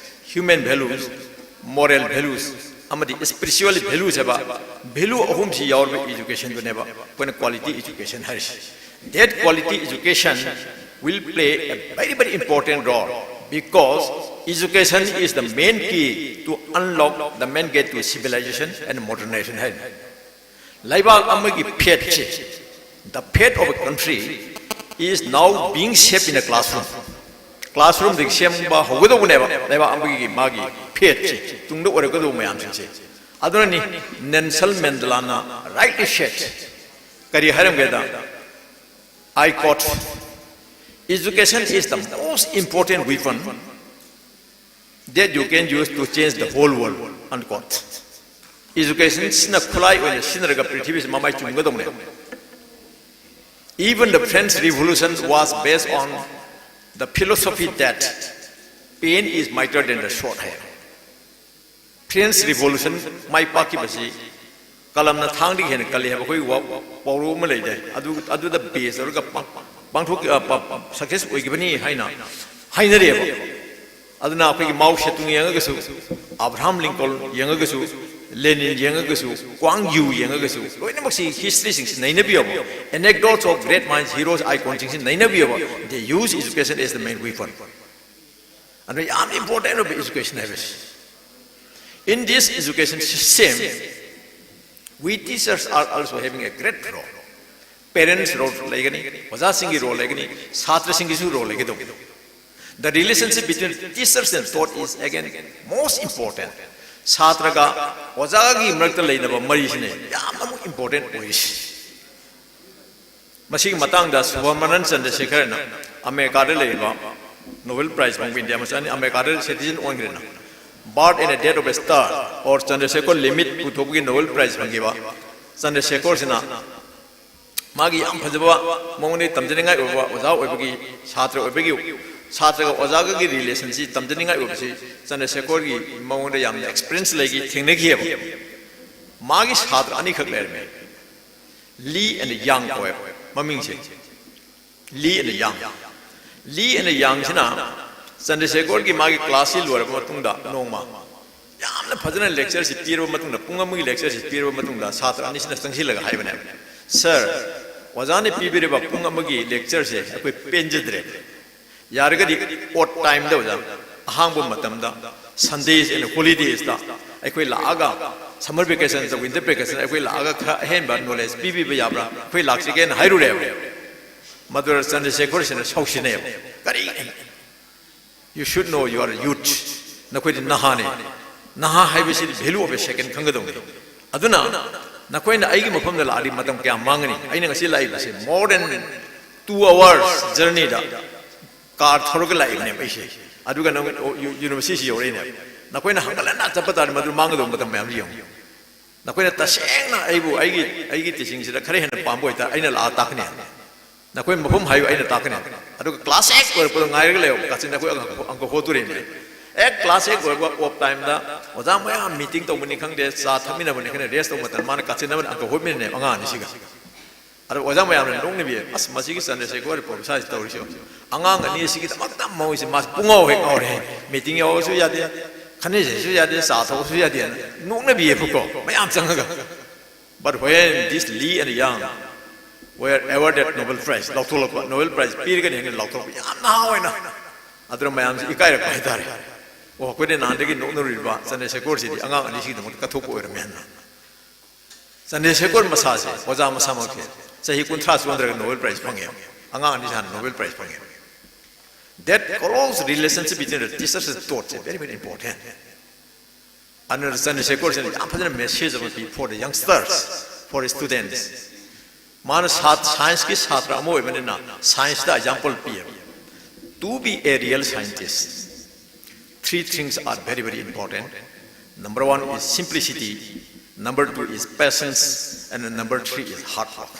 human values, moral values ꯑꯃꯗꯤ spiritual values ꯍꯥꯏꯕ ꯚꯦꯂꯨ ꯑꯍꯨꯝꯁꯤ ꯌꯥꯎꯔꯕ ꯏꯖꯨꯀꯦꯁꯟꯗꯨꯅꯦꯕ ꯑꯩꯈꯣꯏꯅ ꯀ꯭ꯋꯥꯂꯤꯇꯤ ꯏꯖꯨꯀꯦꯁꯟ ꯍꯥꯏꯔꯤꯁꯤ꯫ That quality education will play a very, very important role because education is the main key to unlock the main gate to civilization and modernization ꯍꯥꯏꯔꯤ꯫ ꯂꯩꯕꯥꯛ ꯑꯃꯒꯤ ꯐꯦꯠꯁꯦ, the fate of a country is now being shaped in a classroom꯫ ꯀ꯭ꯂꯥꯁꯔꯨꯝꯗꯒꯤ ꯁꯦꯝꯕ ꯍꯧꯒꯗꯧꯕꯅꯦꯕ ꯂꯩꯕꯥꯛ ꯑꯃꯒꯤ ꯃꯥꯒꯤ ꯐꯦꯠꯁꯦ, ꯇꯨꯡꯗ ꯑꯣꯏꯔꯛꯀꯗꯧꯕ ꯃꯌꯥꯝꯁꯤꯡꯁꯦ꯫ ꯑꯗꯨꯅꯅꯤ ꯅꯦꯜꯁꯟ ꯃꯦꯟꯗꯦꯂꯥꯅ rightly said, ꯀꯔꯤ ꯍꯥꯏꯔꯝꯒꯦꯗ, I quote, "Education is the most important weapon that you can use to change the whole world," unquote꯫ ꯏꯖꯨꯀꯦꯁꯟꯁꯤꯅ ꯈꯨꯠꯂꯥꯏ ꯑꯣꯏꯅ ꯁꯤꯖꯤꯟꯅꯔꯒ ꯄ꯭ꯔꯤꯊꯤꯕꯤꯁꯤ ꯃꯃꯥꯏ ꯆꯨꯝꯒꯗꯧꯅꯦ꯫ Even the French Revolution was based on the philosophy that pain is mightier than the sword ꯍꯥꯏ꯫ ꯐ꯭ꯔꯦꯟꯁ ꯔꯤꯚꯣꯂꯨꯁꯟ ꯃꯥꯏ ꯄꯥꯛꯈꯤꯕꯁꯤ ꯀꯂꯝꯅ ꯊꯥꯡꯗꯒꯤ ꯍꯦꯟꯅ ꯀꯜꯂꯤ ꯍꯥꯏꯕ ꯑꯩꯈꯣꯏ ꯋꯥ-, ꯄꯥꯎꯔꯧ ꯑꯃ ꯂꯩꯗꯥꯏ? ꯑꯗꯨ, ꯑꯗꯨꯗ ꯕꯦꯁ ꯇꯧꯔꯒ ꯄꯥꯡ-, ꯄꯥꯡꯊꯣꯛ-, ꯑ, ꯄ-, ꯁꯛꯁꯦꯁ ꯑꯣꯏꯈꯤꯕꯅꯤ ꯍꯥꯏꯅ ꯍꯥꯏꯅꯔꯤꯑꯕ꯫ ꯑꯗꯨꯅ ꯑꯩꯈꯣꯏꯒꯤ ꯃꯥꯎ ꯁꯦꯇꯨꯡ ꯌꯦꯡꯉꯒꯁꯨ, ꯑꯕ꯭ꯔꯥꯍꯥꯝ ꯂꯤꯡꯀꯣꯜ ꯌꯦꯡꯉꯒꯁꯨ, ꯂꯦꯅꯤꯟ ꯌꯦꯡꯉꯒꯁꯨ, ꯀ꯭ꯋꯥꯡ ꯌꯨ ꯌꯦꯡꯉꯒꯁꯨ, ꯂꯣꯏꯅꯃꯛꯁꯤ ꯍꯤꯁꯇ꯭ꯔꯤꯁꯤꯡꯁꯤ ꯅꯩꯅꯕꯤꯌꯣꯕ꯫ Anecdotes of great minds, heroes, iconsꯁꯤꯡꯁꯤ ꯅꯩꯅꯕꯤꯌꯣꯕ꯫ They use education as the main weapon꯫ ꯑꯗꯨ ꯌꯥꯝ ꯏꯝꯄꯣꯔꯇꯦꯟ ꯑꯣꯏꯕ ꯏꯖꯨꯀꯦꯁꯟ ꯍꯥꯏꯕꯁꯤ꯫ In this education system, we teachers are also having a great role꯫ Parents role ꯂꯩꯒꯅꯤ, ꯑꯣꯖꯥꯁꯤꯡꯒꯤ ꯔꯣꯜ ꯂꯩꯒꯅꯤ, ꯁꯥꯇ꯭ꯔꯁꯤꯡꯒꯤꯁꯨ ꯔꯣꯜ ꯂꯩꯒꯗꯧꯕꯅꯤ꯫ The relationship between teachers and thought is again most important꯫ ꯁꯥꯇ꯭ꯔꯒ ꯑꯣꯖꯥꯒꯤ ꯃꯔꯛꯇ ꯂꯩꯅꯕ ꯃꯔꯤꯁꯤꯅ ꯌꯥꯝꯅ ꯑꯃꯨꯛ ꯏꯝꯄꯣꯔꯇꯦꯟ ꯑꯣꯏꯔꯤꯁꯤ꯫ ꯃꯁꯤꯒꯤ ꯃꯇꯥꯡꯗ ꯁꯨꯕ꯭ꯔꯃꯅꯟ ꯆꯟꯗ꯭ꯔꯁꯦꯈꯔꯅ, ꯑꯃꯦꯔꯤꯀꯥꯗ ꯂꯩꯔꯤꯕ ꯅꯣꯕꯦꯜ ꯄ꯭ꯔꯥꯏꯖ ꯐꯪꯕ ꯏꯟꯗꯤꯌꯥ ꯃꯆꯥꯅꯤ, ꯑꯃꯦꯔꯤꯀꯥꯗ ꯁꯤꯇꯤꯖꯟ ꯑꯣꯟꯈ꯭ꯔꯦꯅ, Birth and the Death of a Star or Chandrasekhar limit ꯄꯨꯊꯣꯛꯄꯒꯤ ꯅꯣꯕꯦꯜ ꯄ꯭ꯔꯥꯏꯖ ꯐꯪꯈꯤꯕ ꯆꯟꯗ꯭ꯔꯁꯦꯈꯔꯁꯤꯅ ꯃꯥꯒꯤ ꯌꯥꯝ ꯐꯖꯕ, ꯃꯉꯣꯟꯗꯒꯤ ꯇꯝꯖꯅꯤꯡꯉꯥꯏ ꯑꯣꯏꯕ ꯑꯣꯖꯥ ꯑꯣꯏꯕꯒꯤ, ꯁꯥꯇ꯭ꯔ ꯑꯣꯏꯕꯒꯤ ꯁꯥꯇ꯭ꯔꯒ ꯑꯣꯖꯥꯒꯒꯤ ꯔꯤꯂꯦꯁꯟꯁꯤ ꯇꯝꯖꯅꯤꯡꯉꯥꯏ ꯑꯣꯏꯕꯁꯤ ꯆꯟꯗ꯭ꯔꯁꯦꯈꯣꯔꯒꯤ ꯃꯉꯣꯟꯗ ꯌꯥꯝꯅ ꯑꯦꯛꯁꯄꯤꯔꯤꯌꯦꯟꯁ ꯂꯩꯈꯤ, ꯊꯦꯡꯅꯈꯤꯑꯕ꯫ ꯃꯥꯒꯤ ꯁꯥꯇ꯭ꯔ ꯑꯅꯤꯈꯛ ꯂꯩꯔꯝꯃꯦ, ꯂꯤ ꯑꯦꯟ ꯌꯥꯡ ꯀꯧꯋꯦꯕ ꯃꯃꯤꯡꯁꯦ꯫ ꯂꯤ ꯑꯦꯟ ꯌꯥꯡ꯫ ꯂꯤ ꯑꯦꯟ ꯌꯥꯡꯁꯤꯅ ꯆꯟꯗ꯭ꯔꯁꯦꯈꯣꯔꯒꯤ ꯃꯥꯒꯤ ꯀ꯭ꯂꯥꯁꯁꯤ ꯂꯣꯏꯔꯕ ꯃꯇꯨꯡꯗ ꯅꯣꯡꯃ ꯌꯥꯝꯅ ꯐꯖꯅ ꯂꯦꯛꯆꯔꯁꯤ ꯄꯤꯔꯕ ꯃꯇꯨꯡꯗ, ꯄꯨꯡ ꯑꯃꯒꯤ ꯂꯦꯛꯆꯔꯁꯤ ꯄꯤꯔꯕ ꯃꯇꯨꯡꯗ ꯁꯥꯇ꯭ꯔ ꯑꯅꯤꯁꯤꯅ ꯆꯪꯁꯤꯜꯂꯒ ꯍꯥꯏꯕꯅꯦꯕ, "ꯁꯥꯔ, ꯑꯣꯖꯥꯅ ꯄꯤꯕꯤꯔꯤꯕ ꯄꯨꯡ ꯑꯃꯒꯤ ꯂꯦꯛꯆꯔꯁꯦ ꯑꯩꯈꯣꯏ ꯄꯦꯟꯖꯗ꯭ꯔꯦ꯫ ꯌꯥꯔꯒꯗꯤ ꯑꯣꯠ ꯇꯥꯏꯝꯗ ꯑꯣꯖꯥ, ꯑꯍꯥꯡꯕ ꯃꯇꯝꯗ, ꯁꯟꯗꯦꯁ ꯑꯦꯟ ꯍꯣꯂꯤꯗꯦꯁꯇ ꯑꯩꯈꯣꯏ ꯂꯥꯛꯑꯒ, ꯁꯝꯃꯔ ꯚꯦꯀꯦꯁꯟꯗ, ꯋꯤꯟꯇꯔ ꯚꯦꯀꯦꯁꯟꯗ ꯑꯩꯈꯣꯏ ꯂꯥꯛꯑꯒ ꯈꯔ ꯑꯍꯦꯟꯕ ꯅꯣꯂꯦꯖ ꯄꯤꯕꯤꯕ ꯌꯥꯕ꯭ꯔꯥ? ꯑꯩꯈꯣꯏ ꯂꯥꯛꯆꯒꯦꯅ" ꯍꯥꯏꯔꯨꯔꯦꯕ꯫ ꯃꯗꯨꯗ ꯆꯟꯗ꯭ꯔꯁꯦꯈꯣꯔꯁꯤꯅ ꯁꯥꯎꯁꯤꯟꯅꯩꯕ꯫ "ꯀꯔꯤ? You should know you are youth꯫ ꯅꯈꯣꯏꯗꯤ ꯅꯍꯥꯅꯤ꯫ ꯅꯍꯥ ꯍꯥꯏꯕꯁꯤꯗꯤ value of a second ꯈꯪꯒꯗꯧꯅꯤ꯫ ꯑꯗꯨꯅ ꯅꯈꯣꯏꯅ ꯑꯩꯒꯤ ꯃꯐꯝꯗ ꯂꯥꯛꯑꯗꯤ ꯃꯇꯝ ꯀꯌꯥꯝ ꯃꯥꯡꯒꯅꯤ? ꯑꯩꯅ ꯉꯁꯤ ꯂꯥꯛꯏꯕꯁꯦ more than two hours journeyꯗ ꯀꯥꯔ ꯊꯧꯔꯒ ꯂꯥꯛꯏꯕꯅꯦꯕ ꯑꯩꯁꯦ꯫ ꯑꯗꯨꯒ ꯅꯪ ꯌꯨꯅꯤꯚꯔꯁꯤꯇꯤꯁꯤ ꯌꯧꯔꯛꯏꯅꯦꯕ꯫ ꯅꯈꯣꯏꯅ ꯍꯟꯒꯠ ꯍꯟꯗ ꯆꯠꯄ ꯇꯥꯔꯗꯤ ꯃꯗꯨ ꯃꯥꯡꯒꯗꯧꯕ ꯃꯇꯝ ꯃꯌꯥꯝꯗꯨ ꯌꯦꯡꯉꯨ꯫ ꯅꯈꯣꯏꯅ ꯇꯁꯦꯡꯅ ꯑꯩꯕꯨ ꯑꯩꯒꯤ, ꯑꯩꯒꯤ ꯇꯤꯆꯤꯡꯁꯤꯗ ꯈꯔ ꯍꯦꯟꯅ ꯄꯥꯝꯕ ꯑꯣꯏꯇꯥꯔꯦ, ꯑꯩꯅ ꯂꯥꯛꯑ ꯇꯥꯛꯀꯅꯤ꯫ ꯅꯈꯣꯏ ꯃꯐꯝ ꯍꯥꯏꯌꯨ, ꯑꯩꯅ ꯇꯥꯛꯀꯅꯤ꯫ ꯑꯗꯨꯒ ꯀ꯭ꯂꯥꯁ ꯍꯦꯛ ꯂꯣꯏꯔꯛꯄꯗ ꯉꯥꯏꯔꯒ ꯂꯩꯌꯣ, ꯀꯥꯆꯤꯟꯗ ꯑꯩꯈꯣꯏ ꯑꯪꯀ, ꯑꯪꯀ ꯍꯣꯠꯇꯣꯔꯤꯕꯅꯤ꯫ ꯍꯦꯛ ꯀ꯭ꯂꯥꯁ ꯍꯦꯛ ꯂꯣꯏꯔꯛꯄ ꯑꯣꯐ ꯇꯥꯏꯝꯗ ꯑꯣꯖꯥ ꯃꯌꯥꯝ ꯃꯤꯇꯤꯡ ꯇꯧꯕꯅꯤ ꯈꯪꯗꯦ, ꯆꯥ ꯊꯛꯃꯤꯟꯅꯕꯅꯤ ꯈꯪꯗꯦ, ꯔꯦꯁ ꯇꯧꯕ ꯃꯇꯝꯗ ꯃꯥꯅ ꯀꯥꯆꯤꯟ ꯑꯃꯗ ꯑꯪꯀ ꯍꯣꯠꯃꯤꯟꯅꯩꯕ ꯑꯉꯥꯡ ꯑꯅꯤꯁꯤꯒ꯫ ꯑꯗꯣ ꯑꯣꯖꯥ ꯃꯌꯥꯝꯅ ꯅꯣꯛꯅꯕꯤ, "ꯑꯁ, ꯃꯁꯤꯒꯤ ꯆꯟꯗ꯭ꯔꯁꯦꯈꯣꯔ ꯄ꯭ꯔꯣꯐꯦꯁꯔꯁꯤ ꯇꯧꯔꯤꯁꯤ ꯌꯦꯡꯉꯨ꯫ ꯑꯉꯥꯡ ꯑꯅꯤ ꯑꯁꯤꯒꯤꯗꯃꯛꯇ ꯃꯣꯏꯁꯤ ꯃꯥꯁꯤ ꯄꯨꯡꯉꯥꯎ ꯍꯦꯛ ꯉꯥꯎꯔꯦ꯫ ꯃꯤꯇꯤꯡ ꯌꯥꯎꯕꯁꯨ ꯌꯥꯗꯦ, ꯈꯟꯅꯁꯦꯁꯨ ꯌꯥꯗꯦ, ꯆꯥ ꯊꯛꯄꯁꯨ ꯌꯥꯗꯦꯅ" ꯅꯣꯛꯅꯕꯤꯌꯦꯕꯀꯣ ꯃꯌꯥꯝ ꯆꯪꯉꯒ꯫ But when this Lee and Yang were awarded Nobel Prize, ꯂꯥꯎꯊꯣꯛꯂꯛꯄ, ꯅꯣꯕꯦꯜ ꯄ꯭ꯔꯥꯏꯖ ꯄꯤꯔꯒꯅꯤ ꯍꯥꯏꯅ ꯂꯥꯎꯊꯣꯛꯂꯛꯄ, ꯌꯥꯝ ꯅꯍꯥ ꯑꯣꯏꯅ꯫ ꯑꯗꯨꯅ ꯃꯌꯥꯝꯁꯤ ꯏꯀꯥꯏꯔꯛꯄ ꯍꯥꯏꯇꯥꯔꯦ꯫ "ꯑꯣ, ꯑꯩꯈꯣꯏꯅ ꯅꯍꯥꯟꯗꯒꯤ ꯅꯣꯛꯅꯔꯨꯔꯤꯕ ꯆꯟꯗ꯭ꯔꯁꯦꯈꯣꯔꯁꯤꯗꯤ ꯑꯉꯥꯡ ꯑꯅꯤꯁꯤꯒꯤꯗꯃꯛꯇ ꯀꯠꯊꯣꯛꯄ ꯑꯣꯏꯔꯝꯃꯦꯅ"꯫ ꯆꯟꯗ꯭ꯔꯁꯦꯈꯣꯔ ꯃꯁꯥꯁꯦ ꯑꯣꯖꯥ ꯃꯁꯥꯃꯛꯁꯦ ꯆꯍꯤ ꯀꯨꯟꯊ꯭ꯔꯥ ꯆꯣꯟꯗ꯭ꯔꯒ ꯅꯣꯕꯦꯜ ꯄ꯭ꯔꯥꯏꯖ ꯐꯪꯉꯦ꯫ ꯑꯉꯥꯡ ꯑꯅꯤꯁꯤ ꯍꯥꯟꯅ ꯅꯣꯕꯦꯜ ꯄ꯭ꯔꯥꯏꯖ ꯐꯪꯉꯦ꯫ That close relationship between the teachers and thought is very, very important. ꯑꯗꯨꯅ ꯆꯟꯗ꯭ꯔꯁꯦꯈꯣꯔꯁꯤꯅ ꯌꯥꯝ ꯐꯖꯅ ꯃꯦꯁꯦꯖ ꯑꯃ ꯄꯤ for the youngsters, for the students. ꯃꯥꯅ ꯁꯥꯏꯟꯁꯀꯤ ꯁꯥꯇ꯭ꯔ ꯑꯃ ꯑꯣꯏꯕꯅꯤꯅ ꯁꯥꯏꯟꯁꯇ ꯑꯦꯛꯖꯥꯝꯄꯜ ꯄꯤꯌꯦꯕ꯫ To be a real scientist, three things are very, very important. Number one is simplicity, number two is patience, and number three is hard work.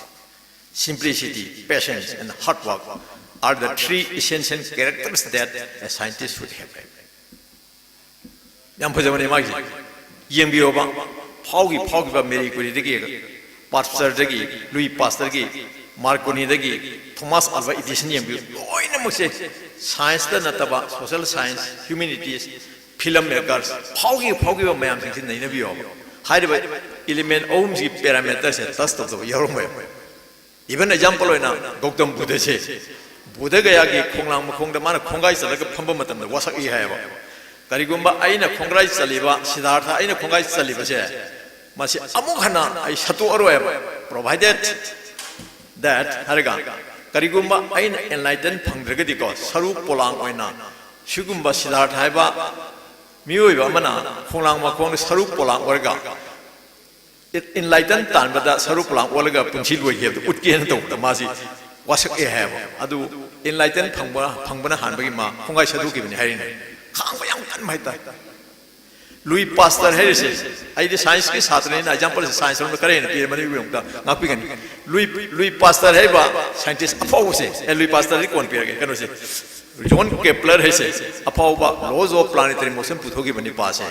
Simplicity, patience, and hard work. are the three essential characters that a scientist should have. ꯌꯥꯝ ꯐꯖꯕꯅꯤ ꯃꯥꯒꯤꯁꯦ꯫ ꯌꯦꯡꯕꯤꯌꯣꯕ, ꯐꯥꯎꯈꯤ ꯐꯥꯎꯈꯤꯕ ꯃꯦꯔꯤ ꯀꯨꯔꯤꯗꯒꯤ, ꯄꯥꯁꯇꯔꯗꯒꯤ, ꯂꯨꯏ ꯄꯥꯁꯇꯔꯒꯤ, ꯃꯥꯔꯀꯣꯅꯤꯗꯒꯤ, ꯊꯣꯃꯥꯁ ꯑꯜꯕꯥ ꯏꯗꯤꯁꯟ ꯌꯦꯡꯕꯤꯌꯨ꯫ ꯂꯣꯏꯅꯃꯛꯁꯦ ꯁꯥꯏꯟꯁꯇ ꯅꯠꯇꯕ, ꯁꯣꯁꯦꯜ ꯁꯥꯏꯟꯁ, ꯍ꯭ꯌꯨꯃꯦꯅꯤꯇꯤꯁ, ꯐꯤꯂꯝ ꯃꯦꯀꯔꯁ, ꯐꯥꯎꯈꯤꯕ ꯐꯥꯎꯈꯤꯕ ꯃꯌꯥꯝꯁꯤꯡꯁꯤ ꯅꯩꯅꯕꯤꯌꯣꯕ꯫ ꯍꯥꯏꯔꯤꯕ ꯏꯂꯤꯃꯦꯟ ꯑꯍꯨꯝꯁꯤꯒꯤ ꯄꯦꯔꯥꯃꯤꯇꯔꯁꯦ ꯇꯁ ꯇꯧꯗꯕ ꯌꯥꯎꯔꯝꯃꯣꯏꯕ꯫ ꯏꯚꯟ ꯑꯦꯛꯖꯥꯝꯄꯜ ꯑꯣꯏꯅ ꯒꯧꯇꯝ ꯕꯨꯙꯁꯦ, ꯕꯨꯙ ꯒꯌꯥꯒꯤ ꯈꯣꯡꯅꯥꯡ ꯃꯈꯣꯡꯗ ꯃꯥꯅ ꯈꯣꯡꯒꯥꯏ ꯆꯠꯂꯒ ꯐꯝꯕ ꯃꯇꯝꯗ ꯋꯥꯁꯛꯏ ꯍꯥꯏꯌꯦꯕ꯫ ꯀꯔꯤꯒꯨꯝꯕ ꯑꯩꯅ ꯈꯣꯡꯒꯥꯏ ꯆꯠꯂꯤꯕ, ꯁꯤꯗꯥꯔꯊ ꯑꯩꯅ ꯈꯣꯡꯒꯥꯏ ꯆꯠꯂꯤꯕꯁꯦ, ꯃꯁꯤ ꯑꯃꯨꯛ ꯍꯟꯅ ꯑꯩ ꯁꯠꯇꯣꯛꯑꯔꯣꯏꯕ, provided that ꯍꯥꯏꯔꯒ, ꯀꯔꯤꯒꯨꯝꯕ ꯑꯩꯅ ꯑꯦꯟꯂꯥꯏꯇꯟ ꯐꯪꯗ꯭ꯔꯒꯗꯤꯀꯣ, ꯁꯔꯨ ꯄꯣꯂꯥꯡ ꯑꯣꯏꯅ ꯁꯤꯒꯨꯝꯕ ꯁꯤꯗꯥꯔꯊ ꯍꯥꯏꯕ ꯃꯤꯑꯣꯏꯕ ꯑꯃꯅ ꯈꯣꯡꯅꯥꯡ ꯃꯈꯣꯡꯗ ꯁꯔꯨ ꯄꯣꯂꯥꯡ ꯑꯣꯏꯔꯒ ꯏꯟꯂꯥꯏꯇꯟ ꯇꯥꯟꯕꯗ ꯁꯔꯨ ꯄꯣꯂꯥꯡ ꯑꯣꯜꯂꯒ ꯄꯨꯟꯁꯤ ꯂꯣꯏꯈꯤ ꯍꯥꯏꯕꯗꯨ ꯎꯠꯀꯦꯅ ꯇꯧꯕꯗ ꯃꯥꯁꯤ ꯋꯥꯁꯛꯑꯦ ꯍꯥꯏꯌꯦꯕ꯫ ꯑꯗꯨ ꯏꯟꯂꯥꯏꯇꯟ ꯐꯪꯕ, ꯐꯪꯕꯅ ꯍꯥꯟꯕꯒꯤ ꯃꯥ ꯈꯣꯡꯒꯥꯏ ꯁꯠꯇꯣꯛꯈꯤꯕꯅꯤ ꯍꯥꯏꯔꯤꯅꯦ꯫ ꯈꯥꯡꯕ ꯌꯥꯝ ꯀꯟꯕ ꯍꯥꯏꯇꯥꯔꯦ꯫ ꯂꯨꯏ ꯄꯥꯁꯇꯔ ꯍꯥꯏꯔꯤꯁꯦ, ꯑꯩꯗꯤ ꯁꯥꯏꯟꯁꯀꯤ ꯁꯥꯇ꯭ꯔꯅꯤꯅ ꯑꯦꯛꯖꯥꯝꯄꯜꯁꯦ ꯁꯥꯏꯟꯁ ꯂꯣꯝꯗ ꯈꯔ ꯍꯦꯟꯅ ꯄꯤꯔꯦ, ꯃꯅꯤꯄꯨꯔꯤꯔꯣꯝꯗ ꯉꯥꯛꯄꯤꯒꯅꯤ꯫ ꯂꯨꯏ, ꯂꯨꯏ ꯄꯥꯁꯇꯔ ꯍꯥꯏꯔꯤꯕ ꯁꯥꯏꯟꯇꯤꯁ ꯑꯐꯥꯎꯕꯁꯦ, ꯑꯦ, ꯂꯨꯏ ꯄꯥꯁꯇꯔꯗꯤ ꯀꯣꯟꯅ ꯄꯤꯔꯒꯦ, ꯀꯩꯅꯣꯁꯦ, ꯖꯣꯟ ꯀꯦꯄ꯭ꯂꯔ ꯍꯥꯏꯁꯦ, ꯑꯐꯥꯎꯕ laws of planetary motion ꯄꯨꯊꯣꯛꯈꯤꯕ ꯅꯤꯄꯥꯁꯦ,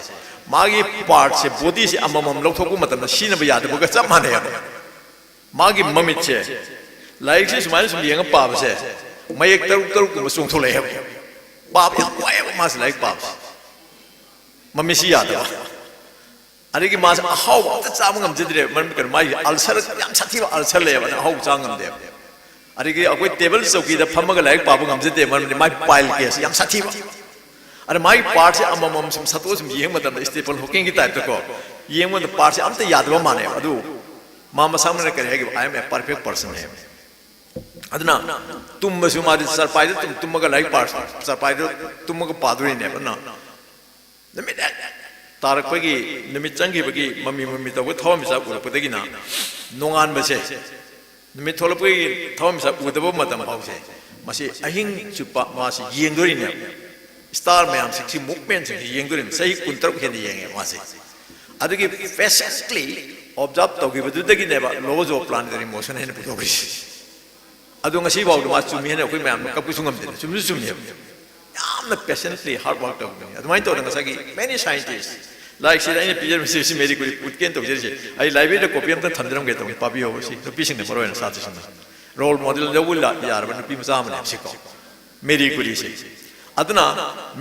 ꯃꯥꯒꯤ ꯄꯥꯔꯠꯁꯦ, ꯕꯣꯗꯤꯁꯦ ꯑꯃꯃꯝ ꯂꯧꯊꯣꯛꯄ ꯃꯇꯝꯗ ꯁꯤꯖꯤꯟꯅꯕ ꯌꯥꯗꯕꯒ ꯆꯞ ꯃꯥꯟꯅꯩ ꯍꯥꯏꯕ꯫ ꯃꯥꯒꯤ ꯃꯃꯤꯠꯁꯦ, ꯂꯥꯏꯔꯤꯛꯁꯦ ꯁꯨꯃꯥꯏꯅ ꯁꯨꯝ ꯌꯦꯡꯉ ꯄꯥꯕꯁꯦ, ꯃꯌꯦꯛ ꯇꯔꯨꯛ ꯇꯔꯨꯛ ꯀꯨꯝꯕ ꯆꯣꯡꯊꯣꯛꯂꯛꯑꯦꯕ꯫ ꯄꯥꯕ ꯌꯥꯝ ꯋꯥꯏꯑꯦꯕ ꯃꯥꯁꯦ ꯂꯥꯏꯔꯤꯛ ꯄꯥꯕꯁꯦ꯫ ꯃꯃꯤꯠꯁꯤ ꯌꯥꯗꯕ꯫ ꯑꯗꯒꯤ ꯃꯥꯁꯦ ꯑꯍꯥꯎꯕ ꯑꯝꯇ ꯆꯥꯕ ꯉꯝꯖꯗ꯭ꯔꯦ꯫ ꯃꯔꯝ ꯀꯩꯅꯣ, ꯃꯥꯒꯤ ꯑꯜꯁꯔ ꯌꯥꯝ ꯁꯥꯊꯤꯕ ꯑꯜꯁꯔ ꯂꯩꯌꯦꯕ, ꯑꯗꯨꯅ ꯑꯍꯥꯎꯕ ꯆꯥ ꯉꯝꯗꯦꯕ꯫ ꯑꯗꯒꯤ ꯑꯩꯈꯣꯏ ꯇꯦꯕꯜ ꯆꯧꯀꯤꯗ ꯐꯝꯃꯒ ꯂꯥꯏꯔꯤꯛ ꯄꯥꯕ ꯉꯝꯖꯗꯦ, ꯃꯔꯝꯗꯤ ꯃꯥꯒꯤ ꯄꯥꯏꯜ ꯀꯦꯁ ꯌꯥꯝ ꯁꯥꯊꯤꯕ꯫ ꯑꯗ ꯃꯥꯒꯤ ꯄꯥꯔꯠꯁꯦ ꯑꯃꯃꯝ ꯁꯨꯝ ꯁꯠꯇꯣꯛꯑ ꯁꯨꯝ ꯌꯦꯡꯕ ꯃꯇꯝꯗ, ꯁ꯭ꯇꯤꯐꯟ ꯍꯣꯀꯤꯡꯒꯤ ꯇꯥꯏꯞꯇꯀꯣ, ꯌꯦꯡꯕ ꯃꯇꯝꯗ ꯄꯥꯔꯠꯁꯦ ꯑꯝꯇ ꯌꯥꯗꯕ ꯃꯥꯟꯅꯩꯕ꯫ ꯑꯗꯨ ꯃꯥ ꯃꯁꯥꯃꯛꯅ ꯀꯔꯤ ꯍꯥꯏꯒꯦꯕ? "I am a perfect person" ꯍꯥꯏꯕ꯫ ꯑꯗꯨꯅ ꯇꯨꯝꯕꯁꯨ ꯃꯥꯗꯤ ꯆꯔꯄꯥꯏꯗ ꯇꯨꯝ ꯇꯨꯝꯃꯒ ꯂꯥꯏꯔꯤꯛ ꯄꯥꯔ-, ꯆꯔꯄꯥꯏꯗ ꯇꯨꯝꯃꯒ ꯄꯥꯗꯣꯔꯤꯅꯦꯕ꯫ ꯑꯗꯨꯅ ꯅꯨꯃꯤꯠ ꯍꯦꯛ ꯇꯥꯔꯛꯄꯒꯤ, ꯅꯨꯃꯤꯠ ꯆꯪꯈꯤꯕꯒꯤ ꯃꯃꯤ ꯃꯃꯤ ꯇꯧꯕ ꯊꯋꯥꯟꯃꯤꯆꯥꯛ ꯎꯔꯛꯄꯗꯒꯤꯅ ꯅꯣꯡꯉꯥꯟꯕꯁꯦ, ꯅꯨꯃꯤꯠ ꯊꯣꯛꯂꯛꯄꯒꯤ ꯊꯋꯥꯟꯃꯤꯆꯥꯛ ꯎꯗꯕ ꯃꯇꯝ ꯐꯥꯎꯁꯦ, ꯃꯁꯤ ꯑꯍꯤꯡ ꯆꯨꯞꯄ ꯃꯥꯁꯤ ꯌꯦꯡꯗꯣꯔꯤꯅꯦꯕ꯫ ꯁ꯭ꯇꯥꯔ ꯃꯌꯥꯝꯁꯤꯒꯤ ꯃꯨꯚꯃꯦꯟꯁꯤꯡꯁꯤ ꯌꯦꯡꯗꯣꯔꯤꯅꯤ꯫ ꯆꯍꯤ ꯀꯨꯟꯇꯔꯨꯛ ꯍꯦꯟꯅ ꯌꯦꯡꯉꯦ ꯃꯥꯁꯦ꯫ ꯑꯗꯨꯒꯤ patiently observe ꯇꯧꯈꯤꯕꯗꯨꯗꯒꯤꯅꯦꯕ laws of planetary motion ꯍꯥꯏꯅ ꯄꯨꯊꯣꯛꯈ꯭ꯔꯤꯁꯤ꯫ ꯑꯗꯣ ꯉꯁꯤꯐꯥꯎꯗ ꯃꯥ ꯆꯨꯝꯃꯤ ꯍꯥꯏꯅ ꯑꯩꯈꯣꯏ ꯃꯌꯥꯝꯅ ꯀꯞꯄꯁꯨ ꯉꯝꯗꯦꯅ, ꯆꯨꯝꯁꯨ ꯆꯨꯝꯃꯦꯕ꯫ ꯌꯥꯝꯅ patiently hard work ꯇꯧꯕꯅꯤ꯫ ꯑꯗꯨꯃꯥꯏꯅ ꯇꯧꯗꯅ ꯉꯁꯥꯏꯒꯤ many scientists, ꯂꯥꯏꯔꯤꯛꯁꯤꯗ ꯑꯩꯅ ꯄꯤꯖꯔꯝꯃꯤꯁꯦ ꯁꯤ ꯃꯦꯔꯤ ꯀꯨꯔꯤ ꯎꯠꯀꯦꯅ ꯇꯧꯖꯔꯤꯁꯦ꯫ ꯑꯩ library ꯗ copy ꯑꯝꯇꯪ ꯊꯝꯖꯔꯝꯒꯦ ꯇꯧꯕꯅꯤ, ꯄꯥꯕꯤꯌꯣ꯫ ꯁꯤ ꯅꯨꯄꯤꯁꯤꯡꯅ ꯃꯔꯨ ꯑꯣꯏꯅ ꯁꯥꯇ꯭ꯔꯁꯤꯡꯅ role model ꯂꯧꯕ ꯂꯥ-, ꯌꯥꯔꯕ ꯅꯨꯄꯤ ꯃꯆꯥ ꯑꯃꯅꯦ ꯁꯤꯀꯣ, ꯃꯦꯔꯤ ꯀꯨꯔꯤꯁꯦ꯫ ꯑꯗꯨꯅ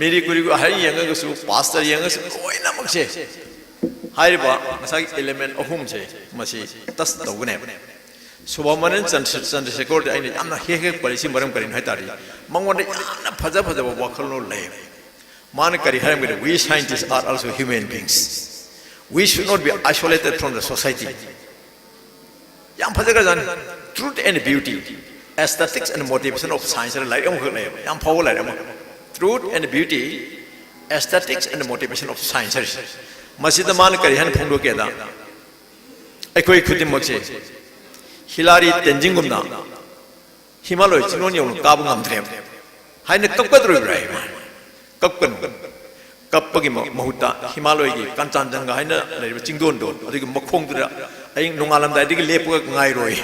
ꯃꯦꯔꯤ ꯀꯨꯔꯤꯒꯤ ꯑꯍꯜ ꯌꯦꯡꯉꯒꯁꯨ, pastor ꯌꯦꯡꯉꯒꯁꯨ, ꯂꯣꯏꯅꯃꯛꯁꯦ ꯍꯥꯏꯔꯤꯕ ꯉꯁꯥꯏꯒꯤ element ꯑꯍꯨꯝꯁꯦ ꯃꯁꯤ touch ꯇꯧꯒꯅꯦꯕ꯫ ꯁꯨꯕ꯭ꯔꯃꯅꯤꯌꯟ ꯆꯟꯗ꯭ꯔ-, ꯆꯟꯗ꯭ꯔꯁꯦꯀꯔꯗꯤ ꯑꯩꯅ ꯌꯥꯝꯅ ꯍꯦꯛ ꯍꯦꯛ ꯄꯜꯂꯤꯁꯤ ꯃꯔꯝ ꯀꯔꯤꯅꯣ ꯍꯥꯏ ꯇꯥꯔꯗꯤ, ꯃꯉꯣꯟꯗ ꯌꯥꯝꯅ ꯐꯖ ꯐꯖꯕ ꯋꯥꯈꯜꯂꯣꯟ ꯂꯩ꯫ ꯃꯥꯅ ꯀꯔꯤ ꯍꯥꯏꯔꯝꯒꯦꯗ? "We scientists are also human beings. We should not be isolated from the society." ꯌꯥꯝ ꯐꯖꯈ꯭ꯔꯖꯥꯠꯅꯤ꯫ Truth and Beauty, Aesthetics and Motivation of Science ꯍꯥꯏꯅ ꯂꯥꯏꯔꯤꯛ ꯑꯃꯈꯛ ꯂꯩꯌꯦꯕ, ꯌꯥꯝ ꯐꯥꯎꯕ ꯂꯥꯏꯔꯤꯛ ꯑꯃ꯫ Truth and Beauty, Aesthetics and Motivation of Science ꯍꯥꯏꯔꯤꯁꯦ꯫ ꯃꯁꯤꯗ ꯃꯥꯅ ꯀꯔꯤ ꯍꯥꯏꯅ ꯐꯣꯡꯗꯣꯛꯀꯦꯗ, ꯑꯩꯈꯣꯏ ꯈꯨꯗꯤꯡꯃꯛꯁꯦ ꯍꯤꯂꯥꯔꯤ ꯇꯦꯟꯖꯤꯡꯒꯨꯝꯅ ꯍꯤꯃꯥꯂꯣꯏ ꯆꯤꯡꯗꯣꯟ ꯌꯧꯅ ꯀꯥꯕ ꯉꯝꯗ꯭ꯔꯦꯕ ꯍꯥꯏꯅ ꯀꯞꯀꯗꯧꯔꯤꯕ꯭ꯔꯥ ꯍꯥꯏꯕ? ꯀꯞꯀꯅꯨ꯫ ꯀꯞꯄꯒꯤ ꯃ-, ꯃꯍꯨꯠꯇ ꯍꯤꯃꯥꯂꯣꯏꯒꯤ ꯀꯥꯟꯆꯥꯟꯖꯪꯒ ꯍꯥꯏꯅ ꯂꯩꯔꯤꯕ ꯆꯤꯡꯗꯣꯟꯗꯣ, ꯑꯗꯨꯒꯤ ꯃꯈꯣꯡꯗꯨꯗ ꯑꯌꯤꯡ ꯅꯣꯡꯉꯥꯜꯂꯝꯗꯥꯏꯗꯒꯤ ꯂꯦꯞꯄꯒ ꯉꯥꯏꯔꯣꯏ꯫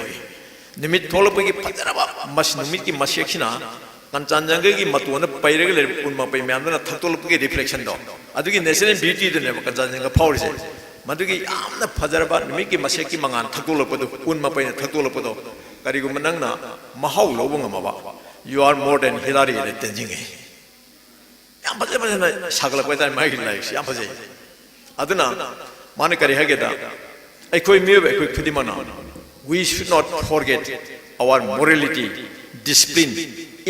ꯅꯨꯃꯤꯠ ꯊꯣꯛꯂꯛꯄꯒꯤ ꯐꯖꯔꯕ ꯃꯁꯤ ꯅꯨꯃꯤꯠꯀꯤ ꯃꯁꯦꯛꯁꯤꯅ ꯀꯥꯟꯆꯥꯟꯖꯪꯒꯒꯤ ꯃꯇꯣꯟꯗ ꯄꯩꯔꯒ ꯂꯩꯔꯤꯕ ꯎꯟ ꯃꯄꯩ ꯃꯌꯥꯝꯗꯨꯅ ꯊꯛꯇꯣꯛꯂꯛꯄꯒꯤ reflection ꯗꯣ, ꯑꯗꯨꯒꯤ natural beauty ꯗꯨꯅꯦꯕ ꯀꯥꯟꯆꯥꯟꯖꯪꯒ ꯐꯥꯎꯔꯤꯁꯦ꯫ ꯃꯗꯨꯒꯤ ꯌꯥꯝꯅ ꯐꯖꯔꯕ ꯅꯨꯃꯤꯠꯀꯤ ꯃꯁꯦꯛꯀꯤ ꯃꯉꯥꯜ ꯊꯛꯇꯣꯛꯂꯛꯄꯗꯣ, ꯎꯟ ꯃꯄꯩꯅ ꯊꯛꯇꯣꯛꯂꯛꯄꯗꯣ, ꯀꯔꯤꯒꯨꯝꯕ ꯅꯪꯅ ꯃꯍꯥꯎ ꯂꯧꯕ ꯉꯝꯃꯕ, you are more than Hillary ꯍꯥꯏꯅ ꯇꯦꯟꯖꯤꯡꯉꯤ꯫ ꯌꯥꯝ ꯐꯖ ꯐꯖꯅ ꯁꯥꯒꯠꯂꯛꯄ ꯍꯥꯏꯇꯥꯔꯦ ꯃꯥꯒꯤ ꯂꯥꯏꯔꯤꯛꯁꯤ, ꯌꯥꯝ ꯐꯖꯩ꯫ ꯑꯗꯨꯅ ꯃꯥꯅ ꯀꯔꯤ ꯍꯥꯏꯒꯦꯗ, ꯑꯩꯈꯣꯏ ꯃꯤꯑꯣꯏꯕ ꯑꯩꯈꯣꯏ ꯈꯨꯗꯤꯡꯃꯛꯅ, "We should not forget our morality, discipline,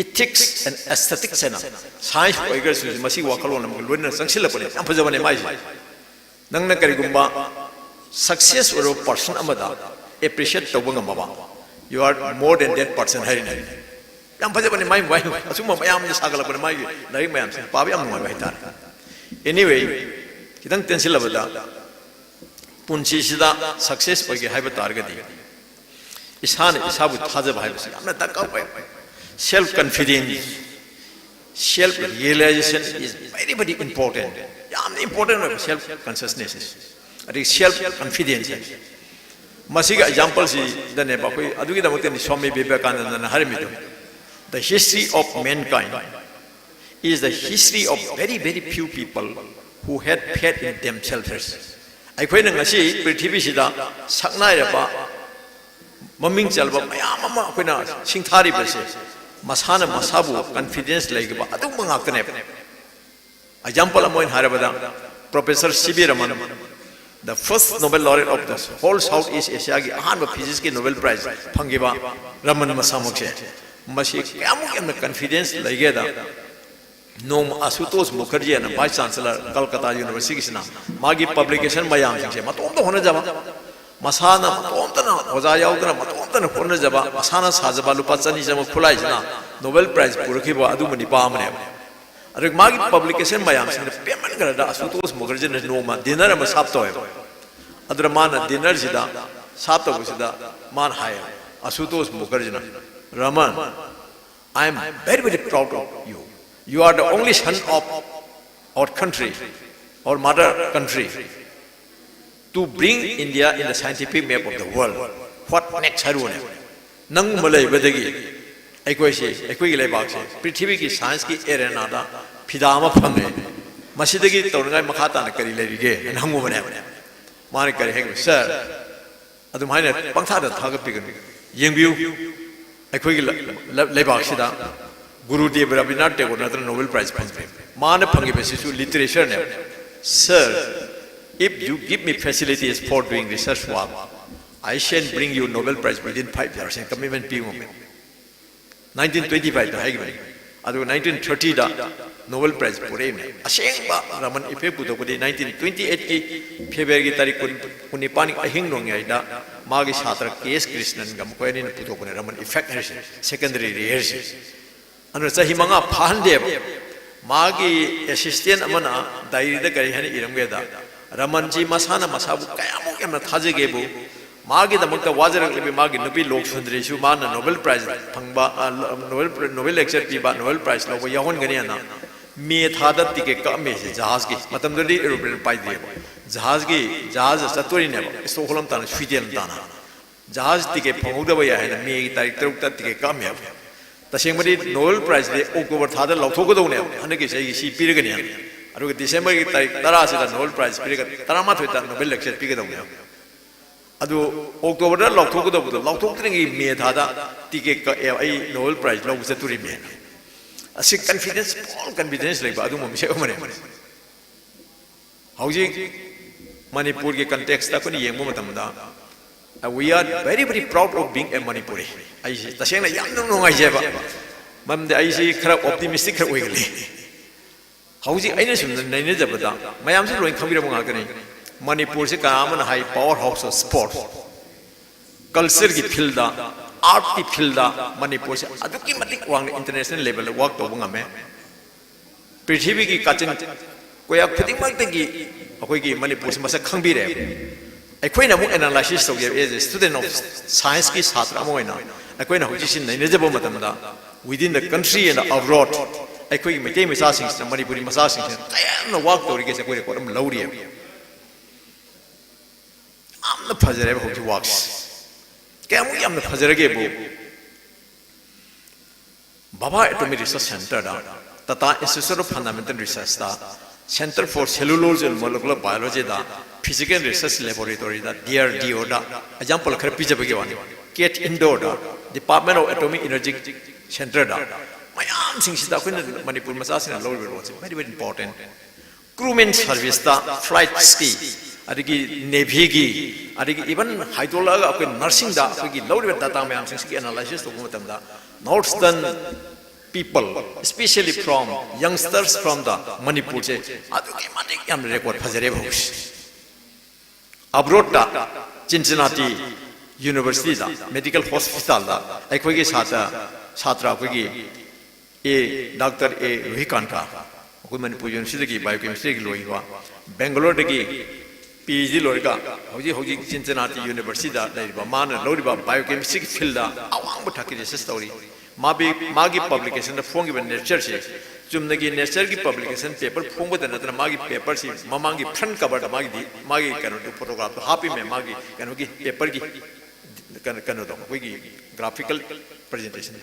ethics and aesthetics" ꯍꯥꯏꯅ, science ꯑꯣꯏꯈ꯭ꯔꯁꯨ ꯃꯁꯤꯒꯤ ꯋꯥꯈꯜꯂꯣꯟ ꯑꯃꯒ ꯂꯣꯏꯅꯅ ꯆꯪꯁꯤꯜꯂꯛꯄꯅꯦ꯫ ꯌꯥꯝ ꯐꯖꯕꯅꯦ ꯃꯥꯏꯁꯦ꯫ ꯅꯪꯅ ꯀꯔꯤꯒꯨꯝꯕ success ꯑꯣꯏꯔꯕ person ꯑꯃꯗ appreciate ꯇꯧꯕ ꯉꯝꯃꯕ, you are more than that person ꯍꯥꯏꯔꯤꯅꯦ꯫ ꯌꯥꯝ ꯐꯖꯕꯅꯦ ꯃꯥꯏ, ꯃꯥꯏ ꯑꯆꯨꯝꯕ ꯃꯌꯥꯝꯁꯦ ꯁꯥꯒꯠꯂꯛꯄꯅꯦ ꯃꯥꯒꯤ ꯂꯥꯏꯔꯤꯛ ꯃꯌꯥꯝꯁꯦ, ꯄꯥꯕ ꯌꯥꯝ ꯅꯨꯡꯉꯥꯏꯕ ꯍꯥꯏꯇꯥꯔꯦ꯫ Anyway, ꯈꯤꯇꯪ ꯇꯦꯟꯁꯤꯜꯂꯕꯗ, ꯄꯨꯟꯁꯤꯁꯤꯗ success ꯑꯣꯏꯒꯦ ꯍꯥꯏꯕ ꯇꯥꯔꯒꯗꯤ ꯏꯁꯥꯅ ꯏꯁꯥꯕꯨ ꯊꯥꯖꯕ ꯍꯥꯏꯕꯁꯤ ꯌꯥꯝꯅ ꯗꯔꯀꯥꯔ ꯑꯣꯏ꯫ Self confidence, self realization is very, very important. ꯌꯥꯝꯅ important ꯑꯣꯏꯕ self consciousness, ꯑꯗꯒꯤ self confidence ꯍꯥꯏꯕꯁꯤ꯫ ꯃꯁꯤꯒꯤ ꯑꯦꯛꯖꯥꯝꯄꯜꯁꯤꯗꯅꯦꯕ ꯑꯩꯈꯣꯏ ꯑꯗꯨꯒꯤꯗꯃꯛꯇꯅꯤ swami ꯕꯤꯕꯦꯀꯥꯅꯟꯗꯅ ꯍꯥꯏꯔꯝꯃꯤꯗꯣ, "The history of mankind is the history of very, very few people who had faith in themselves first." ꯑꯩꯈꯣꯏꯅ ꯉꯁꯤ ꯄ꯭ꯔꯤꯊꯤꯕꯤꯁꯤꯗ ꯁꯛꯅꯥꯏꯔꯕ ꯃꯃꯤꯡ ꯆꯜꯂꯕ ꯃꯌꯥꯝ ꯑꯃ ꯑꯩꯈꯣꯏꯅ ꯁꯤꯡꯊꯥꯔꯤꯕꯁꯦ ꯃꯁꯥꯅ ꯃꯁꯥꯕꯨ ꯀꯟꯐꯤꯗꯦꯟꯁ ꯂꯩꯈꯤꯕ ꯑꯗꯨꯒꯨꯝꯕ ꯉꯥꯛꯇꯅꯦꯕ꯫ ꯑꯦꯛꯖꯥꯝꯄꯜ ꯑꯃ ꯑꯣꯏꯅ ꯍꯥꯏꯔꯕꯗ, professor C V Raman, the first Nobel laureate of the whole South East Asiaꯒꯤ ꯑꯍꯥꯟꯕ ꯐꯤꯖꯤꯛꯁꯀꯤ ꯅꯣꯕꯦꯜ ꯄ꯭ꯔꯥꯏꯖ ꯐꯪꯈꯤꯕ ꯔꯃꯟ ꯃꯁꯥꯃꯛꯁꯦ, ꯃꯁꯤ ꯀꯌꯥꯃꯨꯛ ꯌꯥꯝꯅ ꯀꯟꯐꯤꯗꯦꯟꯁ ꯂꯩꯒꯦꯗ, ꯅꯣꯡꯃ ꯑꯁꯨꯇꯣꯁ ꯃꯨꯈꯔꯖꯤ ꯑꯅ ꯚꯥꯏꯁ ꯆꯥꯟꯁꯦꯂꯔ ꯀꯜꯀꯇꯥ ꯌꯨꯅꯤꯚꯔꯁꯤꯇꯤꯒꯤꯁꯤꯅ ꯃꯥꯒꯤ ꯄꯕ꯭ꯂꯤꯀꯦꯁꯟ ꯃꯌꯥꯝꯁꯤꯡꯁꯦ ꯃꯇꯣꯝꯇ ꯍꯣꯠꯅꯖꯕ, ꯃꯁꯥꯅ ꯃꯇꯣꯝꯇꯅ ꯑꯣꯖꯥ ꯌꯥꯎꯗꯅ ꯃꯇꯣꯝꯇꯅ ꯍꯣꯠꯅꯖꯕ, ꯃꯁꯥꯅ ꯁꯥꯖꯕ ꯂꯨꯄꯥ ꯆꯅꯤ ꯆꯪꯕ ꯈꯨꯠꯂꯥꯏꯁꯤꯅ ꯅꯣꯕꯦꯜ ꯄ꯭ꯔꯥꯏꯖ ꯄꯨꯔꯛꯈꯤꯕ ꯑꯗꯨꯒꯨꯝꯕ ꯅꯤꯄꯥ ꯑꯃꯅꯦꯕ꯫ ꯑꯗꯨꯒ ꯃꯥꯒꯤ ꯄꯕ꯭ꯂꯤꯀꯦꯁꯟ ꯃꯌꯥꯝꯁꯤꯅ ꯄꯦꯟꯃꯟꯈ꯭ꯔꯗ ꯑꯁꯨꯇꯣꯁ ꯃꯨꯈꯔꯖꯤꯅ ꯅꯣꯡꯃ ꯗꯤꯅꯔ ꯑꯃ ꯁꯥꯞ ꯇꯧꯋꯦꯕ꯫ ꯑꯗꯨꯗ ꯃꯥꯅ ꯗꯤꯅꯔꯁꯤꯗ ꯁꯥꯞ ꯇꯧꯕꯁꯤꯗ ꯃꯥꯅ ꯍꯥꯏꯌꯦ, ꯑꯁꯨꯇꯣꯁ ꯃꯨꯈꯔꯖꯤꯅ, "Raman, I am very, very proud of you. You are the only son of our country, our mother country, to bring India in the scientific map of the world. What next?" ꯍꯥꯏꯔꯨꯅꯦ꯫ ꯅꯪꯒꯨꯝꯕ ꯂꯩꯕꯗꯒꯤ ꯑꯩꯈꯣꯏꯁꯦ, ꯑꯩꯈꯣꯏꯒꯤ ꯂꯩꯕꯥꯛꯁꯦ ꯄ꯭ꯔꯤꯊꯤꯕꯤꯒꯤ ꯁꯥꯏꯟꯁꯀꯤ ꯑꯦꯔꯦꯅꯥꯗ ꯐꯤꯗꯥ ꯑꯃ ꯐꯪꯉꯦ꯫ ꯃꯁꯤꯗꯒꯤ ꯇꯧꯅꯤꯡꯉꯥꯏ ꯃꯈꯥ ꯇꯥꯅ ꯀꯔꯤ ꯂꯩꯔꯤꯒꯦ ꯍꯥꯏꯅ ꯍꯪꯉꯨꯕꯅꯦꯕ꯫ ꯃꯥꯅ ꯀꯔꯤ ꯍꯥꯏꯒꯦ? "Sir, ꯑꯗꯨꯝ ꯍꯥꯏꯅ ꯄꯪꯊꯥꯗ ꯊꯥꯒꯠꯄꯤꯒꯅꯨ꯫ ꯌꯦꯡꯕꯤꯌꯨ, ꯑꯩꯈꯣꯏꯒꯤ ꯂ-, ꯂ-, ꯂꯩꯕꯥꯛꯁꯤꯗ ꯒꯨꯔꯨꯗꯦꯕ ꯔꯕꯤꯟꯗ꯭ꯔꯅꯥꯊ ꯇꯦꯒꯣꯔ ꯅꯠꯇꯅ ꯅꯣꯕꯦꯜ ꯄ꯭ꯔꯥꯏꯖ ꯐꯪꯗ꯭ꯔꯤ꯫ ꯃꯥꯅ ꯐꯪꯉꯤꯕꯁꯤꯁꯨ ꯂꯤꯇꯔꯦꯆꯔꯅꯦ꯫ Sir, if you give me facilities for doing research work, I shall bring you Nobel Prize within five years," ꯍꯥꯏꯅ ꯀꯃꯤꯠꯃꯦꯟ ꯄꯤ ꯉꯝꯃꯦ꯫ ꯅꯥꯏꯟꯇꯤꯟ ꯇ꯭ꯋꯦꯟꯇꯤ ꯐꯥꯏꯚꯇ ꯍꯥꯏꯈꯤꯕꯅꯤ꯫ ꯑꯗꯨꯒ ꯅꯥꯏꯟꯇꯤꯟ ꯊꯥꯔꯇꯤꯗ ꯅꯣꯕꯦꯜ ꯄ꯭ꯔꯥꯏꯖ ꯄꯨꯔꯛꯏꯕꯅꯤ꯫ ꯑꯁꯦꯡꯕ ꯔꯃꯟ ꯏꯐꯦꯛ ꯄꯨꯊꯣꯛꯄꯗꯤ ꯅꯥꯏꯟꯇꯤꯟ ꯇ꯭ꯋꯦꯟꯇꯤ ꯑꯩꯠꯀꯤ ꯐꯦꯕ꯭ꯔꯨꯋꯥꯔꯤꯒꯤ ꯇꯥꯔꯤꯛ ꯀꯨꯟ, ꯀꯨꯟꯅꯤꯄꯥꯟꯒꯤ ꯑꯍꯤꯡ ꯅꯣꯡꯌꯥꯏꯗ ꯃꯥꯒꯤ ꯁꯥꯇ꯭ꯔ ꯀꯦ ꯑꯦꯁ ꯀ꯭ꯔꯤꯁꯅꯟꯒ ꯃꯈꯣꯏ ꯑꯅꯤꯅ ꯄꯨꯊꯣꯛꯄꯅꯤ ꯔꯃꯟ ꯏꯐꯦꯛ ꯍꯥꯏꯔꯤꯁꯦ, ꯁꯦꯀꯦꯟꯗꯔꯤ ꯔꯦ ꯍꯥꯏꯔꯤꯁꯦ꯫ ꯑꯗꯨꯅ ꯆꯍꯤ ꯃꯉꯥ ꯐꯥꯍꯟꯗꯦꯕ꯫ ꯃꯥꯒꯤ ꯑꯦꯁꯤꯁꯇꯦꯟ ꯑꯃꯅ ꯗꯥꯏꯔꯤꯗ ꯀꯔꯤ ꯍꯥꯏꯅ ꯏꯔꯝꯒꯦꯗ, "ꯔꯃꯟꯖꯤ ꯃꯁꯥꯅ ꯃꯁꯥꯕꯨ ꯀꯌꯥꯃꯨꯛ ꯌꯥꯝꯅ ꯊꯥꯖꯒꯦꯕꯨ, ꯃꯥꯒꯤꯗꯃꯛꯇ ꯋꯥꯖꯔꯛꯂꯤꯕꯤ ꯃꯥꯒꯤ ꯅꯨꯄꯤ ꯂꯣꯛ ꯁꯨꯟꯗ꯭ꯔꯤꯁꯨ ꯃꯥꯅ ꯅꯣꯕꯦꯜ ꯄ꯭ꯔꯥꯏꯖ ꯐꯪꯕ, ꯑ, ꯂ-, ꯅꯣꯕꯦꯜ ꯄ꯭ꯔ-, ꯅꯣꯕꯦꯜ ꯂꯦꯛꯆꯔ ꯄꯤꯕ, ꯅꯣꯕꯦꯜ ꯄ꯭ꯔꯥꯏꯖ ꯂꯧꯕ ꯌꯥꯎꯍꯟꯒꯅꯤ" ꯍꯥꯏꯅ ꯃꯦ ꯊꯥꯗ ꯇꯤꯀꯦꯠ ꯀꯛꯑꯝꯃꯦ ꯁꯦ ꯖꯍꯥꯖꯀꯤ꯫ ꯃꯇꯝꯗꯨꯗꯤ ꯑꯦꯔꯣꯄ꯭ꯂꯦꯟ ꯄꯥꯏꯗꯦꯕ꯫ ꯖꯍꯥꯖꯒꯤ ꯖꯍꯥꯖ ꯆꯠꯇꯣꯔꯤꯅꯦꯕ, ꯁ꯭ꯇꯣꯛꯍꯣꯜꯝ ꯇꯥꯅ ꯁ꯭ꯋꯤꯗꯦꯟ ꯇꯥꯅ꯫ ꯖꯍꯥꯖ ꯇꯤꯀꯦꯠ ꯐꯪꯍꯧꯗꯕ ꯌꯥꯏ ꯍꯥꯏꯅ ꯃꯦꯒꯤ ꯇꯥꯔꯤꯛ ꯇꯔꯨꯛꯇ ꯇꯤꯀꯦꯠ ꯀꯛꯑꯝꯃꯦꯕ꯫ ꯇꯁꯦꯡꯕꯗꯤ ꯅꯣꯕꯦꯜ ꯄ꯭ꯔꯥꯏꯖꯇꯤ ꯑꯣꯛꯇꯣꯕꯔ ꯊꯥꯗ ꯂꯥꯎꯊꯣꯛꯀꯗꯧꯅꯦꯕ, ꯍꯟꯗꯛꯀꯤ ꯆꯍꯤꯒꯤ ꯁꯤ ꯄꯤꯔꯒꯅꯤ ꯍꯥꯏꯅ꯫ ꯑꯗꯨꯒ ꯗꯤꯁꯦꯝꯕꯔꯒꯤ ꯇꯥꯔꯤꯛ ꯇꯔꯥꯁꯤꯗ ꯅꯣꯕꯦꯜ ꯄ꯭ꯔꯥꯏꯖ ꯄꯤꯔꯒ ꯇꯔꯥꯃꯥꯊꯣꯏꯗ ꯅꯣꯕꯦꯜ ꯂꯦꯛꯆꯔ ꯄꯤꯒꯗꯧꯅꯦꯕ꯫ ꯑꯗꯨ ꯑꯣꯛꯇꯣꯕꯔꯗ ꯂꯥꯎꯊꯣꯛꯀꯗꯧꯕꯗꯣ ꯂꯥꯎꯊꯣꯛꯇ꯭ꯔꯤꯉꯩ ꯃꯦ ꯊꯥꯗ ꯇꯤꯀꯦꯠ ꯀꯛꯑꯦ, ꯑꯩ ꯅꯣꯕꯦꯜ ꯄ꯭ꯔꯥꯏꯖ ꯂꯧꯕ ꯆꯠꯇꯣꯔꯤꯃꯦꯅ꯫ ꯑꯁꯤ ꯀꯟꯐꯤꯗꯦꯟꯁ, ꯐꯨꯜ ꯀꯟꯐꯤꯗꯦꯟꯁ ꯂꯩꯕ ꯑꯗꯨꯒꯨꯝꯕ ꯃꯤꯁꯛ ꯑꯃꯅꯦ꯫ ꯍꯧꯖꯤꯛ ꯃꯅꯤꯄꯨꯔꯒꯤ ꯀꯟꯇꯦꯛꯁꯇ ꯑꯩꯈꯣꯏꯅ ꯌꯦꯡꯕ ꯃꯇꯝꯗ, "We are very, very proud of being a Manipuri." ꯑꯩꯁꯤ ꯇꯁꯦꯡꯅ ꯌꯥꯝꯅ ꯅꯨꯡꯉꯥꯏꯖꯩꯕ, ꯃꯔꯝꯗꯤ ꯑꯩꯁꯤ ꯈꯔ ꯑꯣꯞꯇꯤꯃꯤꯁꯇꯤꯛ ꯈꯔ ꯑꯣꯏꯒꯜꯂꯤ꯫ ꯍꯧꯖꯤꯛ ꯑꯩꯅ ꯁꯨꯝ ꯅꯩꯅꯖꯕꯗ, ꯃꯌꯥꯝꯁꯨ ꯂꯣꯏ ꯈꯪꯕꯤꯔꯕ ꯉꯥꯛꯇꯅꯤ, ꯃꯅꯤꯄꯨꯔꯁꯤ ꯀꯅꯥ ꯑꯃꯅ ꯍꯥꯏ power house of sport, ꯀꯜꯆꯔꯒꯤ ꯐꯤꯜꯗ, ꯑꯥꯔꯠꯀꯤ ꯐꯤꯜꯗ ꯃꯅꯤꯄꯨꯔꯁꯦ ꯑꯗꯨꯛꯀꯤ ꯃꯇꯤꯛ ꯋꯥꯡꯅ ꯏꯟꯇꯔꯅꯦꯁꯅꯦꯜ ꯂꯦꯚꯦꯜꯗ ꯋꯥꯛ ꯇꯧꯕ ꯉꯝꯃꯦ꯫ ꯄ꯭ꯔꯤꯊꯤꯕꯤꯒꯤ ꯀꯥꯆꯤꯟ ꯀꯣꯌꯥ ꯈꯨꯗꯤꯡꯃꯛꯇꯒꯤ ꯑꯩꯈꯣꯏꯒꯤ ꯃꯅꯤꯄꯨꯔꯁꯤ ꯃꯁꯛ ꯈꯪꯕꯤꯔꯦ꯫ ꯑꯩꯈꯣꯏꯅ ꯑꯃꯨꯛ ꯑꯦꯅꯥꯂꯥꯏꯁꯤꯁ ꯇꯧꯖꯩ, as a student of scienceꯀꯤ ꯁꯥꯇ꯭ꯔ ꯑꯃ ꯑꯣꯏꯅ ꯑꯩꯈꯣꯏꯅ ꯍꯧꯖꯤꯛꯁꯤ ꯅꯩꯅꯖꯕ ꯃꯇꯝꯗ, within the country and abroad, ꯑꯩꯈꯣꯏꯒꯤ ꯃꯩꯇꯩ ꯃꯆꯥꯁꯤꯡꯁꯤꯅ, ꯃꯅꯤꯄꯨꯔꯤ ꯃꯆꯥꯁꯤꯡꯁꯤꯅ ꯀꯌꯥꯝꯅ ꯋꯥꯛ ꯇꯧꯔꯤꯒꯦꯁꯦ ꯑꯩꯈꯣꯏ ꯔꯦꯀꯣꯔꯠ ꯑꯃ ꯂꯧꯔꯤꯑꯕ꯫ ꯌꯥꯝꯅ ꯐꯖꯔꯦꯕ ꯍꯧꯖꯤꯛ ꯋꯥꯛꯁꯤ꯫ ꯀꯌꯥꯃꯨꯛ ꯌꯥꯝꯅ ꯐꯖꯔꯒꯦꯕꯨ, ꯚꯥꯚꯥ ꯑꯦꯇꯣꯃꯤꯛ ꯔꯤꯁꯔꯁ ꯁꯦꯟꯇꯔꯗ, ꯇꯥꯇꯥ ꯏꯟꯁꯇꯤꯇ꯭ꯌꯨꯠ ꯑꯣꯐ ꯐꯟꯗꯥꯃꯦꯟꯇꯦꯜ ꯔꯤꯁꯔꯁꯇ, Centre for Celluloid and Molecular Biologyꯗ, Physical Research Laboratoryꯗ, DRDOꯗ, ꯑꯦꯛꯖꯥꯝꯄꯜ ꯈꯔ ꯄꯤꯖꯕꯒꯤ ꯋꯥꯅꯤ, ꯀꯦꯠ ꯏꯟꯗꯣꯔꯗ, Department of Atomic Energy Centreꯗ, ꯃꯌꯥꯝꯁꯤꯡꯁꯤꯗ ꯑꯩꯈꯣꯏꯅ ꯃꯅꯤꯄꯨꯔ ꯃꯆꯥꯁꯤꯡꯅ ꯂꯧꯔꯤꯕ ꯔꯣꯜꯁꯦ very, very important꯫ ꯀ꯭ꯔꯨꯃꯦꯟ ꯁꯥꯔꯚꯤꯁꯇ, ꯐ꯭ꯂꯥꯏꯠꯁꯀꯤ, ꯑꯗꯒꯤ ꯅꯦꯚꯤꯒꯤ, ꯑꯗꯒꯤ ꯏꯚꯟ ꯍꯥꯏꯗꯣꯛꯂꯛꯑꯒ ꯑꯩꯈꯣꯏ ꯅꯔꯁꯤꯡꯗ ꯑꯩꯈꯣꯏꯒꯤ ꯂꯧꯔꯤꯕ ꯗꯥꯇꯥ ꯃꯌꯥꯝꯁꯤꯡꯁꯤꯒꯤ ꯑꯦꯅꯥꯂꯥꯏꯁꯤꯁ ꯇꯧꯕ ꯃꯇꯝꯗ, Northern people, especially from youngsters from the ꯃꯅꯤꯄꯨꯔꯁꯦ ꯑꯗꯨꯛꯀꯤ ꯃꯇꯤꯛ ꯌꯥꯝꯅ ꯔꯦꯀꯣꯔꯠ ꯐꯖꯔꯦꯕ ꯍꯧꯖꯤꯛꯁꯦ꯫ ꯑꯕ꯭ꯔꯣꯗꯇ, ꯆꯤꯟꯆꯤꯅꯥꯇꯤ ꯌꯨꯅꯤꯚꯔꯁꯤꯇꯤꯗ, ꯃꯦꯗꯤꯀꯦꯜ ꯍꯣꯁꯄꯤꯇꯥꯜꯗ ꯑꯩꯈꯣꯏꯒꯤ ꯁꯥꯇ꯭ꯔ, ꯁꯥꯇ꯭ꯔ ꯑꯩꯈꯣꯏꯒꯤ ꯑꯦ, ꯗꯥꯛꯇꯔ ꯑꯦ ꯔꯣꯍꯤꯀꯥꯟꯇ, ꯑꯩꯈꯣꯏ ꯃꯅꯤꯄꯨꯔ ꯌꯨꯅꯤꯚꯔꯁꯤꯇꯤꯒꯤ ꯕꯥꯏꯑꯣꯀꯦꯃꯤꯁꯇ꯭ꯔꯤꯒꯤ ꯂꯣꯏꯈꯤꯕ, ꯕꯦꯡꯒꯂꯣꯔꯗꯒꯤ ꯄꯤ ꯑꯩꯆ ꯗꯤ ꯂꯣꯏꯔꯒ ꯍꯧꯖꯤꯛ ꯍꯧꯖꯤꯛ ꯆꯤꯟꯆꯤꯅꯥꯇꯤ ꯌꯨꯅꯤꯚꯔꯁꯤꯇꯤꯗ ꯂꯩꯔꯤꯕ, ꯃꯥꯅ ꯂꯧꯔꯤꯕ ꯕꯥꯏꯑꯣꯀꯦꯃꯤꯁꯇ꯭ꯔꯤꯒꯤ ꯐꯤꯜꯗ ꯑꯋꯥꯡꯕ ꯊꯥꯛꯀꯤ ꯔꯤꯁꯔꯁ ꯇꯧꯔꯤ꯫ ꯃꯥꯕꯤ-, ꯃꯥꯒꯤ ꯄꯕ꯭ꯂꯤꯀꯦꯁꯟꯗ ꯐꯣꯡꯈꯤꯕ ꯅꯦꯆꯔꯁꯦ ꯆꯨꯝꯅꯒꯤ ꯅꯦꯆꯔꯒꯤ ꯄꯕ꯭ꯂꯤꯀꯦꯁꯟ ꯄꯦꯄꯔ ꯐꯣꯡꯕꯗ ꯅꯠꯇꯅ ꯃꯥꯒꯤ ꯄꯦꯄꯔꯁꯤ ꯃꯃꯥꯡꯒꯤ ꯐ꯭ꯔꯟ ꯀꯕꯔꯗ ꯃꯥꯒꯤ ꯃꯥꯒꯤ ꯀꯩꯅꯣꯗꯨ ꯐꯣꯇꯣꯒ꯭ꯔꯥꯐꯇꯣ ꯍꯥꯞꯄꯤꯃꯦ, ꯃꯥꯒꯤ ꯀꯩꯅꯣꯒꯤ ꯄꯦꯄꯔꯒꯤ ꯀꯩꯅꯣ- ꯀꯩꯅꯣꯗꯣ, ꯑꯩꯈꯣꯏꯒꯤ ꯒ꯭ꯔꯥꯐꯤꯀꯦꯜ ꯄ꯭ꯔꯖꯦꯟꯇꯦꯁꯟ꯫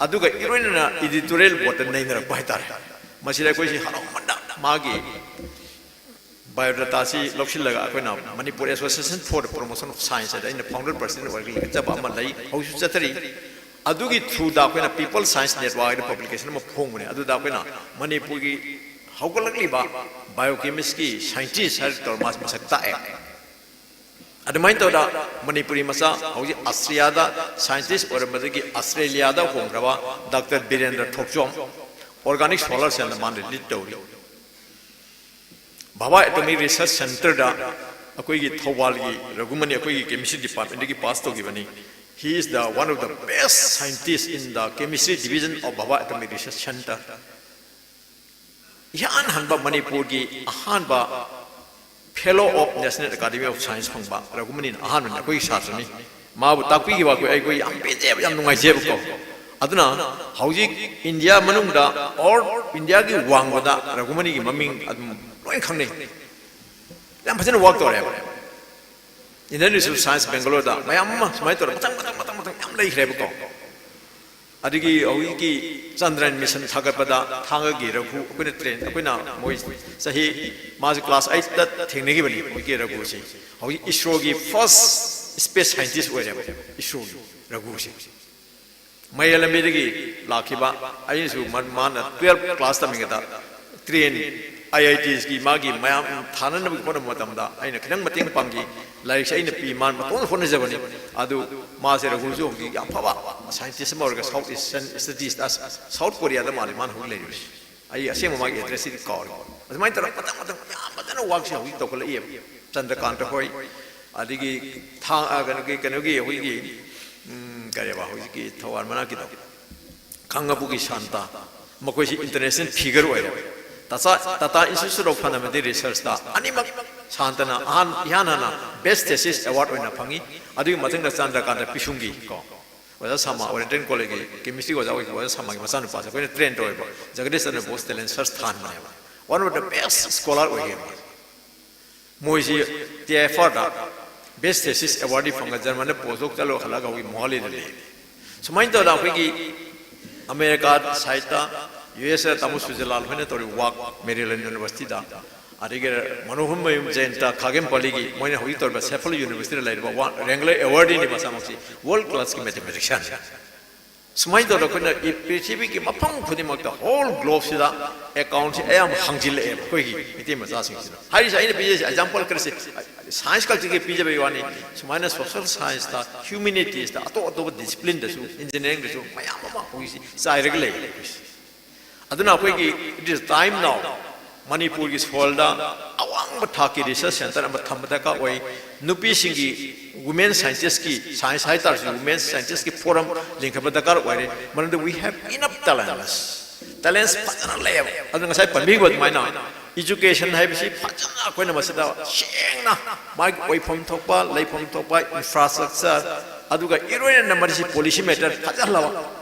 ꯑꯗꯨꯒ ꯏꯔꯣꯏꯅꯅ ꯏꯗꯤꯇꯣꯔꯤꯌꯦꯜ ꯕꯣꯔꯗꯇ ꯅꯩꯅꯔꯛꯄ ꯍꯥꯏꯇꯥꯔꯦ꯫ ꯃꯁꯤꯗ ꯑꯩꯈꯣꯏꯁꯤ ꯍꯔꯥꯎꯃꯟꯗ ꯃꯥꯒꯤ ꯕꯥꯏꯑꯣꯗꯥꯇꯥꯁꯤ ꯂꯧꯁꯤꯜꯂꯒ ꯑꯩꯈꯣꯏꯅ Manipur Association for the Promotion of Science ꯍꯥꯏꯗ ꯑꯩꯅ ꯐꯥꯎꯟꯗꯔ ꯄ꯭ꯔꯁꯤꯗꯦꯟꯠ ꯑꯣꯏꯔꯒ ꯂꯤꯡꯈꯠꯆꯕ ꯑꯃ ꯂꯩ, ꯍꯧꯖꯤꯛꯁꯨ ꯆꯠꯊꯔꯤ꯫ ꯑꯗꯨꯒꯤ ꯊ꯭ꯔꯨꯗ ꯑꯩꯈꯣꯏꯅ People Science Network ꯍꯥꯏꯅ ꯄꯕ꯭ꯂꯤꯀꯦꯁꯟ ꯑꯃ ꯐꯣꯡꯕꯅꯦ꯫ ꯑꯗꯨꯗ ꯑꯩꯈꯣꯏꯅ ꯃꯅꯤꯄꯨꯔꯒꯤ ꯍꯧꯒꯠꯂꯛꯂꯤꯕ ꯕꯥꯏꯑꯣꯀꯦꯃꯤꯁꯀꯤ ꯁꯥꯏꯟꯇꯤꯁ ꯍꯥꯏꯔ ꯇꯧꯔ ꯃꯥꯁ ꯃꯁꯛ ꯇꯥꯛꯑꯦ꯫ ꯑꯗꯨꯃꯥꯏꯅ ꯇꯧꯗ ꯃꯅꯤꯄꯨꯔꯤ ꯃꯆꯥ ꯍꯧꯖꯤꯛ ꯑꯁꯇ꯭ꯔꯤꯌꯥꯗ ꯁꯥꯏꯟꯇꯤꯁ ꯑꯣꯏꯔꯝꯕꯗꯒꯤ ꯑꯁꯇ꯭ꯔꯦꯂꯤꯌꯥꯗ ꯍꯣꯡꯈ꯭ꯔꯕ ꯗꯥꯛꯇꯔ ꯕꯤꯔꯦꯟꯗ꯭ꯔ ꯊꯣꯛꯆꯣꯝ, ꯑꯣꯔꯒꯥꯅꯤꯛ ꯁꯣꯂꯔ ꯁꯦꯜꯗ ꯃꯥꯅ ꯂꯤꯗ ꯇꯧꯔꯤ꯫ ꯚꯥꯚꯥ ꯑꯦꯇꯣꯃꯤꯛ ꯔꯤꯁꯔꯆ ꯁꯦꯟꯇꯔꯗ ꯑꯩꯈꯣꯏꯒꯤ ꯊꯧꯕꯥꯜꯒꯤ ꯔꯘꯨꯃꯅꯤ, ꯑꯩꯈꯣꯏꯒꯤ ꯀꯦꯃꯤꯁꯇ꯭ꯔꯤ ꯗꯤꯄꯥꯔꯠꯃꯦꯟꯗꯒꯤ ꯄꯥꯁ ꯇꯧꯈꯤꯕꯅꯤ꯫ He is the one of the best scientist in the chemistry division of Bhabha Atomic Research Center. ꯏꯍꯥꯟ ꯍꯥꯟꯕ ꯃꯅꯤꯄꯨꯔꯒꯤ ꯑꯍꯥꯟꯕ Fellow of National Academy of Science ꯐꯪꯕ ꯔꯘꯨꯃꯅꯤꯅ ꯑꯍꯥꯟꯕꯅꯤ, ꯑꯩꯈꯣꯏꯒꯤ ꯁꯥꯇ꯭ꯔꯅꯤ꯫ ꯃꯥꯕꯨ ꯇꯥꯛꯄꯤꯈꯤꯕ ꯑꯩꯈꯣꯏ, ꯑꯩꯈꯣꯏ ꯌꯥꯝ ꯄꯦꯟꯖꯩꯕ, ꯌꯥꯝ ꯅꯨꯡꯉꯥꯏꯖꯩꯕꯀꯣ꯫ ꯑꯗꯨꯅ ꯍꯧꯖꯤꯛ ꯏꯟꯗꯤꯌꯥ ꯃꯅꯨꯡꯗ, ꯑꯣꯜ ꯏꯟꯗꯤꯌꯥꯒꯤ ꯋꯥꯡꯃꯗ ꯔꯘꯨꯃꯅꯤꯒꯤ ꯃꯃꯤꯡ ꯑꯗꯨꯝ ꯂꯣꯏ ꯈꯪꯅꯩ꯫ ꯌꯥꯝ ꯐꯖꯅ ꯋꯥꯛ ꯇꯧꯔꯦꯕ꯫ Indian Institute of Science ꯕꯦꯡꯒꯂꯣꯔꯗ ꯃꯌꯥꯝ ꯑꯃ ꯁꯨꯃꯥꯏꯅ ꯇꯧꯔꯒ ꯃꯊꯪ ꯃꯊꯪ ꯃꯊꯪ ꯃꯊꯪ ꯌꯥꯝ ꯂꯩꯈ꯭ꯔꯦꯕꯀꯣ꯫ ꯑꯗꯒꯤ ꯍꯧꯖꯤꯛꯀꯤ ꯆꯟꯗ꯭ꯔꯌꯥꯟ ꯃꯤꯁꯟ ꯊꯥꯒꯠꯄꯗ ꯊꯥꯡꯒꯒꯤ ꯔꯘꯨ ꯑꯩꯈꯣꯏꯅ ꯇ꯭ꯔꯦꯟ, ꯑꯩꯈꯣꯏꯅ ꯃꯣꯏ ꯆꯍꯤ, ꯃꯥꯁꯦ ꯀ꯭ꯂꯥꯁ ꯑꯩꯠꯇ ꯊꯦꯡꯅꯈꯤꯕꯅꯤ, ꯍꯧꯖꯤꯛꯀꯤ ꯔꯘꯨꯁꯤ꯫ ꯍꯧꯖꯤꯛ ꯏꯁꯔꯣꯒꯤ ꯐꯥꯔꯁ ꯁ꯭ꯄꯦꯁ ꯁꯥꯏꯟꯇꯤꯁ ꯑꯣꯏꯔꯦꯕ, ꯏꯁꯔꯣꯒꯤ ꯔꯘꯨꯁꯤ꯫ ꯃꯌꯥꯏ ꯂꯝꯕꯤꯗꯒꯤ ꯂꯥꯛꯈꯤꯕ, ꯑꯩꯅꯁꯨ ꯃ-, ꯃꯥꯅ ꯇꯨꯌꯦꯜꯐ ꯀ꯭ꯂꯥꯁ ꯇꯝꯃꯤꯉꯩꯗ ꯇ꯭ꯔꯦꯟ, ꯑꯥꯏ ꯑꯥꯏ ꯇꯤꯁꯀꯤ ꯃꯥꯒꯤ ꯃꯌꯥꯝ ꯊꯥꯅꯅꯕꯒꯤ ꯍꯣꯠꯅꯕ ꯃꯇꯝꯗ ꯑꯩꯅ ꯈꯤꯇꯪ ꯃꯇꯦꯡ ꯄꯥꯡꯈꯤ꯫ ꯂꯥꯏꯔꯤꯛꯁꯦ ꯑꯩꯅ ꯄꯤ, ꯃꯥꯅ ꯃꯇꯣꯝꯇ ꯍꯣꯠꯅꯖꯕꯅꯤ꯫ ꯑꯗꯨ ꯃꯥꯁꯦ ꯔꯘꯨꯁꯨ ꯍꯧꯖꯤꯛ ꯌꯥꯝ ꯐꯕ ꯁꯥꯏꯟꯇꯤꯁ ꯑꯃ ꯑꯣꯏꯔꯒ South Eastern Studies, ꯁꯥꯎꯠ ꯀꯣꯔꯤꯌꯥꯗ ꯃꯥꯜꯂꯤ ꯃꯥꯅ ꯍꯧꯖꯤꯛ ꯂꯩꯔꯤꯕꯁꯦ꯫ ꯑꯩ ꯑꯁꯦꯡꯕ ꯃꯥꯒꯤ ꯑꯦꯗ꯭ꯔꯦꯁꯁꯤꯗꯤ ꯀꯥꯎꯔꯦ꯫ ꯑꯗꯨꯃꯥꯏꯅ ꯇꯧꯔꯒ ꯃꯊꯪ ꯃꯊꯪ ꯌꯥꯝ ꯐꯖꯅ ꯋꯥꯛꯁꯦ ꯍꯧꯖꯤꯛ ꯇꯧꯈꯠꯂꯛꯏꯑꯕ꯫ ꯆꯟꯗ꯭ꯔꯀꯥꯟꯇ ꯍꯣꯏ, ꯑꯗꯒꯤ ꯊꯥ-, ꯑ, ꯀꯩꯅꯣꯒꯤ, ꯀꯩꯅꯣꯒꯤ ꯑꯩꯈꯣꯏꯒꯤ, ꯎꯝ, ꯀꯔꯤꯕ, ꯍꯧꯖꯤꯛꯀꯤ ꯊꯧꯕꯥꯜ ꯃꯅꯥꯛꯀꯤꯗꯣ, ꯈꯥꯡꯉꯕꯣꯛꯀꯤ ꯁꯥꯟꯇ, ꯃꯈꯣꯏꯁꯤ ꯏꯟꯇꯔꯅꯦꯁꯅꯦꯜ ꯐꯤꯒꯔ ꯑꯣꯏꯔꯦ꯫ Tata, Tata Institute of Fundamental ꯔꯤꯁꯔꯁꯇ ꯑꯅꯤꯃꯛ ꯁꯥꯟꯇꯅ ꯑꯍꯥꯟ-, ꯏꯍꯥꯟ ꯍꯥꯟꯅ ꯕꯦꯁ ꯊꯦꯁꯤꯁ ꯑꯦꯋꯥꯔꯗ ꯑꯣꯏꯅ ꯐꯪꯉꯤ꯫ ꯑꯗꯨꯒꯤ ꯃꯊꯪꯗ ꯆꯟꯗ꯭ꯔꯀꯥꯟꯇ ꯄꯤꯁꯨꯝꯒꯤ ꯀꯣ, ꯑꯣꯖꯥ ꯁꯥꯃꯥ, ꯑꯣꯔꯤꯌꯦꯟꯇꯦꯜ ꯀꯣꯂꯦꯖꯀꯤ ꯀꯦꯃꯤꯁꯇ꯭ꯔꯤꯒꯤ ꯑꯣꯖꯥ ꯑꯣꯏꯈꯤꯕ ꯑꯣꯖꯥ ꯁꯥꯃꯥꯒꯤ ꯃꯆꯥꯅꯨꯄꯥꯁꯦ ꯑꯩꯈꯣꯏꯅ ꯇ꯭ꯔꯦꯟ ꯇꯧꯋꯦꯕ꯫ ꯖꯒꯗꯤꯁ ꯆꯟꯗ꯭ꯔ ꯕꯣꯁ ꯇꯦꯂꯦꯟ ꯁꯔꯆ ꯊꯥꯍꯟꯕꯅꯦꯕ꯫ One of the best scholar ꯑꯣꯏꯈꯤ ꯃꯥꯁꯦ꯫ ꯃꯣꯏꯁꯤ ꯇꯤ ꯑꯥꯏ ꯑꯦꯐ ꯑꯥꯔꯗ ꯕꯦꯁ ꯊꯦꯁꯤꯁ ꯑꯦꯋꯥꯔꯗꯤ ꯐꯪꯉ ꯖꯔꯃꯟꯗ ꯄꯣꯁ ꯗꯣꯛ ꯆꯠꯂꯒ ꯍꯜꯂꯛꯑꯒ ꯍꯧꯖꯤꯛ ꯃꯣꯍꯥꯂꯤꯗ ꯂꯩ꯫ ꯁꯨꯃꯥꯏꯅ ꯇꯧꯗꯅ ꯑꯩꯈꯣꯏꯒꯤ ꯑꯃꯦꯔꯤꯀꯥ ꯁꯥꯏꯠꯇ, ꯌꯨ ꯑꯦꯁ ꯑꯦ ꯇꯥꯃꯣ ꯁꯨꯖꯂꯥꯜ ꯍꯣꯏꯅ ꯇꯧꯔꯤꯕ ꯋꯥꯛ, ꯃꯦꯔꯤꯂꯦꯟ ꯌꯨꯅꯤꯚꯔꯁꯤꯇꯤꯗ, ꯑꯗꯒꯤ ꯃꯅꯣꯍꯔ ꯃꯌꯨꯝ ꯖꯌꯟꯇ ꯈꯥꯒꯦꯝꯄꯜꯂꯤꯒꯤ, ꯃꯣꯏꯅ ꯍꯧꯖꯤꯛ ꯇꯧꯔꯤꯕ ꯁꯦꯐꯜ ꯌꯨꯅꯤꯚꯔꯁꯤꯇꯤꯗ ꯂꯩꯔꯤꯕ ꯋꯥ-, ꯔꯦꯡꯒꯂꯔ ꯑꯦꯋꯥꯔꯗꯤꯅꯤ ꯃꯁꯥꯃꯛꯁꯤ, ꯋꯥꯔꯜ ꯀ꯭ꯂꯥꯁꯀꯤ ꯃꯦꯊꯃꯦꯇꯤꯁꯤꯌꯥꯟ꯫ ꯁꯨꯃꯥꯏꯅ ꯇꯧꯗꯅ ꯑꯩꯈꯣꯏꯅ ꯏ-, ꯄ꯭ꯔꯤꯊꯤꯕꯤꯒꯤ ꯃꯐꯝ ꯈꯨꯗꯤꯡꯃꯛꯇ, ꯍꯣꯜ ꯒ꯭ꯂꯣꯕꯁꯤꯗ ꯑꯦꯀꯥꯎꯟꯁꯤ ꯑꯌꯥꯝꯕ ꯍꯥꯡꯖꯤꯜꯂꯛꯑꯦꯕ ꯑꯩꯈꯣꯏꯒꯤ ꯃꯩꯇꯩ ꯃꯆꯥꯁꯤꯡꯁꯤꯅ꯫ ꯍꯥꯏꯔꯤꯁꯦ ꯑꯩꯅ ꯄꯤꯖꯔꯤꯁꯦ ꯑꯦꯛꯖꯥꯝꯄꯜ ꯈꯔꯁꯦ, ꯁꯥꯏꯟꯁ ꯈꯛꯇꯒꯤ ꯄꯤꯖꯕꯒꯤ ꯋꯥꯅꯤ꯫ ꯁꯨꯃꯥꯏꯅ ꯁꯣꯁꯦꯜ ꯁꯥꯏꯟꯁꯇ, ꯍ꯭ꯌꯨꯃꯦꯅꯤꯇꯤꯁꯇ, ꯑꯇꯣꯞ ꯑꯇꯣꯞꯄ ꯗꯤꯁꯤꯄ꯭ꯂꯤꯟꯗꯁꯨ, ꯏꯟꯖꯤꯅꯤꯌꯥꯔꯤꯡꯗꯁꯨ ꯃꯌꯥꯝ ꯑꯃ ꯍꯧꯖꯤꯛꯁꯤ ꯆꯥꯏꯔꯒ ꯂꯩꯔꯦ ꯑꯩꯈꯣꯏꯁꯦ꯫ ꯑꯗꯨꯅ ꯑꯩꯈꯣꯏꯒꯤ it is time now, ꯃꯅꯤꯄꯨꯔꯒꯤ ꯁꯣꯏꯜꯗ ꯑꯋꯥꯡꯕ ꯊꯥꯛꯀꯤ ꯔꯤꯁꯔꯆ ꯁꯦꯟꯇꯔ ꯑꯃ ꯊꯝꯕ ꯗꯔꯀꯥꯔ ꯑꯣꯏ꯫ ꯅꯨꯄꯤꯁꯤꯡꯒꯤ ꯋꯨꯃꯦꯟ ꯁꯥꯏꯟꯇꯤꯁꯀꯤ, ꯁꯥꯏꯟꯁ ꯍꯥꯏ ꯇꯥꯔꯁꯨ ꯋꯨꯃꯦꯟ ꯁꯥꯏꯟꯇꯤꯁꯀꯤ ꯐꯣꯔꯝ ꯂꯤꯡꯈꯠꯄ ꯗꯔꯀꯥꯔ ꯑꯣꯏꯔꯦ꯫ ꯃꯔꯝꯗꯤ we have enough talents, talents ꯐꯖꯅ ꯂꯩꯌꯦꯕ꯫ ꯑꯗꯨ ꯉꯁꯥꯏ ꯄꯟꯕꯤꯈꯤꯕ ꯑꯗꯨꯃꯥꯏꯅ ꯏꯖꯨꯀꯦꯁꯟ ꯍꯥꯏꯕꯁꯤ ꯐꯖꯅ ꯑꯩꯈꯣꯏꯅ ꯃꯁꯤꯗ ꯁꯦꯡꯅ ꯃꯥꯒꯤ ꯑꯣꯏꯐꯝ ꯊꯣꯛꯄ, ꯂꯩꯐꯝ ꯊꯣꯛꯄ ꯏꯟꯐ꯭ꯔꯥꯁ꯭ꯇ꯭ꯔꯛꯆꯔ, ꯑꯗꯨꯒ ꯏꯔꯣꯏꯅꯅ ꯃꯁꯤ ꯄꯣꯂꯤꯁꯤ ꯃꯦꯇꯔ ꯐꯖꯍꯜꯂꯕ,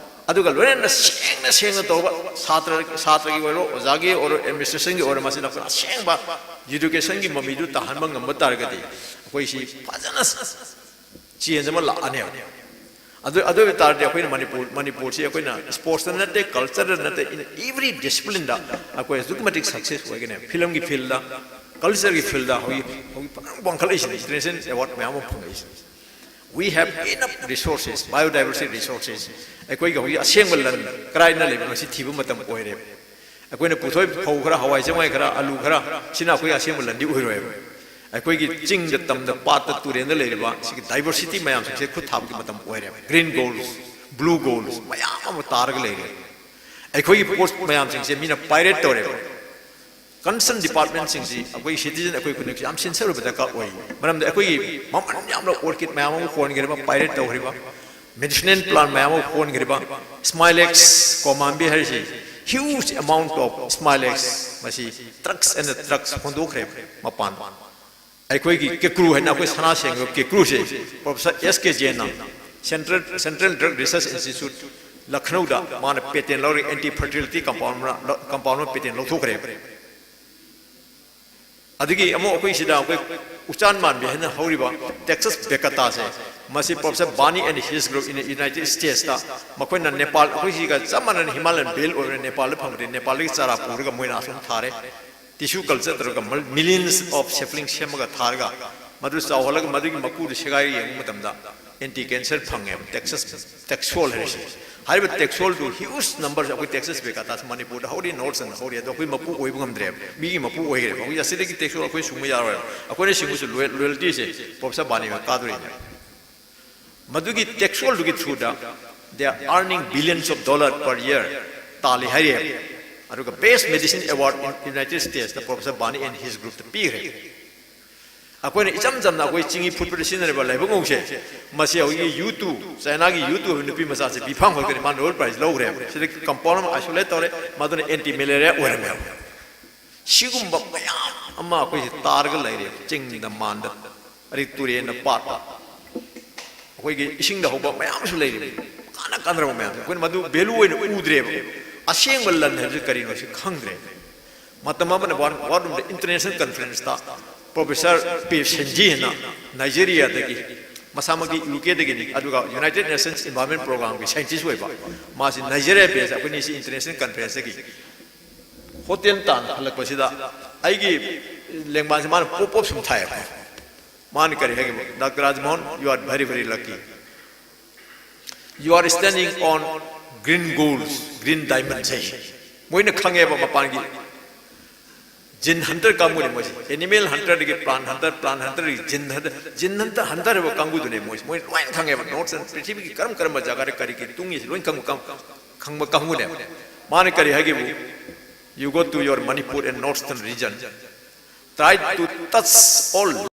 ꯑꯗꯨꯒ ꯂꯣꯏꯅꯅ ꯁꯦꯡꯅ ꯁꯦꯡꯅ ꯇꯧꯕ, ꯁꯥꯇ꯭ꯔ, ꯁꯥꯇ꯭ꯔꯒꯤ ꯑꯣꯏꯔꯣ, ꯑꯣꯖꯥꯒꯤ ꯑꯣꯏꯔꯣ, ꯑꯦꯗꯃꯤꯅꯤꯁꯇ꯭ꯔꯦꯁꯟꯒꯤ ꯑꯣꯏꯔꯣ, ꯃꯁꯤꯗ ꯑꯩꯈꯣꯏ ꯑꯁꯦꯡꯕ ꯏꯗꯨꯀꯦꯁꯟꯒꯤ ꯃꯃꯤꯗꯨ ꯇꯥꯍꯟꯕ ꯉꯝꯕ ꯇꯥꯔꯒꯗꯤ ꯑꯩꯈꯣꯏꯁꯤ ꯐꯖꯅ ꯆꯦꯟꯖ ꯑꯃ ꯂꯥꯛꯑꯅꯦꯕ꯫ ꯑꯗꯨ, ꯑꯗꯨ ꯑꯣꯏꯕ ꯇꯥꯔꯗꯤ ꯑꯩꯈꯣꯏꯅ ꯃꯅꯤꯄꯨꯔ, ꯃꯅꯤꯄꯨꯔꯁꯤ ꯑꯩꯈꯣꯏꯅ ꯁ꯭ꯄꯣꯔꯠꯁꯇ ꯅꯠꯇꯦ, ꯀꯜꯆꯔꯗ ꯅꯠꯇꯦ, in every disciplineꯗ ꯑꯩꯈꯣꯏ ꯑꯗꯨꯛꯀꯤ ꯃꯇꯤꯛ ꯁꯛꯁꯦꯁ ꯑꯣꯏꯒꯅꯦꯕ꯫ ꯐꯤꯂꯝꯒꯤ ꯐꯤꯜꯗ, ꯀꯜꯆꯔꯒꯤ ꯐꯤꯜꯗ ꯍꯧꯖꯤꯛ, ꯍꯧꯖꯤꯛ ꯐꯖꯅ ꯋꯥꯡꯈꯠꯂꯛꯏꯁꯤꯅꯤ, ꯏꯟꯇꯔꯅꯦꯁꯅꯦꯜ ꯑꯦꯋꯥꯔꯗ ꯃꯌꯥꯝ ꯑꯃ ꯐꯪꯉꯛꯏꯁꯤꯅꯤ꯫ We have enough resources, biodiversity resources꯫ ꯑꯩꯈꯣꯏꯒꯤ ꯍꯧꯖꯤꯛ ꯑꯁꯦꯡꯕ ꯂꯟ ꯀꯗꯥꯏꯗ ꯂꯩꯕꯅꯣ ꯉꯁꯤ ꯊꯤꯕ ꯃꯇꯝ ꯑꯣꯏꯔꯦ꯫ ꯑꯩꯈꯣꯏꯅ ꯄꯨꯊꯣꯛꯏꯕ ꯐꯧ ꯈꯔ, ꯍꯋꯥꯏ ꯆꯦꯡꯋꯥꯏ ꯈꯔ, ꯑꯂꯨ ꯈꯔ, ꯁꯤꯅ ꯑꯩꯈꯣꯏꯒꯤ ꯑꯁꯦꯡꯕ ꯂꯟꯗꯤ ꯑꯣꯏꯔꯣꯏꯕ꯫ ꯑꯩꯈꯣꯏꯒꯤ ꯆꯤꯡꯗ, ꯇꯝꯗ, ꯄꯥꯠꯇ, ꯇꯨꯔꯦꯟꯗ ꯂꯩꯔꯤꯕ ꯁꯤꯒꯤ ꯗꯥꯏꯕꯔꯁꯤꯇꯤ ꯃꯌꯥꯝꯁꯤꯡꯁꯦ ꯈꯨꯠ ꯊꯥꯕꯒꯤ ꯃꯇꯝ ꯑꯣꯏꯔꯦ꯫ Green goals, blue goals ꯃꯌꯥꯝ ꯑꯃ ꯇꯥꯔꯒ ꯂꯩꯔꯦ꯫ ꯑꯩꯈꯣꯏꯒꯤ ꯄꯣꯠ ꯃꯌꯥꯝꯁꯤꯡꯁꯦ ꯃꯤꯅ ꯄꯥꯏꯔꯦꯠ ꯇꯧꯔꯦꯕ꯫ ꯀꯟꯁꯔꯟ ꯗꯤꯄꯥꯔꯠꯃꯦꯟꯁꯤꯡꯁꯤ ꯑꯩꯈꯣꯏ ꯁꯤꯇꯤꯖꯟ ꯑꯩꯈꯣꯏ ꯈꯨꯗꯤꯡꯃꯛꯁꯤ ꯌꯥꯝ ꯁꯤꯟꯁꯔꯨꯕ ꯗꯔꯀꯥꯔ ꯑꯣꯏ꯫ ꯃꯔꯝꯗꯤ ꯑꯩꯈꯣꯏꯒꯤ ꯃꯃꯜ ꯌꯥꯝꯅ ꯑꯣꯔꯀꯤꯗ ꯃꯌꯥꯝ ꯑꯃ ꯍꯣꯟꯈ꯭ꯔꯤꯕ, ꯄꯥꯏꯔꯦꯠ ꯇꯧꯈ꯭ꯔꯤꯕ, ꯃꯦꯗꯤꯁꯤꯅꯦꯜ ꯄ꯭ꯂꯥꯟ ꯃꯌꯥꯝ ꯑꯃ ꯍꯣꯟꯈ꯭ꯔꯤꯕ, ꯁ꯭ꯃꯥꯏꯂꯦꯛꯁ ꯀꯣꯃꯥꯝꯕꯤ ꯍꯥꯏꯔꯤꯁꯤ huge amount of ꯁ꯭ꯃꯥꯏꯂꯦꯛꯁ, ꯃꯁꯤ ꯇ꯭ꯔꯛꯁ ꯑꯦꯟ ꯇ꯭ꯔꯛꯁ ꯍꯣꯟꯗꯣꯛꯈ꯭ꯔꯦ ꯃꯄꯥꯟ꯫ ꯑꯩꯈꯣꯏꯒꯤ ꯀꯦꯀ꯭ꯔꯨ ꯍꯥꯏꯅ ꯑꯩꯈꯣꯏ ꯁꯅꯥ ꯁꯦꯡꯕ ꯀꯦꯀ꯭ꯔꯨꯁꯦ ꯄ꯭ꯔꯣꯐꯦꯁꯔ ꯑꯦꯁ ꯀꯦ ꯖꯦꯟꯅ Central Central Drug Research Institute, ꯂꯈꯅꯧꯗ ꯃꯥꯅ patent ꯂꯧꯔꯒ anti fertility compound ꯑꯃ, compound ꯑꯃ patent ꯂꯧꯊꯣꯛꯈ꯭ꯔꯦ꯫ ꯑꯗꯒꯤ ꯑꯃꯨꯛ ꯑꯩꯈꯣꯏ ꯁꯤꯗ ꯑꯩꯈꯣꯏ ꯎꯆꯥꯟ ꯃꯥꯟꯕꯤ ꯍꯥꯏꯅ ꯍꯧꯔꯤꯕ Taxus baccata ꯁꯦ, ꯃꯁꯤ Professor Bani and his group in United States ꯇ, ꯃꯈꯣꯏꯅ ꯅꯦꯄꯥꯜ, ꯑꯩꯈꯣꯏ ꯁꯤꯒ ꯆꯞ ꯃꯥꯟꯅꯅ Himalayan belt ꯑꯣꯏꯕꯅ ꯅꯦꯄꯥꯜꯗ ꯐꯪꯕꯗꯤ ꯅꯦꯄꯥꯜꯗꯒꯤ ꯆꯥꯔꯥ ꯄꯨꯔꯒ ꯃꯣꯏꯅ ꯑꯁꯣꯝ ꯊꯥꯔꯦ꯫ Tissue culture ꯇꯧꯔꯒ millions of sapling ꯁꯦꯝꯃꯒ ꯊꯥꯔꯒ, ꯃꯗꯨ ꯆꯥꯎꯍꯜꯂꯒ ꯃꯗꯨꯒꯤ ꯃꯀꯨꯗꯨ ꯁꯦꯒꯥꯏꯔꯒ ꯌꯦꯡꯕ ꯃꯇꯝꯗ anti cancer ꯐꯪꯉꯦꯕ꯫ Taxus, Taxol ꯍꯥꯏꯔꯤꯁꯦ꯫ ꯍꯥꯏꯔꯤꯕ Taxol ꯗꯨ huge number, ꯑꯩꯈꯣꯏ Taxus baccata ꯁꯤ ꯃꯅꯤꯄꯨꯔꯗ ꯍꯧꯔꯤ, North Eastern ꯍꯧꯔꯤ, ꯑꯗꯣ ꯑꯩꯈꯣꯏ ꯃꯄꯨ ꯑꯣꯏꯕ ꯉꯝꯗ꯭ꯔꯦꯕ, ꯃꯤꯒꯤ ꯃꯄꯨ ꯑꯣꯏꯈ꯭ꯔꯦꯕ꯫ ꯑꯩꯈꯣꯏ ꯑꯁꯤꯗꯒꯤ Taxol ꯑꯩꯈꯣꯏ ꯁꯨꯡꯕ ꯌꯥꯔꯣꯏꯕ꯫ ꯑꯩꯈꯣꯏꯅ ꯁꯤꯡꯕꯁꯨ loyalty ꯁꯦ Professor Bani ꯍꯣꯏ ꯀꯥꯗꯣꯔꯤꯅꯦ꯫ ꯃꯗꯨꯒꯤ Taxol ꯗꯨꯒꯤ through the they are earning billions of dollar per year ꯇꯥꯜꯂꯤ ꯍꯥꯏꯔꯤꯕ꯫ ꯑꯗꯨꯒ Best Medicine Award in United States ꯇ Professor Bani and his group ꯇ ꯄꯤꯈ꯭ꯔꯦ꯫ ꯑꯩꯈꯣꯏꯅ ꯏꯆꯝ ꯆꯝꯅ ꯑꯩꯈꯣꯏ ꯆꯤꯡꯍꯤ ꯐꯨꯠꯄꯗ ꯁꯤꯖꯤꯟꯅꯔꯤꯕ ꯂꯥꯏꯕꯛ ꯉꯧꯁꯦ, ꯃꯁꯤ ꯑꯩꯈꯣꯏꯒꯤ ꯌꯨꯇꯨ, ꯆꯥꯏꯅꯥꯒꯤ ꯌꯨꯇꯨ ꯍꯥꯏꯕ ꯅꯨꯄꯤ ꯃꯆꯥꯁꯦ ꯄꯤ ꯐꯥꯝ ꯈꯛꯇꯅꯤ ꯃꯥ Nobel Prize ꯂꯧꯈ꯭ꯔꯦꯕ꯫ ꯁꯤꯗꯒꯤ compound ꯑꯃ isolate ꯇꯧꯔꯦ, ꯃꯗꯨꯅ anti malaria ꯑꯣꯏꯔꯝꯃꯦꯕ꯫ ꯁꯤꯒꯨꯝꯕ ꯃꯌꯥꯝ ꯑꯃ ꯑꯩꯈꯣꯏꯁꯦ ꯇꯥꯔꯒ ꯂꯩꯔꯦꯕ, ꯆꯤꯡꯗ, ꯃꯥꯟꯗ, ꯑꯗꯩ ꯇꯨꯔꯦꯟꯗ, ꯄꯥꯠꯇ꯫ ꯑꯩꯈꯣꯏꯒꯤ ꯏꯁꯤꯡꯗ ꯍꯧꯕ ꯃꯌꯥꯝ ꯑꯃꯁꯨ ꯂꯩꯔꯤꯕꯅꯤ, ꯀꯥꯟꯅ ꯀꯥꯟꯅꯔꯕ ꯃꯌꯥꯝꯁꯦ꯫ ꯑꯩꯈꯣꯏꯅ ꯃꯗꯨ value ꯑꯣꯏꯅ ꯎꯗ꯭ꯔꯦꯕ꯫ ꯑꯁꯦꯡꯕ ꯂꯟ ꯍꯥꯏꯕꯁꯤ ꯀꯔꯤꯅꯣ ꯁꯤ ꯈꯪꯗ꯭ꯔꯦ꯫ ꯃꯇꯝ ꯑꯃꯗ ꯋꯥꯔ-, ꯋꯥꯔꯗꯨꯝꯗ international conference ꯇ Professor P Senji ꯍꯥꯏꯅ Nigeria ꯗꯒꯤ, ꯃꯁꯥꯃꯛꯀꯤ U K ꯗꯒꯤꯅꯤ, ꯑꯗꯨꯒ United Nations Environment Program ꯒꯤ scientist ꯑꯣꯏꯕ, ꯃꯥꯁꯤ Nigeria based, ꯑꯩꯈꯣꯏꯅꯤ ꯁꯤ international conference ꯇꯒꯤ ꯍꯣꯇꯦꯜ ꯇꯥꯟꯅ ꯍꯜꯂꯛꯄꯁꯤꯗ ꯑꯩꯒꯤ ꯂꯦꯡꯕꯥꯟꯁꯤ ꯃꯥꯅ ꯄꯣꯞ ꯄꯣꯞ ꯁꯨꯝ ꯊꯥꯏꯌꯦꯕ꯫ ꯃꯥꯅ ꯀꯔꯤ ꯍꯥꯏꯒꯦꯕ? "Doctor Rajmohan, you are very, very lucky. You are standing on green goals, green diamonds" ꯍꯥꯏ꯫ ꯃꯣꯏꯅ ꯈꯪꯉꯦꯕ ꯃꯄꯥꯟꯒꯤ ꯖꯤꯟ ꯍꯟꯇꯔ ꯀꯥꯡꯕꯨꯅꯦ ꯃꯣꯏꯁꯦ꯫ Animal hunter ꯗꯒꯤ plant hunter, plant hunter ꯗꯒꯤ ꯖꯤꯟ ꯍꯟꯇꯔ, ꯖꯤꯟ ꯍꯟꯇꯔ, ꯍꯟꯇꯔ ꯍꯥꯏꯕ ꯀꯥꯡꯕꯨꯗꯨꯅꯦ ꯃꯣꯏꯁꯦ꯫ ꯃꯣꯏ ꯂꯣꯏꯅ ꯈꯪꯉꯦꯕ꯫ North Eastern ꯄ꯭ꯔꯤꯊꯤꯕꯤꯒꯤ ꯀꯔꯝ ꯀꯔꯝꯕ ꯖꯒꯥꯗ ꯀꯔꯤ ꯀꯔꯤ ꯇꯨꯡꯉꯤꯁꯦ ꯂꯣꯏꯅ ꯈꯪꯕ ꯀꯥꯡ-, ꯈꯪꯕ ꯀꯥꯡꯕꯨꯅꯦꯕ꯫ ꯃꯥꯅ ꯀꯔꯤ ꯍꯥꯏꯒꯦꯕꯨ? "You go to your Manipur and North Eastern region, try to touch all."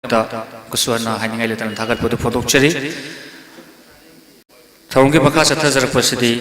ꯈꯨꯠꯁꯨ ꯍꯟꯅ ꯍꯥꯏꯅꯤꯡꯉꯥꯏ ꯂꯩꯇꯅ ꯊꯥꯒꯠꯄꯗꯨ ꯐꯣꯡꯗꯣꯛꯆꯔꯤ꯫ ꯊꯧꯔꯝꯒꯤ ꯃꯈꯥ ꯆꯠꯊꯖꯔꯛꯄꯁꯤꯗꯤ